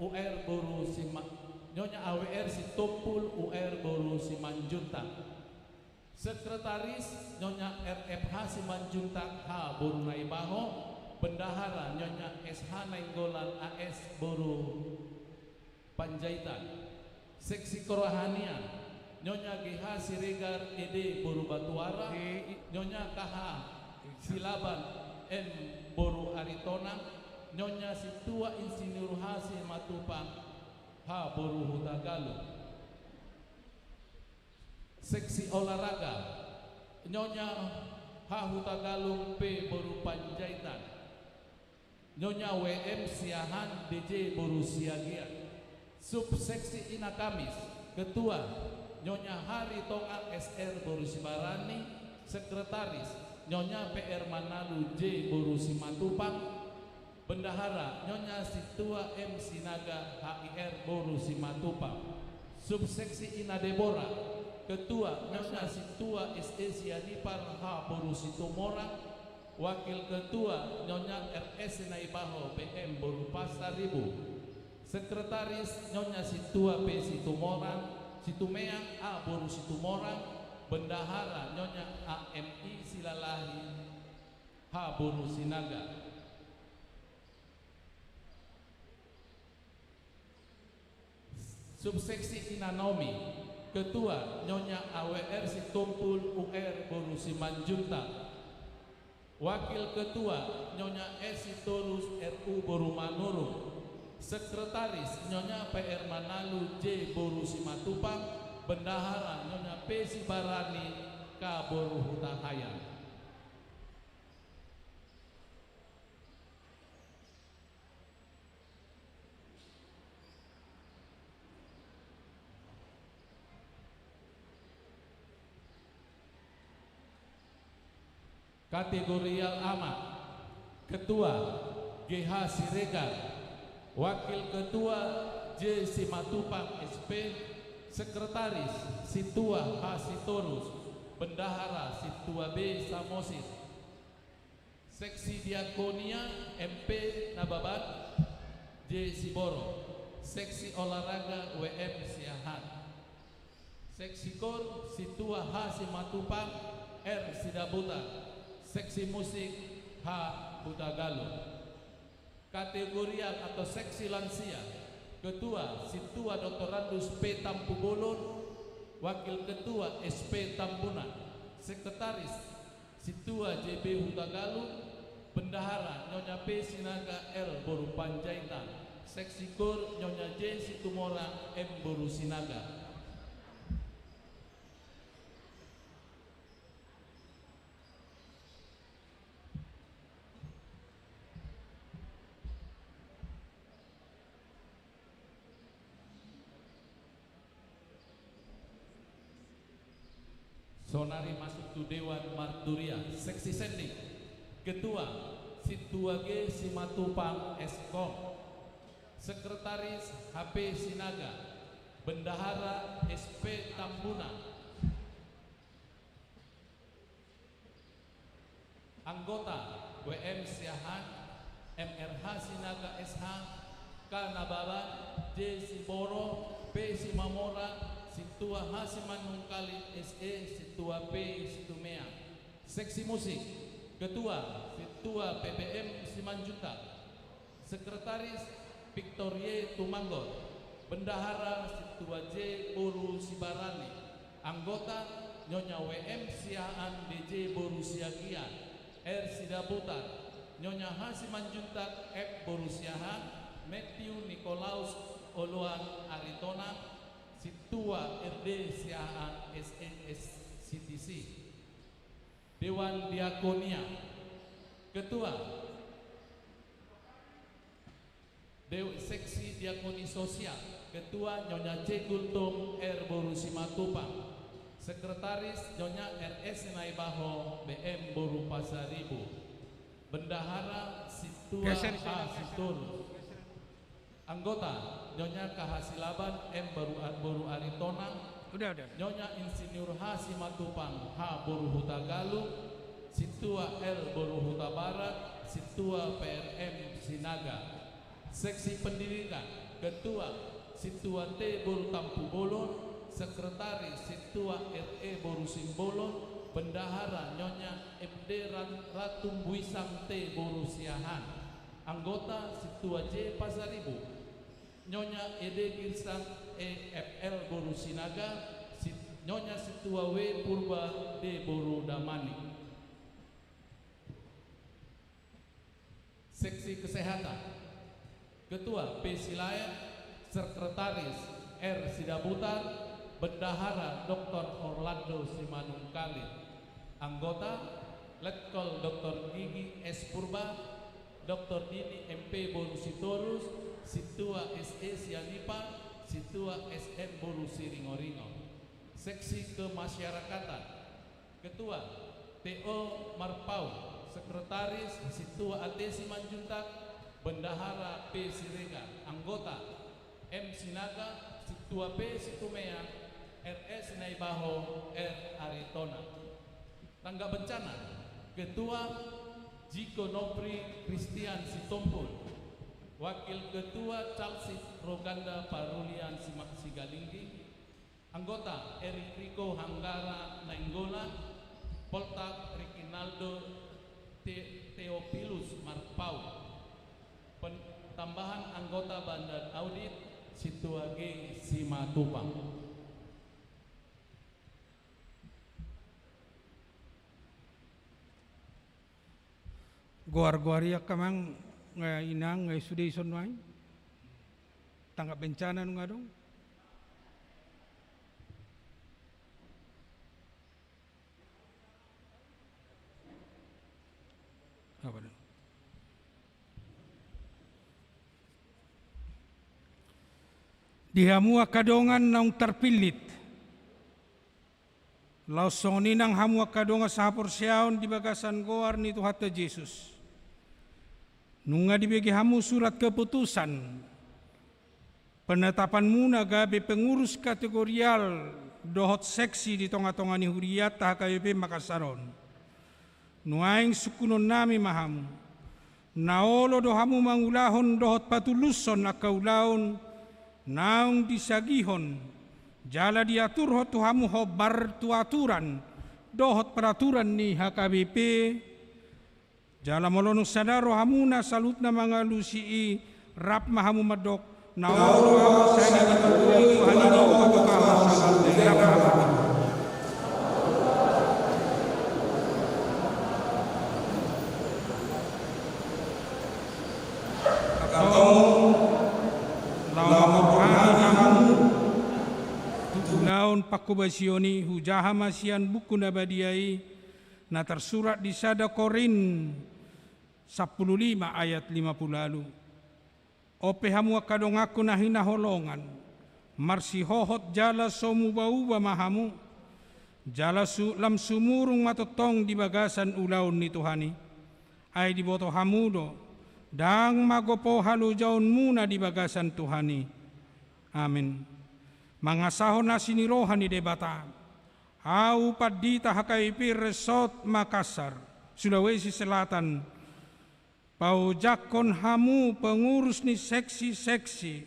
U R boru Sima-, Nyonya A W R Sitompul U R boru Simanjuntak. Sekretaris, Nyonya R F H Simanjuntak H boru Naibaho, Bendahara, Nyonya S H Nainggolan A S boru Panjaitan. Seksi kerohanian, Nyonya G H Siregar E D boru Batuara, Nyonya K H Silaban M boru Aritonang, Nyonya Sintua Insinyur H Simatupang H boru Hutagalung. Seksi olahraga, Nyonya H Hutagalung P boru Panjaitan. Nyonya W M Siahaan D J boru Siagian. Subseksi Ina Kamis, Ketua, Nyonya H Ritonga S R boru Sibarani, Sekretaris, Nyonya P R Manalu J boru Simatupang, Bendahara, Nyonya Sintua M Sinaga H I R boru Simatupang. Subseksi Ina Debora, ketua Nyonya Sintua S E Sianipar H boru Situmorang, wakil ketua Nyonya R S Naibaho B M boru Pasaribu, sekretaris Nyonya Sintua P Situmorang, Situmeang A boru Situmorang, bendahara Nyonya A M I Silalahi H boru Sinaga. Subseksi Ina Naomi, ketua Nyonya A W R Sitompul U R boru Simanjuntak, wakil ketua Nyonya S Sitorus R U boru Manurung, sekretaris Nyonya P R Manalu J boru Simatupang, bendahara Nyonya P Sibarani K boru Hutahaean. Kategorial amak, ketua G H Siregar, wakil ketua J Simatupang S P, sekretaris Sintua H Sitorus, bendahara Sintua B Samosir. Seksi Diakonia M P Nababan J Siboro, seksi olahraga W M Siahaan. Seksi kor Sintua H Simatupang R Sidabutar, seksi musik H Hutagalung. Kategorial atau seksi lansia, ketua Sintua Doktorandus P Tampubolon, wakil ketua S P Tambunan, sekretaris Sintua J B Hutagalung, bendahara Nyonya P Sinaga L boru Panjaitan, seksi kor Nyonya J Situmorang M boru Sinaga. Saonari masuk tu Dewan Marturia, seksi sending. Ketua, Sintua G Simatupang S Kom. Sekretaris, H P Sinaga. Bendahara, S P Tambunan. Anggota, W M Siahaan, M R H Sinaga S H, K Nababan, J Siboro, P Simamora, Sintua H Simanungkalit S E, Sintua P Situmeang. Seksi musik, ketua, Sintua P B M Simanjuntak. Sekretaris, Victor Y Tumanggot. Bendahara, Sintua J boru Sibarani. Anggota, Nyonya W M Siahaan D J boru Siagian, R Sidabutar, Nyonya H Simanjuntak F boru Siahaan, Matthew Nikolaus Oloan Aritonang, Sintua R D Siahaan S E S C T C. Dewan Diakonia. Ketua, Dew-, Seksi Diakoni Sosial, Ketua Nyonya C Gultom R boru Simatupang, Sekretaris Nyonya R S Naibaho B M boru Pasaribu, Bendahara Sintua H Sitorus, Anggota Nyonya K H Silaban M boru, boru Aritonang, Udah, udah. Nyonya Insinyur H Simatupang H boru Hutagalung, Sintua L boru Hutabarat, Sintua P R M Sinaga. Seksi Pendidikan, Ketua, Sintua T boru Tampubolon, Sekretaris, Sintua R E boru Simbolon, Bendahara, Nyonya M D Ran-, Ratumbuisang T boru Siahaan. Anggota, Sintua J Pasaribu, Nyonya E D Girsang E F L boru Sinaga, Si-, Nyonya Sintua W Purba D boru Damani. Seksi Kesehatan. Ketua P Silaet, Sekretaris R Sidabutar, Bendahara Doktor Orlando Simanungkalit. Anggota, Letkol Doktor Gigi S Purba, Doktor Dini M P boru Sitorus, Sintua S E Sianipar, Sintua S M boru Siringoringo. Seksi Kemasyarakatan. Ketua, T O Marpaung, Sekretaris, Sintua A T Simanjuntak, Bendahara P Siregar, Anggota, M Sinaga, Si-, Ketua P Situmea, R S Naibaho, R Aritona. Tanggap bencana, Ketua Jiko Nopri Christian Sitompul, Wakil Ketua Calsip Roganda Parulian Sima-, Sigalingging, anggota Eric Rico Hanggara Nainggolan, Poltak Rikinaldo Te-, Theophilus Marpaung, pen-, tambahan anggota Badan Audit Situage Simatupang. Goar-goar i angka amang, eh, inang, eh, sude ison nuaeng. Tanggap bencana nunga adong. Apa do? Di hamu angka dongan naung tarpillit, laos songon i nang hamu angka dongan sahaporseaon di bagasan goar ni Tuhanta Jesus. Nunga dibege hamu surat keputusan penetapanmuna gabe pengurus kategorial dohot seksi di tonga-tonga ni hurianta H K B P Makassar on. Nuaeng sungkunonnami ma hamu. Na olo do hamu mangulahon dohot patulushon angka ulaon naung disagihon jala diaturhon tu hamu hombar tu aturan dohot peraturan ni H K B P. Jala molo nunga sada rohamuna saluhutna mangalusi i, rap ma hamu mandok: Na olo do ahu sai dipargogoi Tuhan i, na olo do ahu saluhutna i. Rap ma hamu. Antong, laho mambuhai hamu tu ulaon panghobasion i, hujaha ma sian buku na badia i, na tarsurat di sada Korint sampulu lima ayat lima pulu ualu. On pe hamu angka donganku na hinaholongan, marsihohot jala so muba-uba ma hamu, jala su-, lam sumurung ma tongtong di bagasan ulaon ni Tuhan i. Ai diboto hamu do, ndang magopo halojaonmuna di bagasan Tuhan i. Amin. Mangasahon asi ni roha ni Debata, ahu pandita H K B P Resort Makassar, Sulawesi Selatan, paojakhon hamu pengurus ni seksi-seksi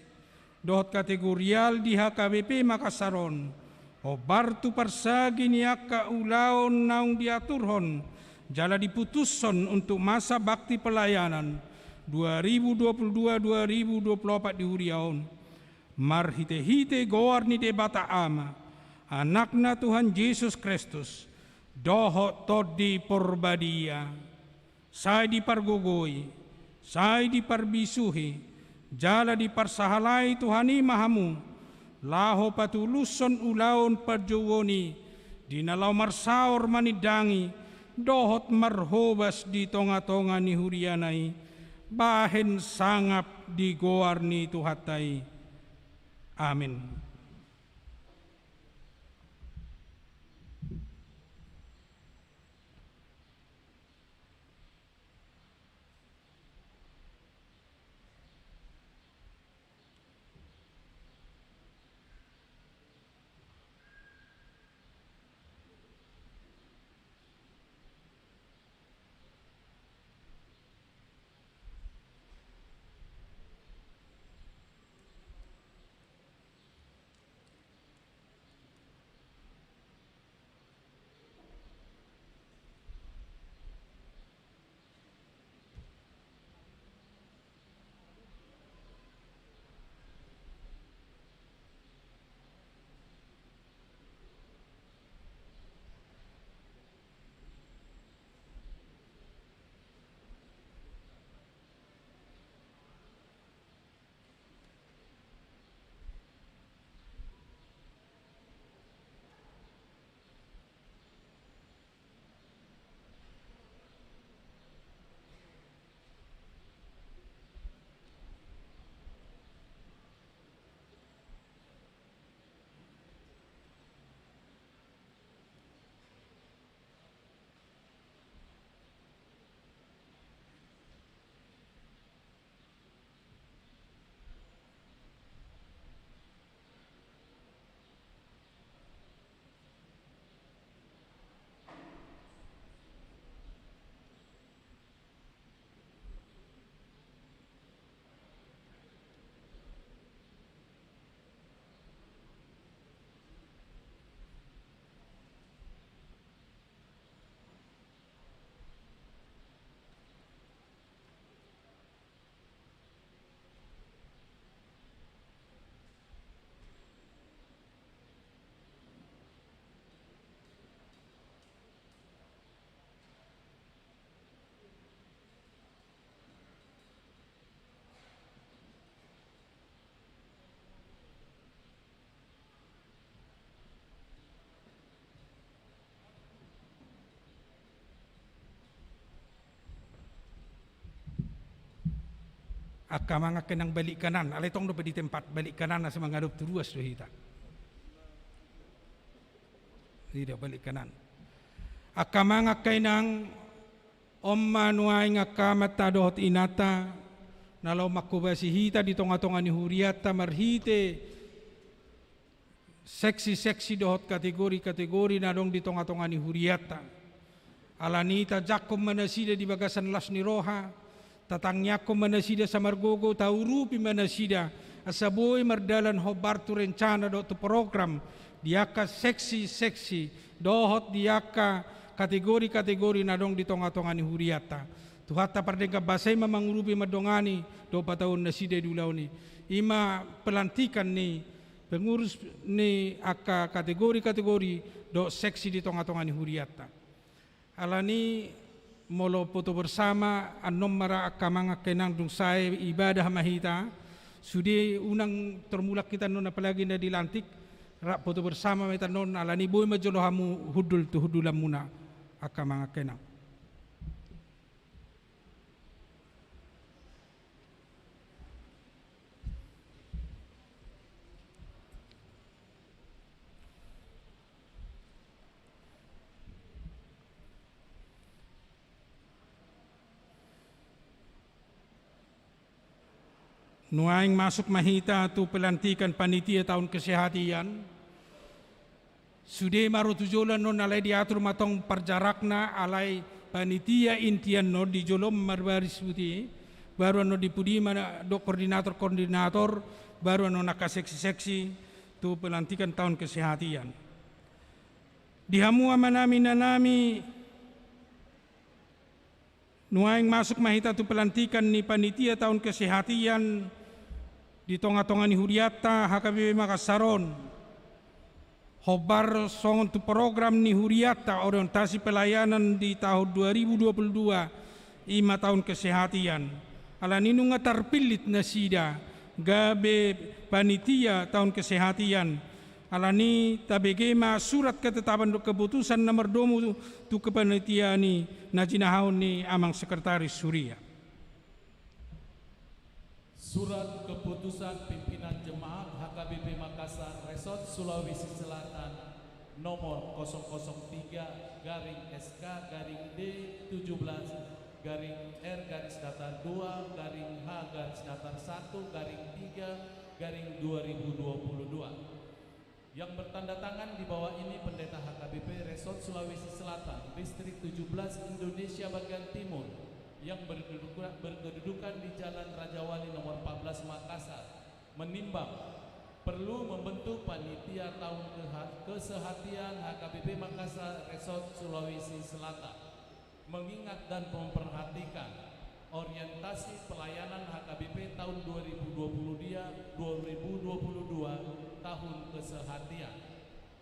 dohot kategorial di H K B P Makassar on, hombar tu parsagi ni angka ulaon naung diaturhon jala diputushon untuk masa bakti pelayanan dua ribu dua puluh dua dua ribu dua puluh opat di huria on. Marhite-hite goar ni Debata Ama, Anakna Tuhan Jesus Kristus, dohot Tondi Porbadia, sai dipargogoi, sai diparbisuhi, jala diparsahalai Tuhan i ma hamu, laho patulushon ulaon parjouon i, di na laho marsaor manindangi, dohot marhobas di tonga-tonga ni huriana i, bahen sangap di goar ni Tuhanta i. Amin. Angka amang, angka inang, balik kanan, alai tong dope di tempat, balik kanan asa mangadop tu ruas do hita. Ida, balik kanan. Angka amang, angka inang, on ma nuaeng angka amanta dohot inanta na laho manghobasi hita di tonga-tonga ni hurianta marhite seksi-seksi dohot kategori-kategori na adong di tonga-tonga ni hurianta. Alani i, tajangkon ma nasida di bagasan las ni roha, tatangiangkon ma nasida samargogo, taurupi ma nasida asa boi mardalan hombar tu rencana dohot tu program di angka seksi-seksi dohot di angka kategori-kategori na adong di tonga-tonga ni hurianta. Tuhanta pardenggan basa i ma mangurupi, mandongani dohot patauhon nasida di ulaon i. I ma pelantikan ni pengurus ni angka kategori-kategori dohot seksi di tonga-tonga ni hurianta. Alani i, molo foto bersama annon ma ra, angka amang, angka inang, dung sae ibadah ma hita. Sude unang termulak hita annon, apalagi na di lantik, ra foto bersama ma hita annon, alani i boi ma jolo hamu hundul tu hundulanmuna, angka amang, angka inang. Nuaeng masuk ma hita tu pelantikan panitia taon kesehatian. Sude ma ro tu jolo annon, alai diatur ma tong parjarakna, alai panitia inti annon di jolo marbaris putih, baru annon di pudi ma dohot koordinator-koordinator, baru annon angka seksi-seksi tu pelantikan taon kesehatian. Di hamu amanami, inanami, nuaeng masuk ma hita tu pelantikan ni panitia taon kesehatian di tonga-tonga ni hurianta H K B P Makassar on. Hombar songon tu program ni hurianta orientasi pelayanan di tahun dua ribu dua puluh dua, i ma taon kesehatian. Alani i nunga tarpillit nasida gabe panitia taon kesehatian. Alani i tabege ma surat ketetapan dohot keputusan na mardomu tu kepanitiaan i na jinahahon ni amang sekretaris huria. Surat keputusan pimpinan jemaat H K B P Makassar Resort Sulawesi Selatan nomor kosong kosong tiga garing S K garing D tujuh belas garing R garis datar dua garing H garis datar satu garing tiga garing dua ribu dua puluh dua. Yang bertanda tangan di bawah ini Pendeta H K B P Resort Sulawesi Selatan, Distrik tujuh belas Indonesia Bagian Timur, yang berkedudukan, berkedudukan di Jalan Raja Wali nomor empat belas Makassar, menimbang perlu membentuk panitia tahun keha-, kesehatian H K B P Makassar Resort Sulawesi Selatan. Mengingat dan memperhatikan orientasi pelayanan H K B P tahun dua ribu dua puluh dia, dua ribu dua puluh dua, tahun kesehatian.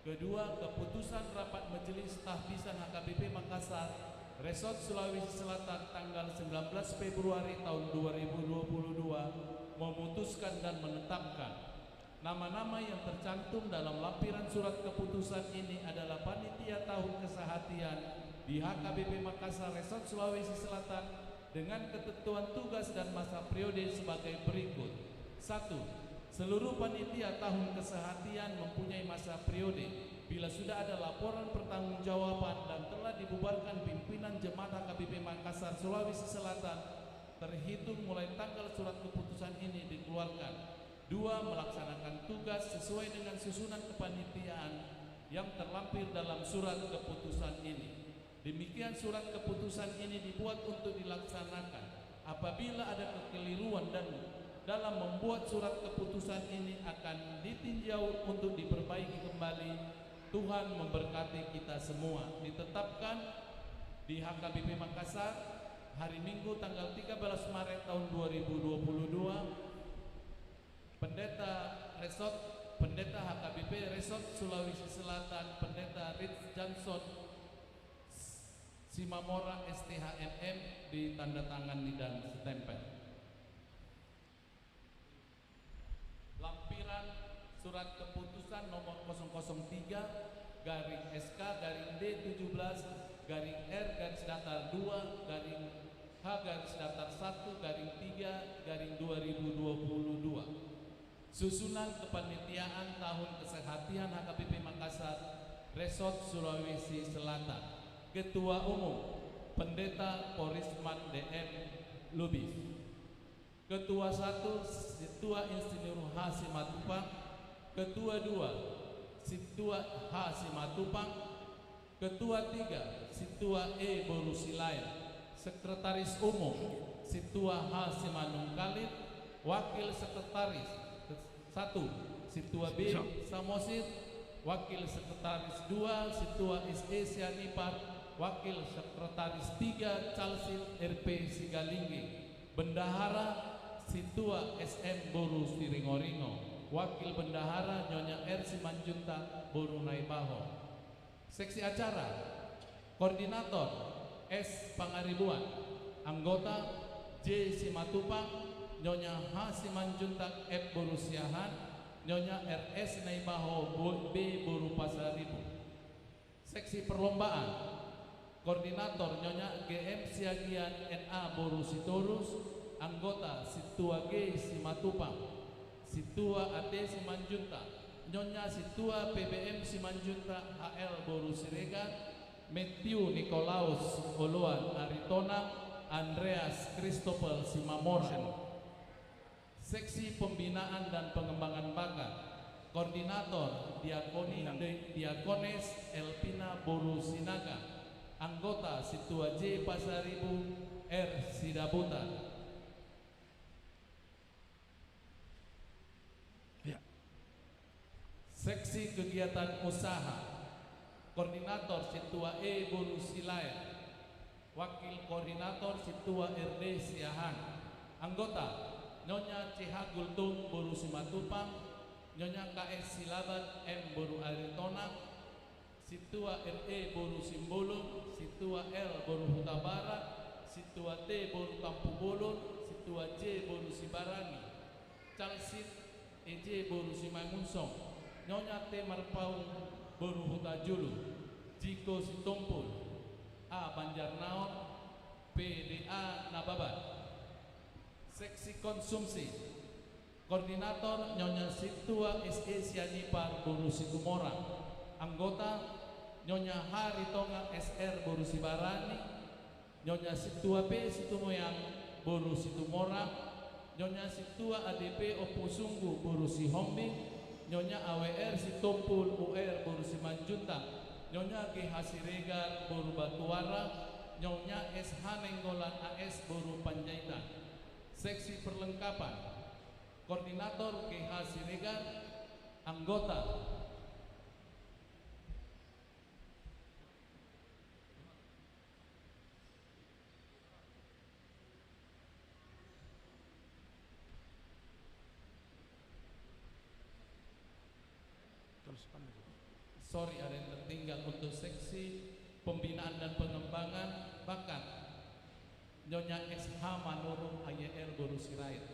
Kedua, keputusan rapat Majelis Tahfisan H K B P Makassar Resort Sulawesi Selatan tanggal sembilan belas Februari tahun dua ribu dua puluh dua memutuskan dan menetapkan nama-nama yang tercantum dalam lampiran surat keputusan ini adalah panitia tahun kesehatian di H K B P Makassar Resort Sulawesi Selatan dengan ketentuan tugas dan masa periode sebagai berikut. Satu, seluruh panitia tahun kesehatian mempunyai masa periode. Bila sudah ada laporan pertanggungjawaban dan telah dibubarkan pimpinan jemaat H K B P Makassar Sulawesi Selatan, terhitung mulai tanggal surat keputusan ini dikeluarkan. Dua, melaksanakan tugas sesuai dengan susunan kepanitiaan yang terlampir dalam surat keputusan ini. Demikian surat keputusan ini dibuat untuk dilaksanakan. Apabila ada kekeliruan dan dalam membuat surat keputusan ini akan ditinjau untuk diperbaiki kembali. Tuhan memberkati kita semua. Ditetapkan di H K B P Makassar hari Minggu tanggal tiga belas Maret tahun dua ribu dua puluh dua. Pendeta Resort, Pendeta H K B P Resort Sulawesi Selatan, Pendeta Rich Johnson Simamora, S T H M M, ditandatangani dan stempel. Lampiran surat keputusan nomor kosong kosong tiga garing S K garing D tujuh belas garing R garis datar dua garing H garis datar satu garing tiga garing dua ribu dua puluh dua. Susunan kepanitiaan tahun kesehatian H K B P Makassar, Resort Sulawesi Selatan. Ketua Umum, Pendeta Porisman D M Lubis. Ketua satu, Sintua Insinyur H Simatupang. Ketua dua, Sintua H Simatupang. Ketua tiga, Sintua E boru Silaen. Sekretaris Umum, Sintua H Simanungkalit. Wakil Sekretaris satu, Sintua B Samosir. Wakil Sekretaris dua, Sintua S E Sianipar. Wakil Sekretaris tiga, Calsid R P Sigalingging. Bendahara, Sintua S M boru Siringoringo. Wakil Bendahara, Nyonya R Simanjuntak boru Naibaho. Seksi acara, Koordinator S Pangaribuan. Anggota J Simatupang, Nyonya H Simanjuntak F boru Siahaan, Nyonya R S Naibaho bo-, B boru Pasaribu. Seksi perlombaan, Koordinator Nyonya G M Siagian N A boru Sitorus. Anggota Sintua G Simatupang, Sintua A T Simanjuntak, Nyonya Sintua P B M Simanjuntak H L boru Siregar, Matthew Nikolaus Oloan Aritonang, Andreas Christopher Simamoran. Seksi Pembinaan dan Pengembangan Bakat, Koordinator Diakoni, Diakones Elvina boru Sinaga. Anggota Sintua J Pasaribu, R Sidabutan. Ya. Seksi Kegiatan Usaha, Koordinator Sintua E boru Silaen. Wakil Koordinator Sintua R D Siahaan. Anggota, Nyonya C H Gultom boru Simatupang, Nyonya K S Silaban M boru Aritonang, Sintua R E boru Simbolon, Sintua L boru Hutabarat, Sintua T boru Tampubolon, Sintua J boru Sibarani, Calsid E J boru Simangunsong, Nyonya T Marpaung boru Hutajulu, Jiko Sitompul, A Banjarnaon, P D A Nababan. Seksi Konsumsi, Koordinator Nyonya Sintua S E Sianipar boru Situmorang. Anggota Nyonya H Ritonga S R boru Sibarani, Nyonya Sintua P Situmeang boru Situmorang, Nyonya Sintua A D P Ompu Sunggu boru Sihombing, Nyonya A W R Sitompul U R boru Simanjuntak, Nyonya G H Siregar boru Batuara, Nyonya S H Nainggolan A S boru Panjaitan. Seksi perlengkapan, Koordinator G H Siregar. Anggota. Sorry, ada yang tertinggal. Untuk seksi pembinaan dan pengembangan bakat, Nyonya S H Manurung I R boru Sirait.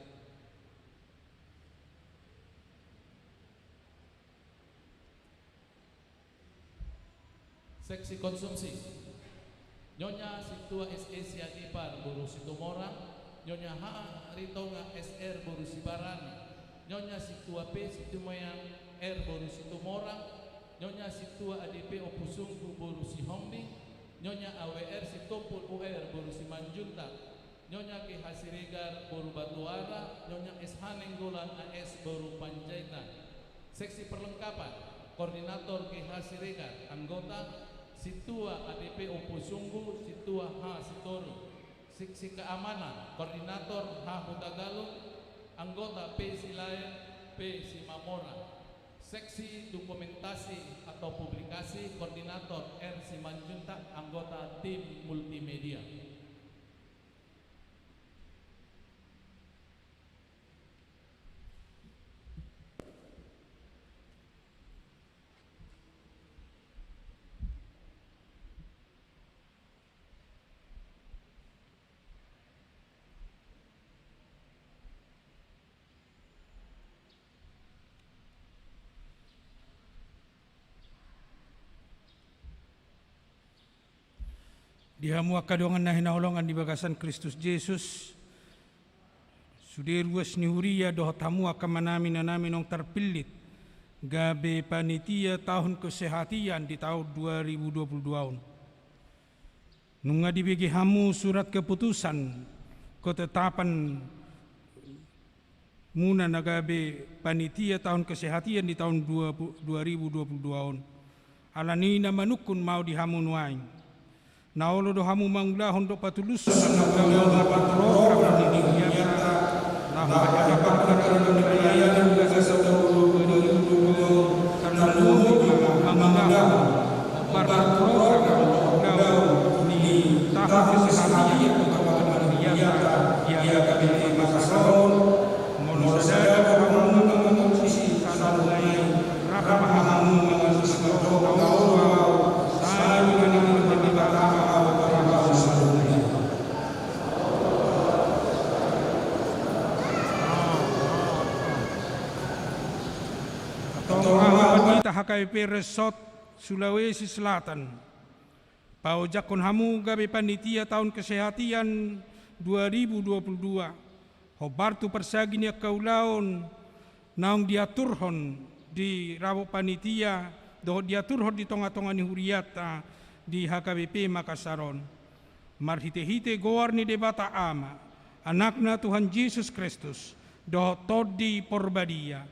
Seksi Konsumsi, Nyonya Sintua S E Sianipar boru Situmorang, Nyonya H Ritonga S R boru Sibarani, Nyonya Sintua P Situmeang R boru Situmorang, Nyonya Sintua A D P Ompu Sunggu boru Sihombing, Nyonya A W R Sitompul U R boru Simanjuntak, Nyonya G H Siregar boru Batuara, Nyonya S H Nainggolan A S boru Panjaitan. Seksi perlengkapan, Koordinator G H Siregar. Anggota, Sintua A D P Ompu Sunggu, Sintua H Sitoru. Seksi keamanan, Koordinator H Hutagalung. Anggota, P Silaen, P Simamora. Seksi dokumentasi atau publikasi, Koordinator R Simanjuntak. Anggota tim multimedia. Di hamu angka dongan na hinaholongan di bagasan Kristus Jesus, sude ruas ni huria dohot hamu angka amanami inanami naung tarpillit gabe panitia tahun kesehatian di tahun dua ribu dua puluh dua on. Nunga dibege hamu surat keputusan ketetapan muna na gabe panitia tahun kesehatian di tahun dua, dua ribu dua puluh dua on. Alani na manungkun ma au di hamu nuaeng. Na olo do hamu mangulahon dohot patulushon na mangulahon program ni hurianta, na mangulahon program ni hurianta, na mangulahon program ni tahun kesehatian di hurianta di H K B P Makassar on. Molo sada do hamu na mangurusi, salonai rap ma hamu mangurusi. Antong hamu pandita H K B P Resort Sulawesi Selatan, paojakhon hamu gabe panitia tahun kesehatian dua ribu dua puluh dua. Hombar tu parsagi ni angka ulaon naung diaturhon di rabot panitia dohot diaturhon di tongatonga ni hurianta di H K B P Makassar on. Marhitehite goar ni Debata Ama, Anakna Tuhan Jesus Kristus, dohot Tondi Porbadia,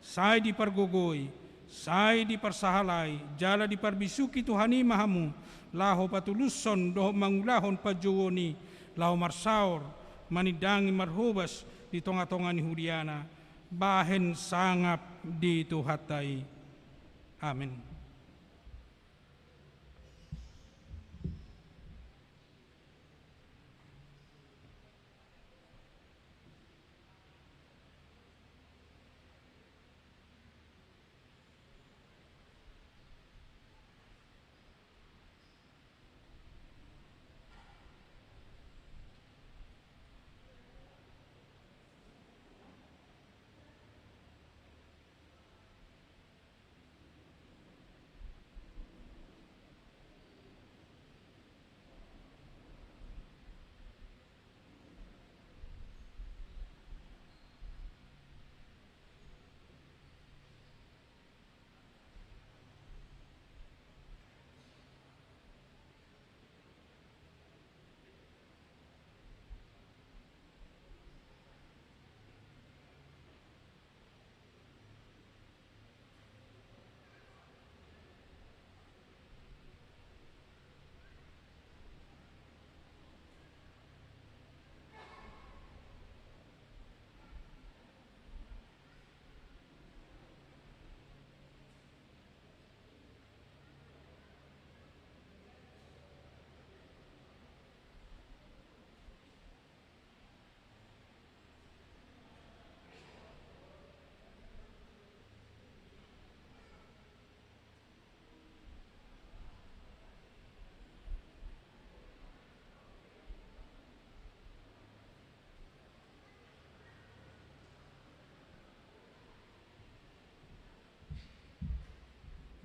sai dipargogoi, sai diparsahalai jala diparbisuhi Tuhan i ma hamu, laho patulushon dohot mangulahon panjouon i, laho marsaor manindangi marhobas di tongatonga ni huriana, bahen sangap di Tuhanta i. Amen.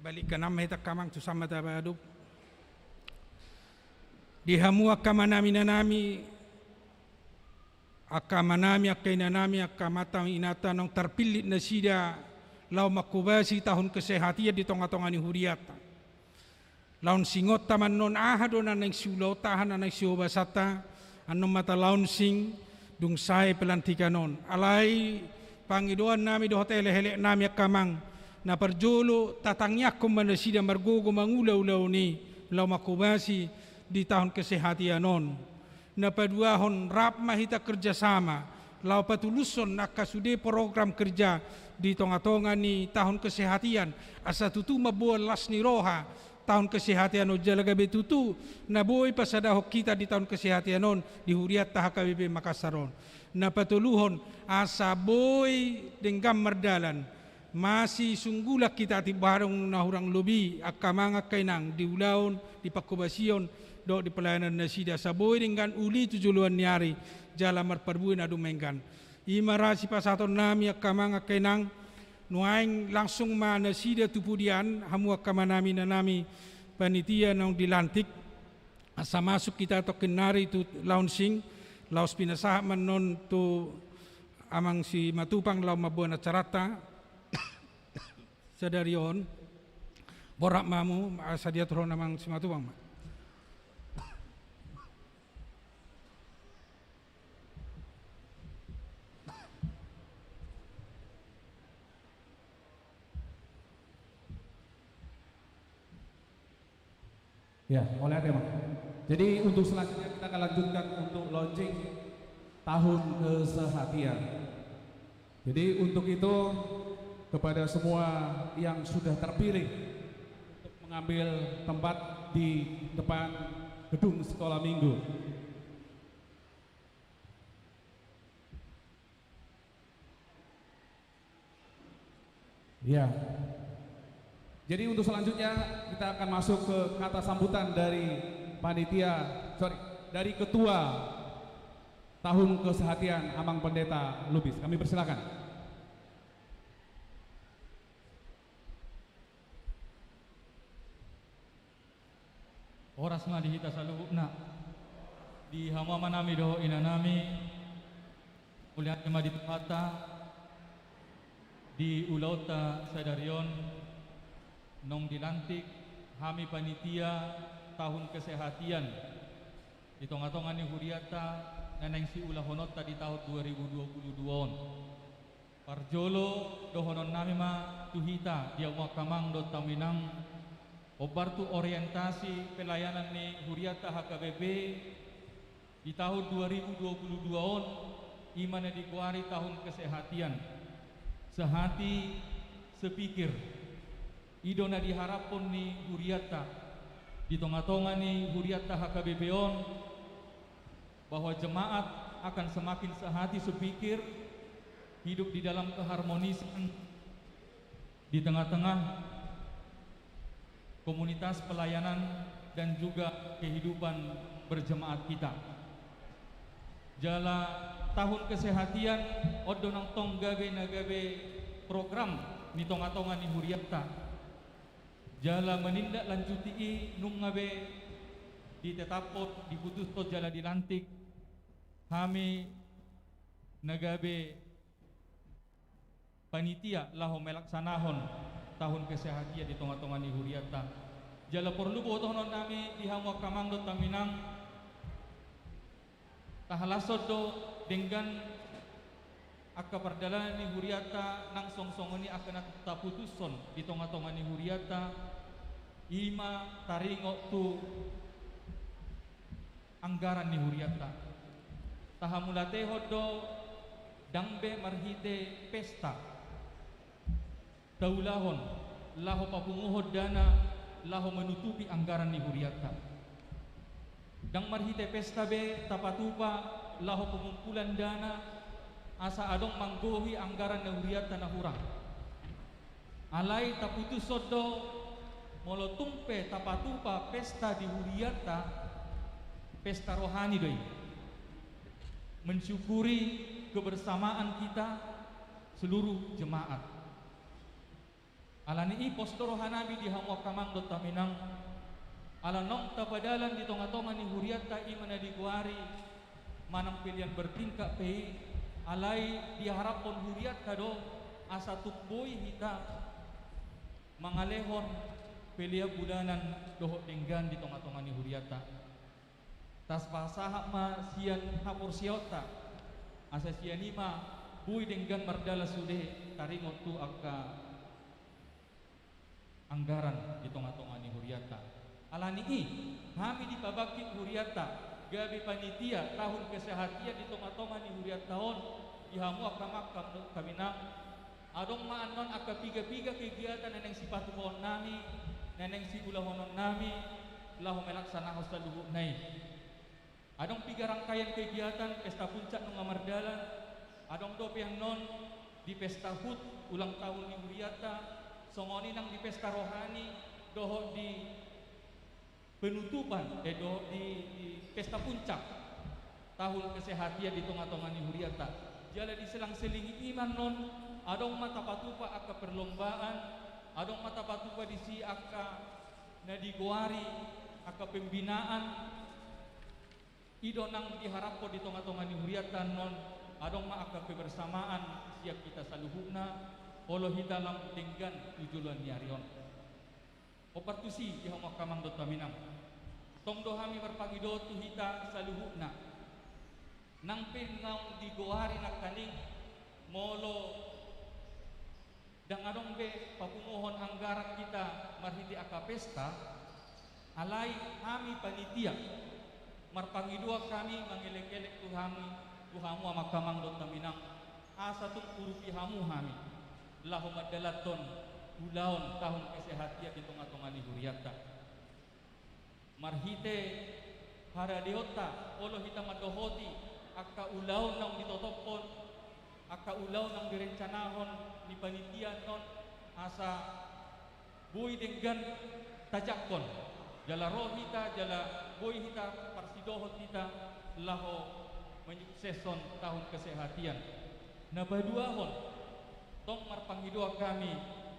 Balik hamu ma hita angka amang tu samba tabadup. Di hamu angka amanami inanami, angka amanami, angka inanami, angka amanta inanta naung tarpillit nasida laho manghobasi tahun kesehatian di tongatonga ni hurianta. Laon singonta ma annon aha do na naeng siulaonta, aha na naeng sihobasanta, annon ma talaonsing dung sae pelantikan on. Alai pangidoan nami dohot elekelek nami angka amang, na parjolo tatangiangkon ma nasida margogo mangula ulaon i laho manghobasi di tahun kesehatian on. Na paduahon, rap ma hita kerjasama laho patulushon angka sude program kerja di tongatonga ni tahun kesehatian, asa tutu mamboan las ni roha tahun kesehatian on jala gabe tutu na boi pasadahon hita di tahun kesehatian on di hurianta H K B P Makassar on. Na patoluhon, asa boi denggan mardalan, masisunggulan hita timbadong na hurang lobi angka amang angka inang di ulaon, di panghobasion dohot di pelayanan nasida, asa boi denggan uli tu joloan ni ari jala marparbue na dumenggan. I ma ra sipasahaton nami angka amang angka inang. Nuaeng langsung ma nasida tu pudian, hamu angka amanami inanami panitia naung dilantik. Asa masuk hita tongkin nari tu launching, laos pinasahat ma annon tu amang Simatupang laho mamboan acaranta. Sadari on, borhat ma hamu, asa diaturhon amang Simatupang ma. Ya, mauliate ma. Jadi untuk selanjutnya kita akan lanjutkan untuk launching tahun kesehatian. Jadi untuk itu, kepada semua yang sudah terpilih untuk mengambil tempat di depan gedung sekolah minggu. Ya. Jadi untuk selanjutnya kita akan masuk ke kata sambutan dari panitia, sorry, dari ketua tahun kesehatian, Amang Pendeta Lubis. Kami persilakan. Horas ma di hita saluhutna. Di hamu amanami dohot inanami, mauliate ma di Tuhanta, di ulaonta sadari on, naung dilantik hami panitia tahun kesehatian di tonga-tonga ni hurianta na naeng siulahononta di tahun dua ribu dua puluh dua on. Parjolo, dohononnami ma tu hita di hamu angka amang dohot hamu inang, hombar tu orientasi pelayanan ni hurianta H K B P di tahun dua ribu dua puluh dua on, i ma na digoari tahun kesehatian. Sehati, sepikir. I do na diharaphon ni hurianta di tonga-tonga ni hurianta H K B P on, bahwa jemaat akan semakin sehati sepikir, hidup di dalam keharmonisan di tengah-tengah komunitas pelayanan dan juga kehidupan berjemaat kita. Jala tahun kesehatian on do nang tong gabe na gabe program ni tonga-tonga ni hurianta. Jala menindaklanjuti i nunga be ditetaphon, diputushon jala dilantik hami na gabe panitia laho melaksanahon tahun kesehatian di tonga-tonga ni hurianta. Jala porlu botohononnami di hamu angka amang dohot hamu inang, tahalashon do denggan angka pardalanan ni hurianta nang songon-songon i angka na taputushon di tonga-tonga ni hurianta, i ma taringot tu anggaran ni hurianta. Tahamauliatehon do ndang be marhite pesta taulahon laho papunguhon dana laho manutupi anggaran ni hurianta. Ndang marhite pesta be tapatupa laho pengumpulan dana asa adong manggohi anggaran ni hurianta na hurang. Alai taputushon do, molo tung pe tapatupa pesta di hurianta, pesta rohani do i. Mensyukuri kebersamaan kita seluruh jemaat. Ala ni i pos do rohanami di hamu angka amang dohot hamu inang, ala naung tapadalan di tonga-tonga ni hurianta i ma na digoari manang pelean bertingkat pe i, alai diharaphon hurianta do asa tung boi hita mangalehon pelean bulanan dohot denggan di tonga-tonga ni hurianta. Tapasahat ma sian haporseaonta, asa sian i ma boi denggan mardalan sude taringot tu angka anggaran di tonga-tonga ni hurianta. Ala ni i, hami dipabangkit hurianta gabe panitia tahun kesehatian di tonga-tonga ni hurianta on, di hamu angka amang dohot hamu inang, adong ma annon angka piga-piga kegiatan na naeng sipatupaonnami, na naeng siulahononnami laho melaksanahon saluhutna i. Adong piga rangkaian kegiatan, pesta puncak nunga mardalan, adong dope annon di pesta hut ulang tahun ni hurianta, songon i nang di pesta rohani dohot di penutupan, eh, dohot di, di pesta puncak tahun kesehatian di tonga-tonga ni hurianta. Jala di selang-seling i ma annon adong ma tapatupa angka perlombaan, adong ma tapatupa disi angka na digoari Angka pembinaan i do nang diharaphon di tonga-tonga ni hurianta annon, adong ma angka kebersamaan sian hita saluhutna, olo hita lam denggan tu joloan ni ari on. Hombar tusi di hamu angka amang dohot haminang. Tong do hami marpangidoan tu hita saluhutna. Nang pe naung digoari nangkaning, molo ndang adong be papunguhon anggaran hita marhite angka pesta, alai hami panitia marpangidoan hami mangelek-elek tu hami, tu hamu amang, angka amang dohot haminang, asa tung urupi hamu hami laho mandalanhon ulaon tahun kesehatian di tonga-tonga ni hurianta. Marhite haradeonta, olo hita mandohoti angka ulaon naung ditotophon, angka ulaon naung direncanahon ni panitia annon, asa boi denggan tajangkon, jala ro hita, jala boi hita parsidohot hita laho manyukseshon tahun kesehatian. Na paduahon, tong marpangidoan hami,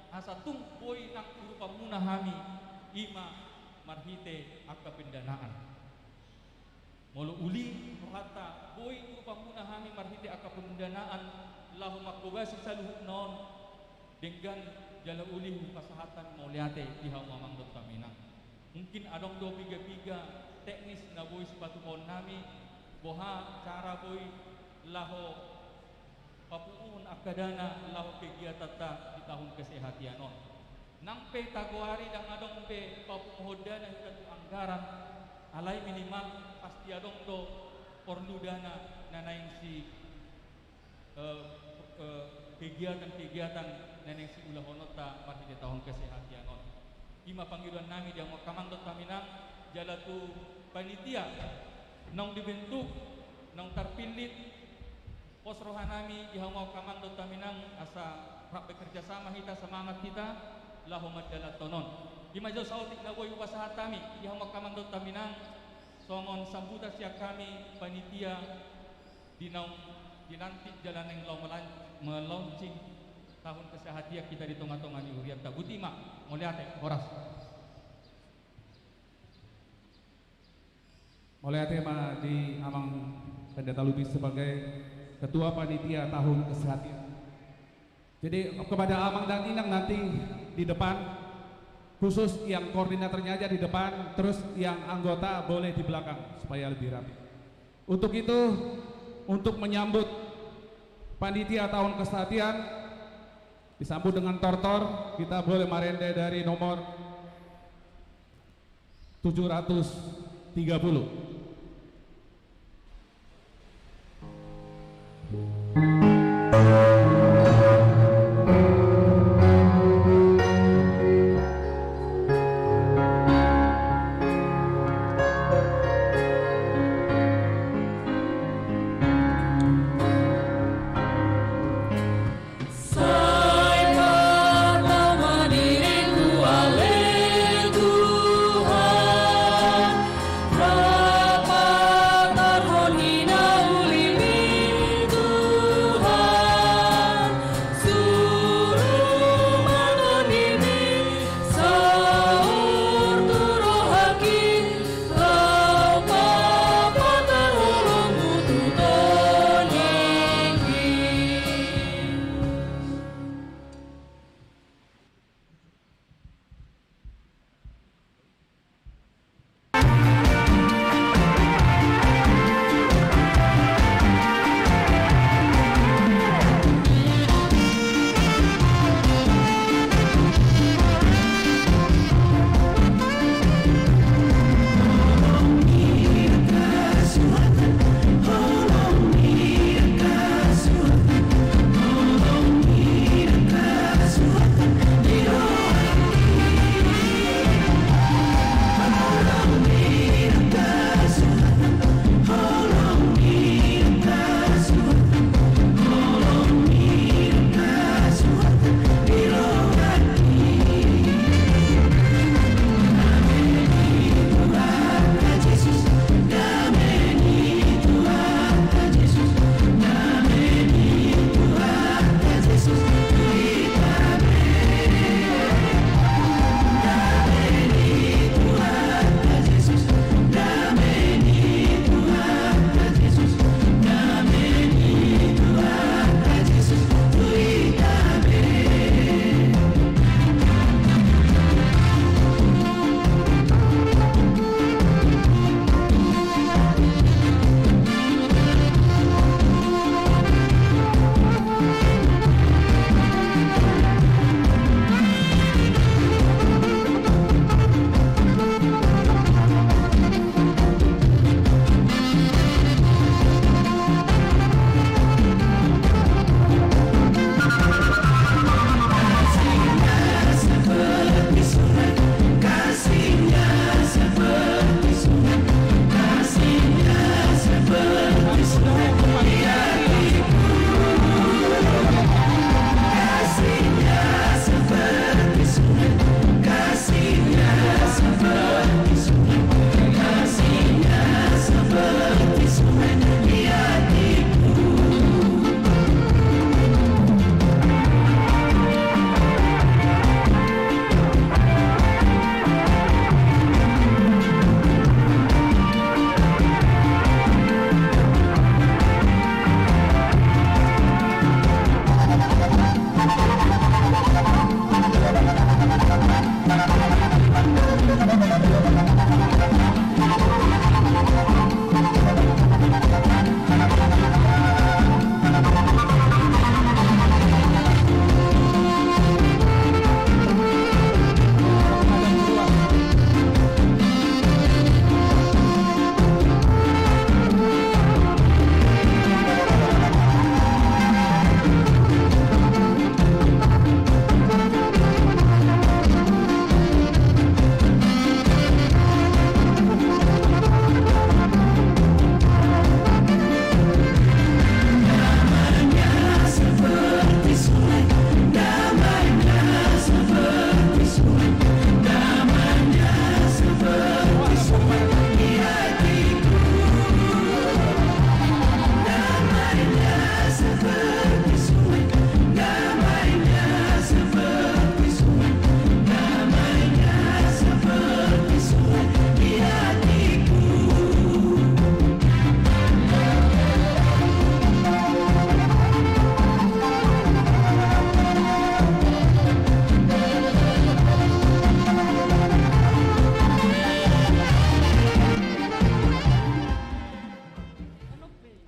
asa tung boi nang urupanmuna hami, i ma marhite angka pendanaan. Molo uli rohanta, boi urupanmuna hami marhite angka pendanaan laho manghobasi saluhutna on, denggan jala uli hupasahat hami mauliate di hamu amang dohot haminang. Mungkin adong do piga-piga teknis na boi sipatumon nami, boha cara boi laho papunguhon angka dana laho kegiatanta di tahun kesehatian on. Nang pe tagoari ndang adong be papunguhon dana hita tu anggaran, alai minimal pasti adong do porlu dana na naeng si, eh, eh, kegiatan-kegiatan na naeng siulahononta marhite tahun kesehatian on. I ma pangidoan nami di hamu angka amang dohot haminang, jala tu panitia naung dibentuk, naung tarpillit, pos roha nami di hamu angka amang dohot haminang, asa rap bekerja sama hita, semangat hita laho mandalanhon on. I ma jo saotik na boi hupasahat hami di hamu angka amang dohot haminang, songon sambutan sian hami panitia di naung dilantik jala naeng laho melan-, melaunching tahun kesehatian hita di tonga-tonga ni hurianta. Boti ma, mauliate, horas. Mauliate ma di Amang Pendeta Lubis sebagai Ketua Panitia Tahun Kesehatian. Jadi, kepada Amang dan Inang nanti di depan, khusus yang koordinatornya aja di depan, terus yang anggota boleh di belakang, supaya lebih rapi. Untuk itu, untuk menyambut Panitia Tahun Kesehatian, disambut dengan tortor, kita boleh marende dari nomor tujuh ratus tiga puluh. Sai martama diringku ale Tuhan,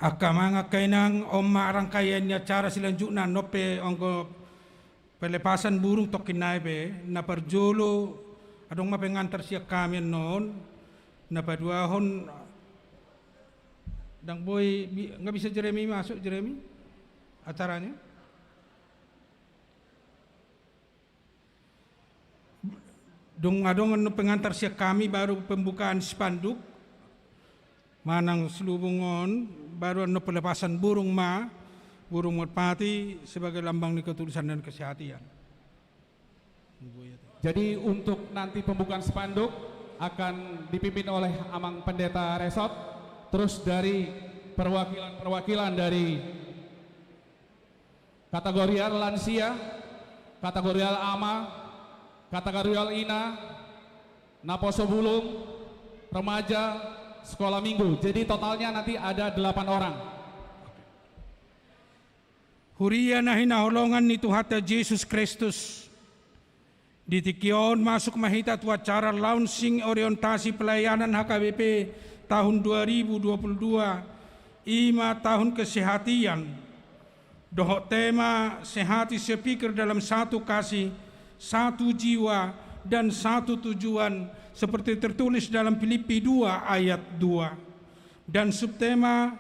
Angka amang, angka inang, on ma rangkaian ni acara silanjutna, annon pe anggo pelepasan burung tongkin nai pe, na parjolo adong ma pengantar sian hami annon, na paduahon, ndang boi, bi-, nggak bisa Jeremy masuk, Jeremy? Acaranya? Dung adong annon pengantar sian hami, baru pembukaan spanduk manang selubung on, baru annon pelepasan burung ma, burung merpati sebagai lambang ni ketulusan dan kesehatian. Jadi untuk nanti pembukaan spanduk akan dipimpin oleh Amang Pendeta Resot, terus dari perwakilan-perwakilan dari kategorial lansia, kategorial ama, kategorial ina, naposo bulung, remaja, sekolah minggu. Jadi totalnya nanti ada delapan orang. Huria na hinaholongan ni Tuhanta Jesus Kristus. Di tingki on masuk ma hita tu acara launching orientasi pelayanan H K B P tahun dua ribu dua puluh dua, i ma tahun kesehatian. Dohot tema sehati sepikir dalam satu kasih, satu jiwa, dan satu tujuan, seperti tertulis dalam Filipi dua ayat dua. Dan subtema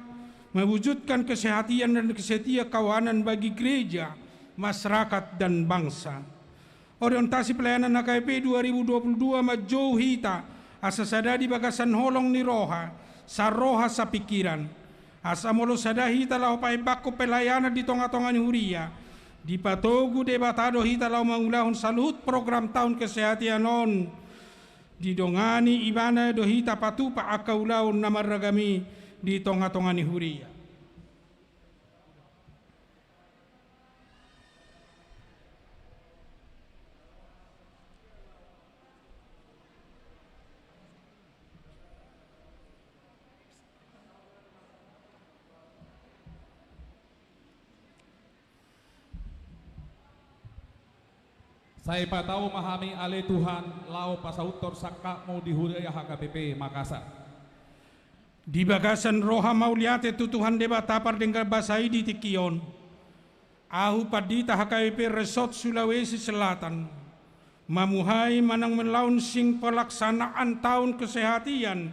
mewujudkan kesehatian dan kesetiakawanan bagi gereja, masyarakat, dan bangsa. Orientasi pelayanan H K B P dua ribu dua puluh dua manjou hita asa sada di bagasan holong ni roha, saroha sapingkiran. Asa molo sada hita laho paimbakkon pelayanan di tonga-tonga ni huria, dipatogu Debata do hita laho mangulahon saluhut program tahun kesehatian on. Didongani Ibana do hita patupa angka ulaon na marragam i di tonga-tonga ni huria. Sai patau ma hami ale Tuhan, laho pasauthon sangkapmu di huria H K B P Makassar. Di bagasan roha mauliate tu Tuhan Debata pardenggan basa i di tingki on. Ahu pandita H K B P Resort Sulawesi Selatan, mamuhai manang melaunching pelaksanaan tahun kesehatian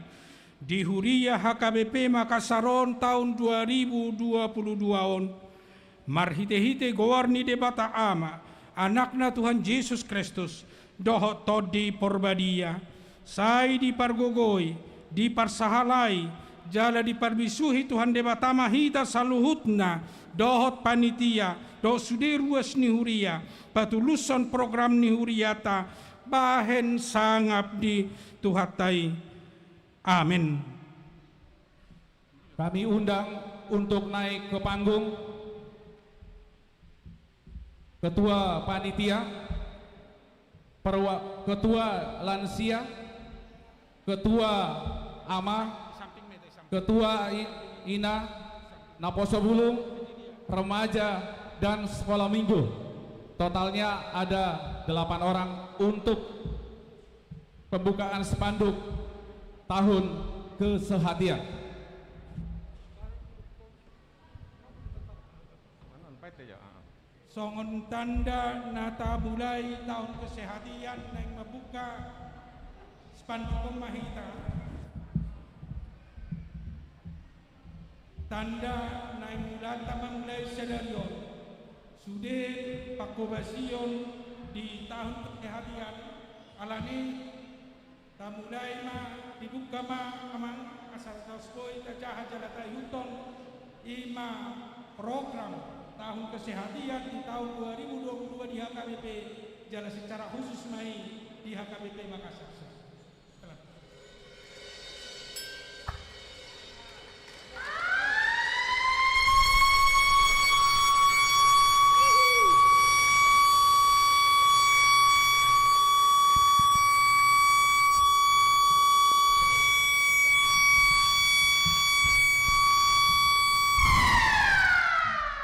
di huria H K B P Makassar on tahun dua ribu dua puluh dua on, marhite-hite goar ni Debata Ama, Anakna Tuhan Jesus Kristus, dohot Tondi Porbadia, sai dipargogoi, diparsahalai, jala diparbisuhi Tuhan Debata ma hita saluhutna, dohot panitia, dohot sude ruas ni huria, patulushon program ni huriata, bahen sangap ni Tuhanta i. Amen. Kami undang untuk naik ke panggung Ketua Panitia, perwa-, Ketua Lansia, Ketua Ama, Ketua I-, Ina, Naposo Bulung, Remaja, dan Sekolah Minggu. Totalnya ada delapan orang untuk pembukaan spanduk tahun kesehatian. Songon tanda na tamulai tahun kesehatian naeng mambuka spanduk on ma hita. Tanda naeng mulanta mamulai sadari on sude panghobasion di tahun kesehatian, alani tamulai ma, dibuka ma amang, asa laos boi tajaha jala taihuthon i ma program tahun kesehatian di tahun dua ribu dua puluh dua di H K B P, jala secara khusus ma i di H K B P Makassar.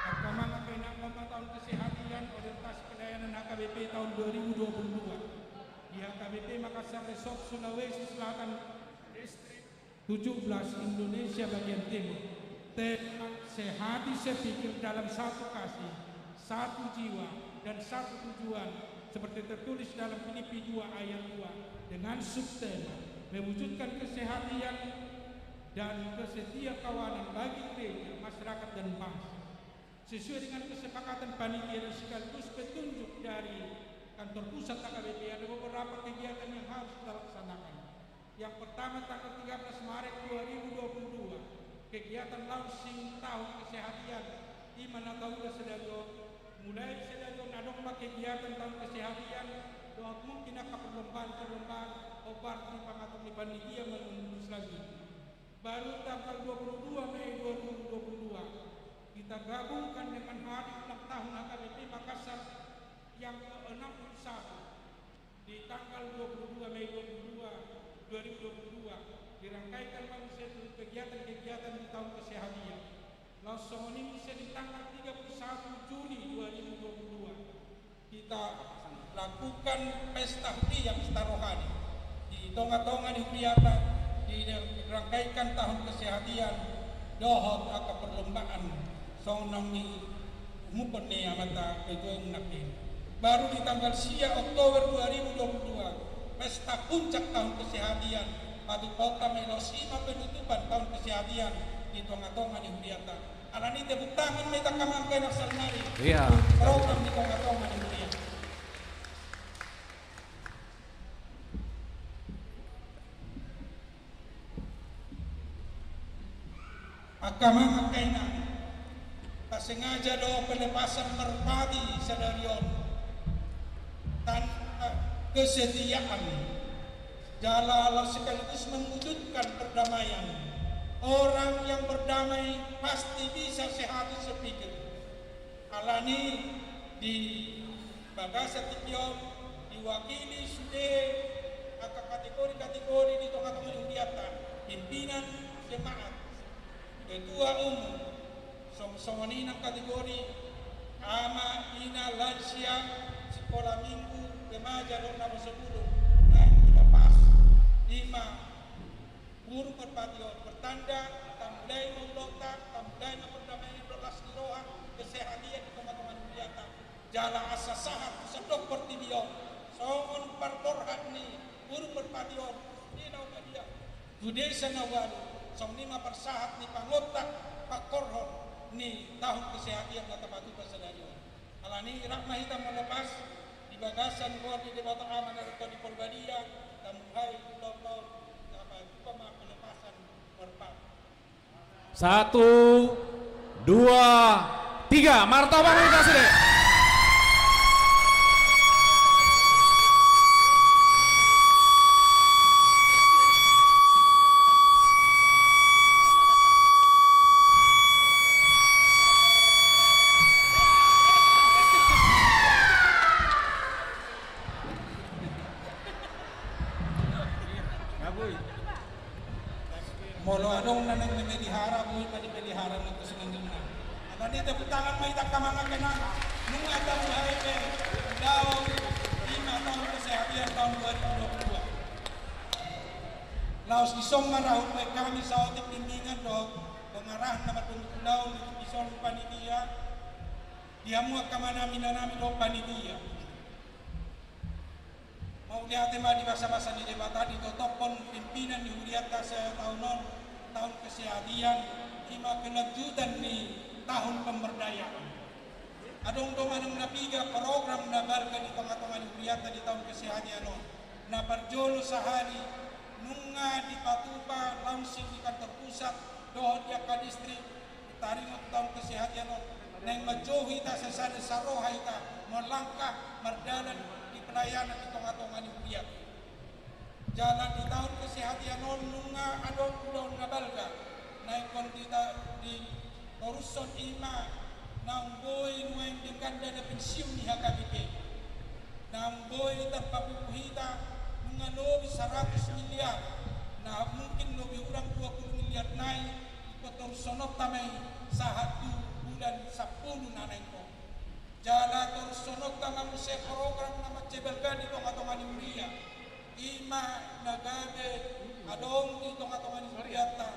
Angka amang, angka inang, on ma tahun kesehatian, orientasi pelayanan H K B P tahun dua ribu dua puluh dua di H K B P Makassar Resort Sulawesi Selatan, Distrik tujuh belas Indonesia bagian timur. Tema sehati sepikir dalam satu kasih, satu jiwa, dan satu tujuan, seperti tertulis dalam Filipi dua ayat dua, dengan subtema mewujudkan kesehadian dan kesetiakawanan bagi gereja, masyarakat, dan bangsa. Sesuai dengan kesepakatan panitia dan sekaligus petunjuk dari kantor pusat H K B P, ada beberapa kegiatan yang harus kita laksanakan. Yang pertama, tanggal tiga belas Maret dua ribu dua puluh dua, kegiatan launching tahun kesehadian, i ma na taula sadari on. Mulai sadari on adong ma kegiatan tahun kesehadian, dohot mungkin angka perlombaan-perlombaan, hombar di pangatur ni panitia manunggu selanjutnya. Baru tanggal dua puluh dua Mei dua ribu dua puluh dua, kita gabungkan dengan hari ulang tahun H K B P Makassar yang ke enam puluh satu. Di tanggal dua puluh dua Mei dua puluh dua, dua ribu dua puluh dua, dirangkaikan langsung kegiatan-kegiatan di tahun kesehadian. Laos songon i muse di tanggal tiga puluh satu Juni dua ribu dua puluh dua, kita lakukan pesta huria, pesta rohani. Di tonga-tonga ni huriata dirangkaikan tahun kesehadian dohot angka perlombaan songon na niumumhon ni amanta ketua umum nangkin. Baru di tanggal sia Oktober dua ribu dua puluh dua, pesta puncak tahun kesehadian, patupaonta ma i laos i ma penutupan tahun kesehadian di tonga-tonga ni huriata. Alani i tepuk tangan ma hita angka amang angka inang saluhutna. Iya. Program di tonga-tonga ni huria. Angka amang angka inang, tasengaja do pelepasan merpati sadari on tanpa kesetiaan. Jala laos sekaligus mewujudkan perdamaian. Orang yang berdamai pasti bisa sehati sepikir. Alani di bagasan tingki on diwakili sude angka kategori-kategori di tonga-tonga ni huriata, pimpinan jemaat, ketua umum, song-, songon i nang kategori ama, ina, lansia, sikola minggu, remaja, dohot na poso bulung, naeng dilepas i ma burung merpati on, pertanda tamulai ma ulaonta, tamulai ma perdamaian dohot las ni roha, kesehatan di tonga-tonga ni huriata. Jala asa sahat tu sandok portibi on songon parborhat ni burung merpati on, di na umbalian tu desa na ualu, songon i ma parsahat ni pangontak pangkorhon ni tahun kesehatan na tapatupa sadari on. Alani i rap ma hita malepas di bagasan goar ni Debata Ama, Inanta dohot Tondi Porbadia, tamuhai ulaon on, tapatupa ma pelepasan merpati. Satu, dua, tiga. Martabang, kasih deh. Molo adong na naeng memelihara, boi ma dipelihara nang tu sinanjung na. Alani i tepuk tangan ma hita angka amang angka inang. Nunga tamuhai pe ulaon i ma tahun kesehatan tahun dua ribu dua puluh dua. Laos dison ma ra hubaen hami saotik bimbingan dohot pangarahan na mandok ulaon di tingki son panitia, di hamu angka amanami, inanami dohot panitia. Mauliate ma di basa-basa ni Debata, ditotophon pimpinan ni huriata sataon on, tahun kesehatan, i ma kelanjutan ni tahun pemberdayaan. Adong do manang na piga program na balga di tonga-tonga ni huriata di tahun kesehatan on. Na parjolo sahali nunga dipatupa langsung di kantor pusat dohot di angka distrik, taringot tahun kesehatan on, naeng manjou hita sasada saroha hita marlangkah mardalan di pelayanan di tonga-tonga ni huria. Jala di tahun kesehatan on nunga adong ulaon na balga na ingkon di ta-, ditorushon, i ma naung boi nuaeng denggan dana pensiun ni H K B P. Naung boi tarpapungu hita nunga lobi saratus miliar, na mungkin lobi hurang dua puluh miliar nai, ingkon torushononta ma i sahat tu bulan sampulu na naeng ro. Jala torushononta ma muse program na mansai balga di tonga-tonga ni huria, i ma na gabe adong di tonga-tonga ni hurianta,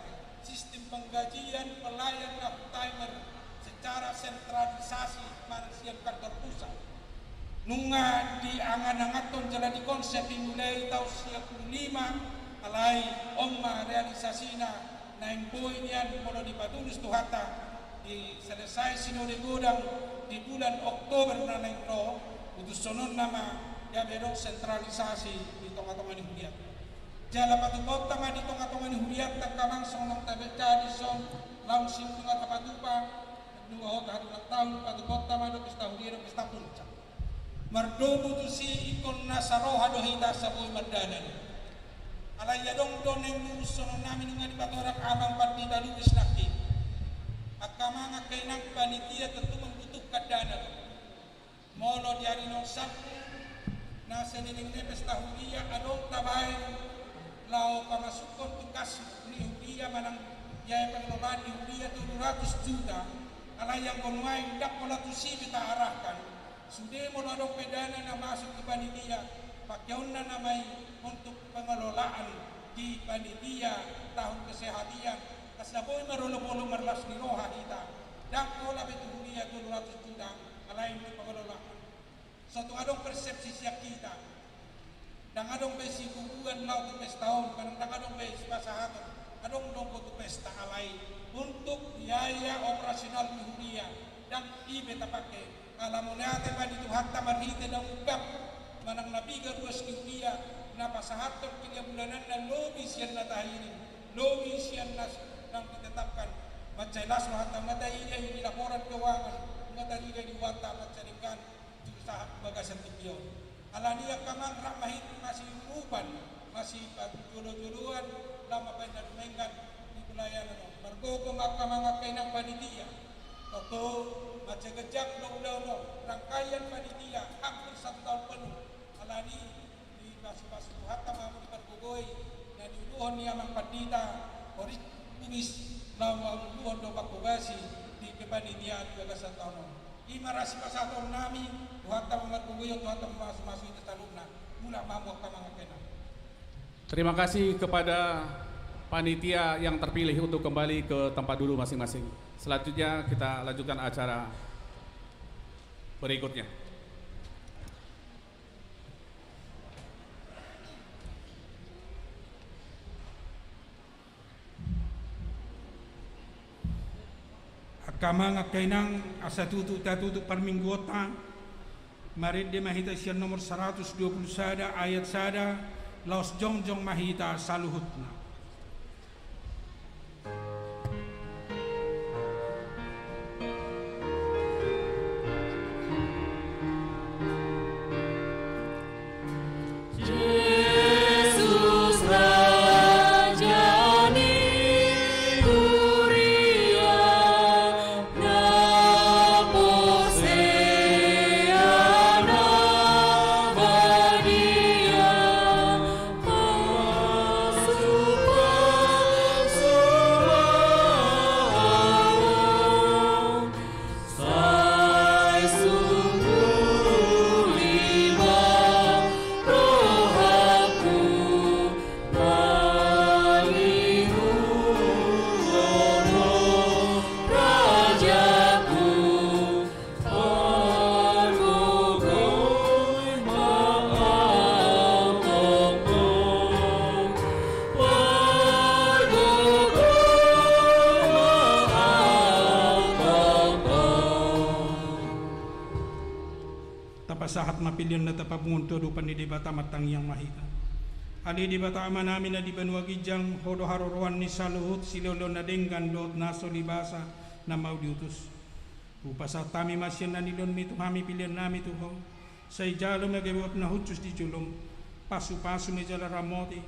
Sistem penggajian pelayan lifetime secara sentralisasi marsian kantor pusat. Nunga diangan-anganhon jala dikonsep i mulai taon sia pulu lima, alai on ma realisasina naeng boi nian molo dipatulus Tuhanta, diselesai sinode godang di bulan Oktober na naeng ro, utushononna ma gabe adong sentralisasi di tonga-tonga ni huria. Jala patupaonta ma di tonga-tonga ni hurianta angka amang songon tabaca dison, laos sing nunga tapatupa, nunga hot hari ulang tahun, patupaonta ma do pesta huria do pesta puncak. Mardomu tusi ingkon nasa roha do hita asa boi mardalan. Alai adong do naeng murushononnami nunga dipatorang amang pandita Lubis nangkin. Angka amang angka inang panitia tentu membutuhkan dana do. Molo di ari on Sabtu, na saleleng ni pesta huria adong tabaen laho pamasukhon tu kas ni huria manang biaya pengelolaan ni huria tolu ratus juta, alai anggo nuaeng ndang pola tusi be taarahkan. Sude molo adong pe dana na masuk tu panitia, pakeonna nama i untuk pengelolaan di panitia tahun kesehatan, asa boi marolop-olop marlas ni roha hita. Ndang pola be tu huria tolu ratus juta, alai untuk pengelolaan. So tung adong persepsi sian hita. Ndang adong be sibubuan laho tu pesta on, manang ndang adong be sipasahaton, adong do ingkon tu pesta alai untuk biaya operasional ni huria, ndang i be tapake. Ala mauliate ma di Tuhanta marhite na ungkap manang na piga ruas ni huria na pasahathon piga bulananna lobi sian na tahirim, lobi sian na nang ditetapkan. Mansai las rohanta, nunga taida i di laporan keuangan, nunga tarida di huanta, mansai denggan tu sahat bagasan tingki on. Alani i angka amang rap ma hita masiurupan, masipajolo-joloan, laho mambaen na dumenggan di pelayanan on. Margogo ma angka amang angka inang panitia. Toto, mansai ganjang do ulaon on, rangkaian panitia hampir satu tahun penuh. Alani i dipasupasu Tuhanta ma hamu di pargogoi na niuluhon ni amang pandita Horis Lubis, laho manguluhon do pangkobasi di kepanitiaan di bagasan taon on. I ma ra sipasahatonnami, Tuhanta ma margogoi on, Tuhanta ma mamasumasu hita saluhutna. Mulak ma hamu angka amang angka inang. Terima kasih kepada panitia yang terpilih untuk kembali ke tempat duduk masing-masing. Selanjutnya kita lanjutkan acara berikutnya. Angka amang, angka inang, asa tutu tatutup parmingguonta, marende ma hita sian nomor saratus dua pulu sada ayat sada, laos jongjong ma hita saluhutna. Jesus Raja ni huria, na porsea na badia, pasupasu ma au. Sai sungkul i ma rohangku, mangihuthon ho rajaku, pargogoi ma au tongtong, pargogoi ma au tongtong. Tapasahat ma peleon na tapapungu tu adopan ni Debata, martangiang ma hita. Ale Debata Amanami na di banua ginjang, Ho do haroroan ni saluhut silehonlehon na denggan dohot na so libasa na mau diutus. Hupasahat hami ma sian na nilehonMi tu hami peleonnami tu Ho. Sai jalo ma gabe uap na hushus di jolom. Pasupasu ma i jala ramoti,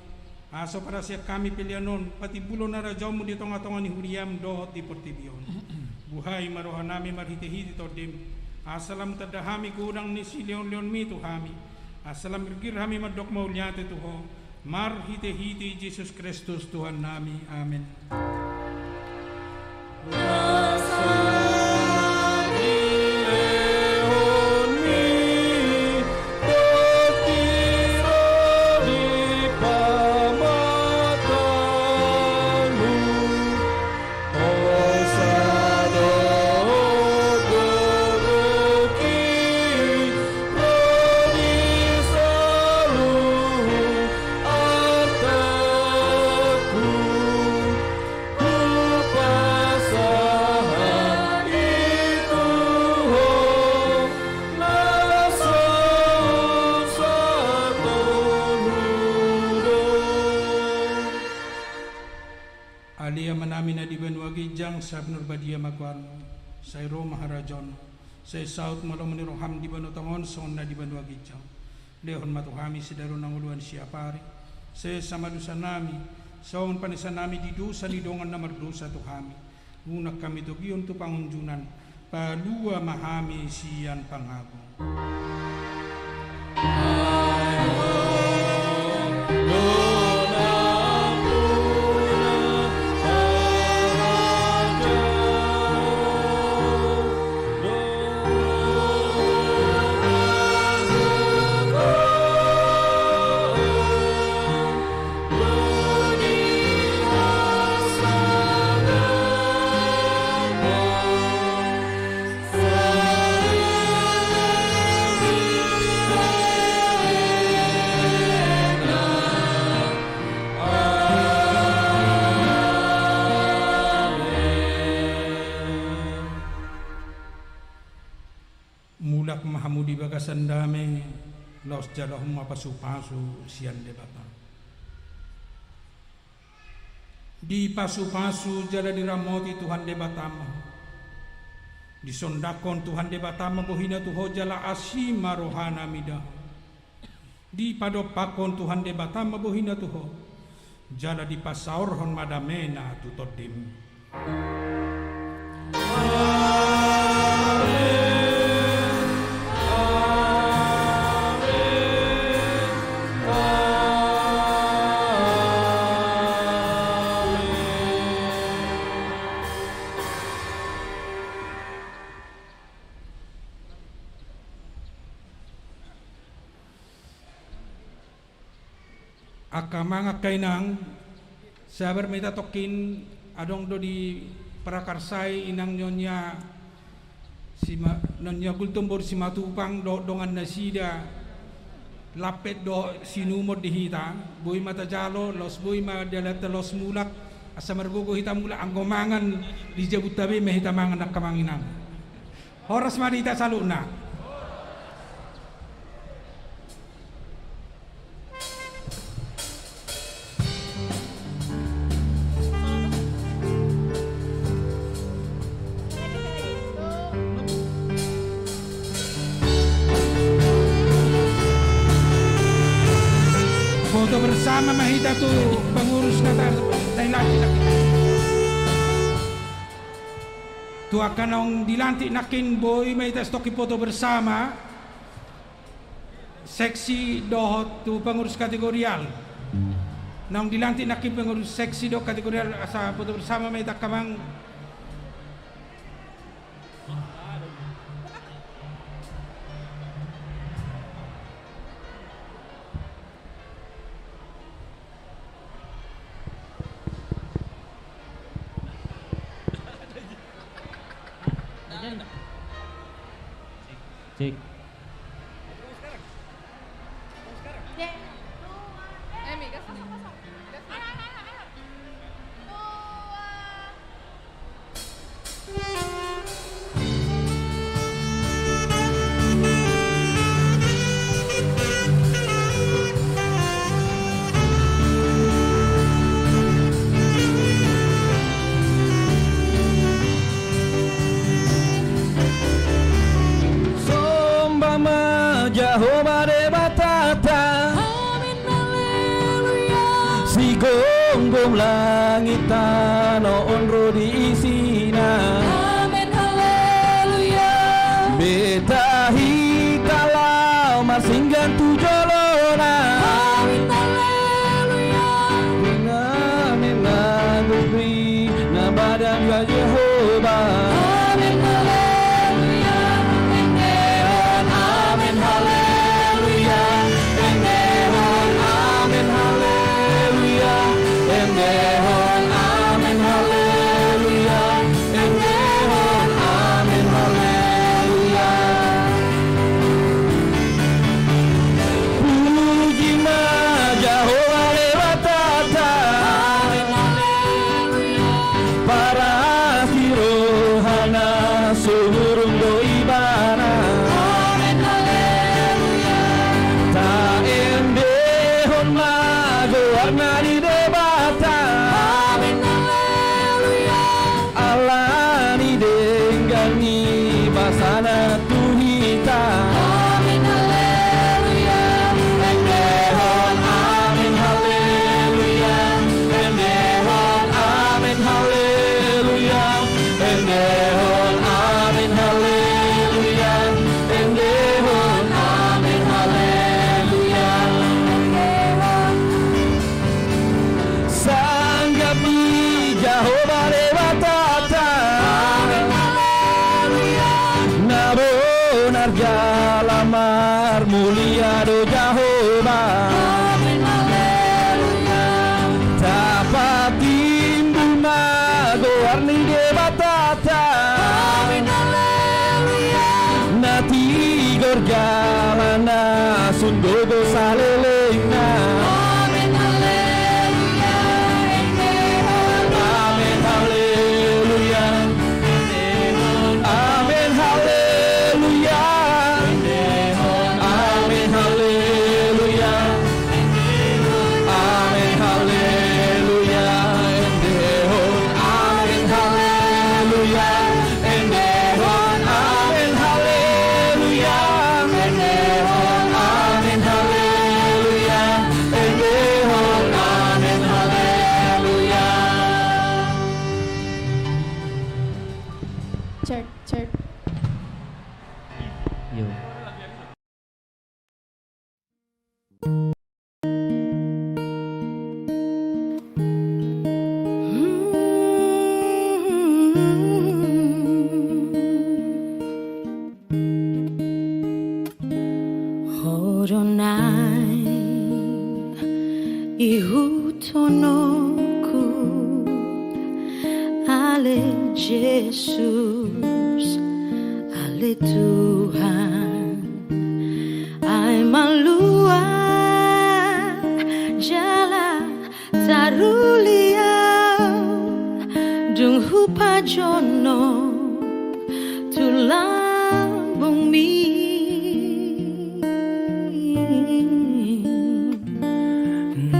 asa huparasian hami pelean on patimbulhon harajaonMu di tongatonga ni huriaM dohot di portibi on. Buhai ma rohanami marhitehite TondiM, asa lam tanda hami godang ni silehonlehonMi tu hami, asa lam girgir hami mandok mauliate tu Ho, marhitehite Jesus Kristus Tuhannami. Amen. Banua ginjang, sai pinarbadia ma goarmu, sai ro ma harajaonmu, sai saut ma lomo ni roham di banua tonga on songon na di banua ginjang. Lehon ma tu hami sadari on hangoluan siapari, sesa ma dosanami, songon panesanami di dosa ni dongan na mardosa tu hami. Unang hami togihon tu pangunjunan, palua ma hami sian pangago. Mulak ma hamu di bagasan dame, laos jalo hamu ma pasupasu sian Debata. Dipasupasu jala diramoti Tuhan Debata ma. Disondangkon Tuhan Debata ma bohina tu ho jala asi ma rohana mida ho. Dipadompakkon Tuhan Debata ma bohina tu ho, jala dipasaorhon ma damena tu tondim. Amen. Amen. Amen. Angka amang, angka inang, sabar ma hita tongkin, adong do diprakarsai inang Nyonya Sima-, Nyonya Gultom boru Simatupang dohot dongan nasida, Lampet dohot Sinumon di hita, boi ma tajalo, laos boi ma dialanta laos mulak, asa margogo hita mulak, anggo mangan di jabunta be ma hita mangan angka amang inang. Horas ma di hita saluhutna. Foto bersama ma hita tu pengurus na ta-, na dilantik. Tu angka naung dilantik nangkin boi ma hita satongkin foto bersama. Seksi dohot tu pengurus kategorial. Naung dilantik nangkin pengurus seksi dohot kategorial asa foto bersama ma hita angka amang. Cek. Somba ma Jahowa Debatanta. Amen, haleluya. Sigomgom langit tano on ro di isina. Amen, haleluya. Beta hita laho marsinggan tu jolona. Amen, haleluya. Amen, haleluya. Na badan ba Jahowa. Amen, haleluya. Endehon, amen, haleluya. Endehon, amen, haleluya. Endehon, amen, haleluya. Endehon, amen, haleluya. Puji ma Jahowa Debatanta. Amen, haleluya. Parasi roha do Jahowa. Amen, haleluya. Tapatimbul ma goar ni Debatata. Amen, haleluya. Na tigor jala na sundogo salelengna. Amen, haleluya. Amen, haleluya. Amen, haleluya. Amen, haleluya. Amen, haleluya. Endehon, amen, haleluya. Endehon, amen, haleluya. Endehon, amen, haleluya. Endehon, amen, haleluya. Check, check. Yo. Ho do naeng ihuthononku, ale Jesus, ale Tuhan, ai malua jala taruli au, dung hupajonok tu lambungmi.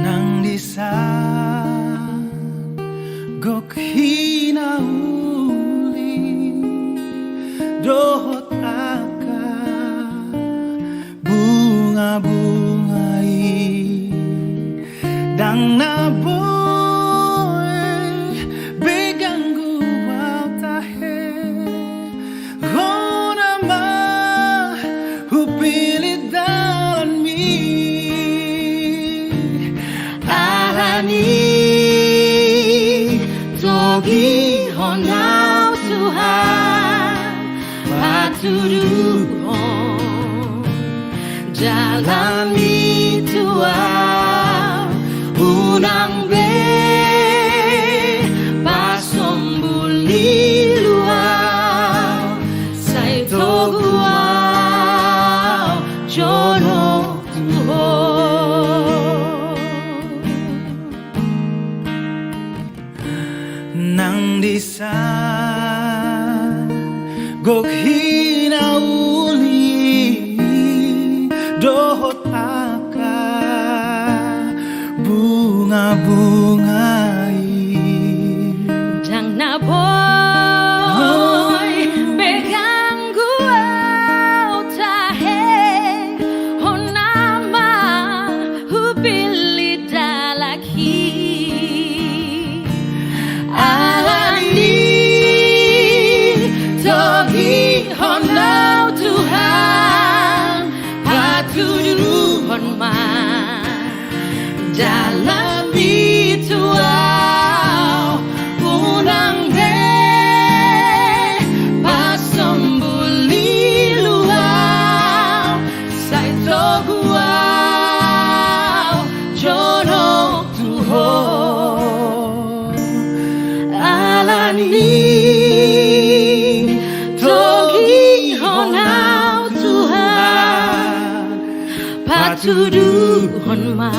Nang disa gok hinauli dohot angka bunga-bunga i, ndang na boi be ganggu au tahe. Hona ma hupillit dalanmi. Alani togihon au Tuhan, patuduhon dalanmi tu au, unang be pasombul ilu au, sai togu au jonok tu Ho. Nang disa gok hinauli dohot angka bunga-bunga i, ndang na boi be ganggu au tahe. Hona ma hupillit dalanmi. Alani togihon au Tuhan, patuduhon ma dalanmi tu au, unang be pasombul ilu au, sai togu au jonok tu Ho. Alani togihon au Tuhan, patuduhon ma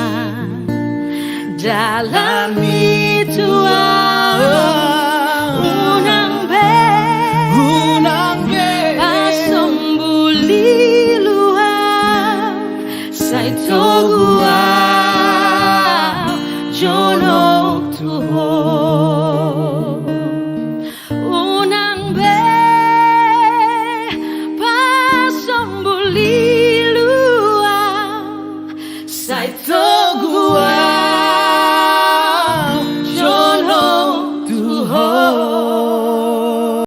dalanmi tu au, unang be, unang be pasombul ilu au, sai togu au jonok tu Ho. Unang be pasombul ilu au, sai togu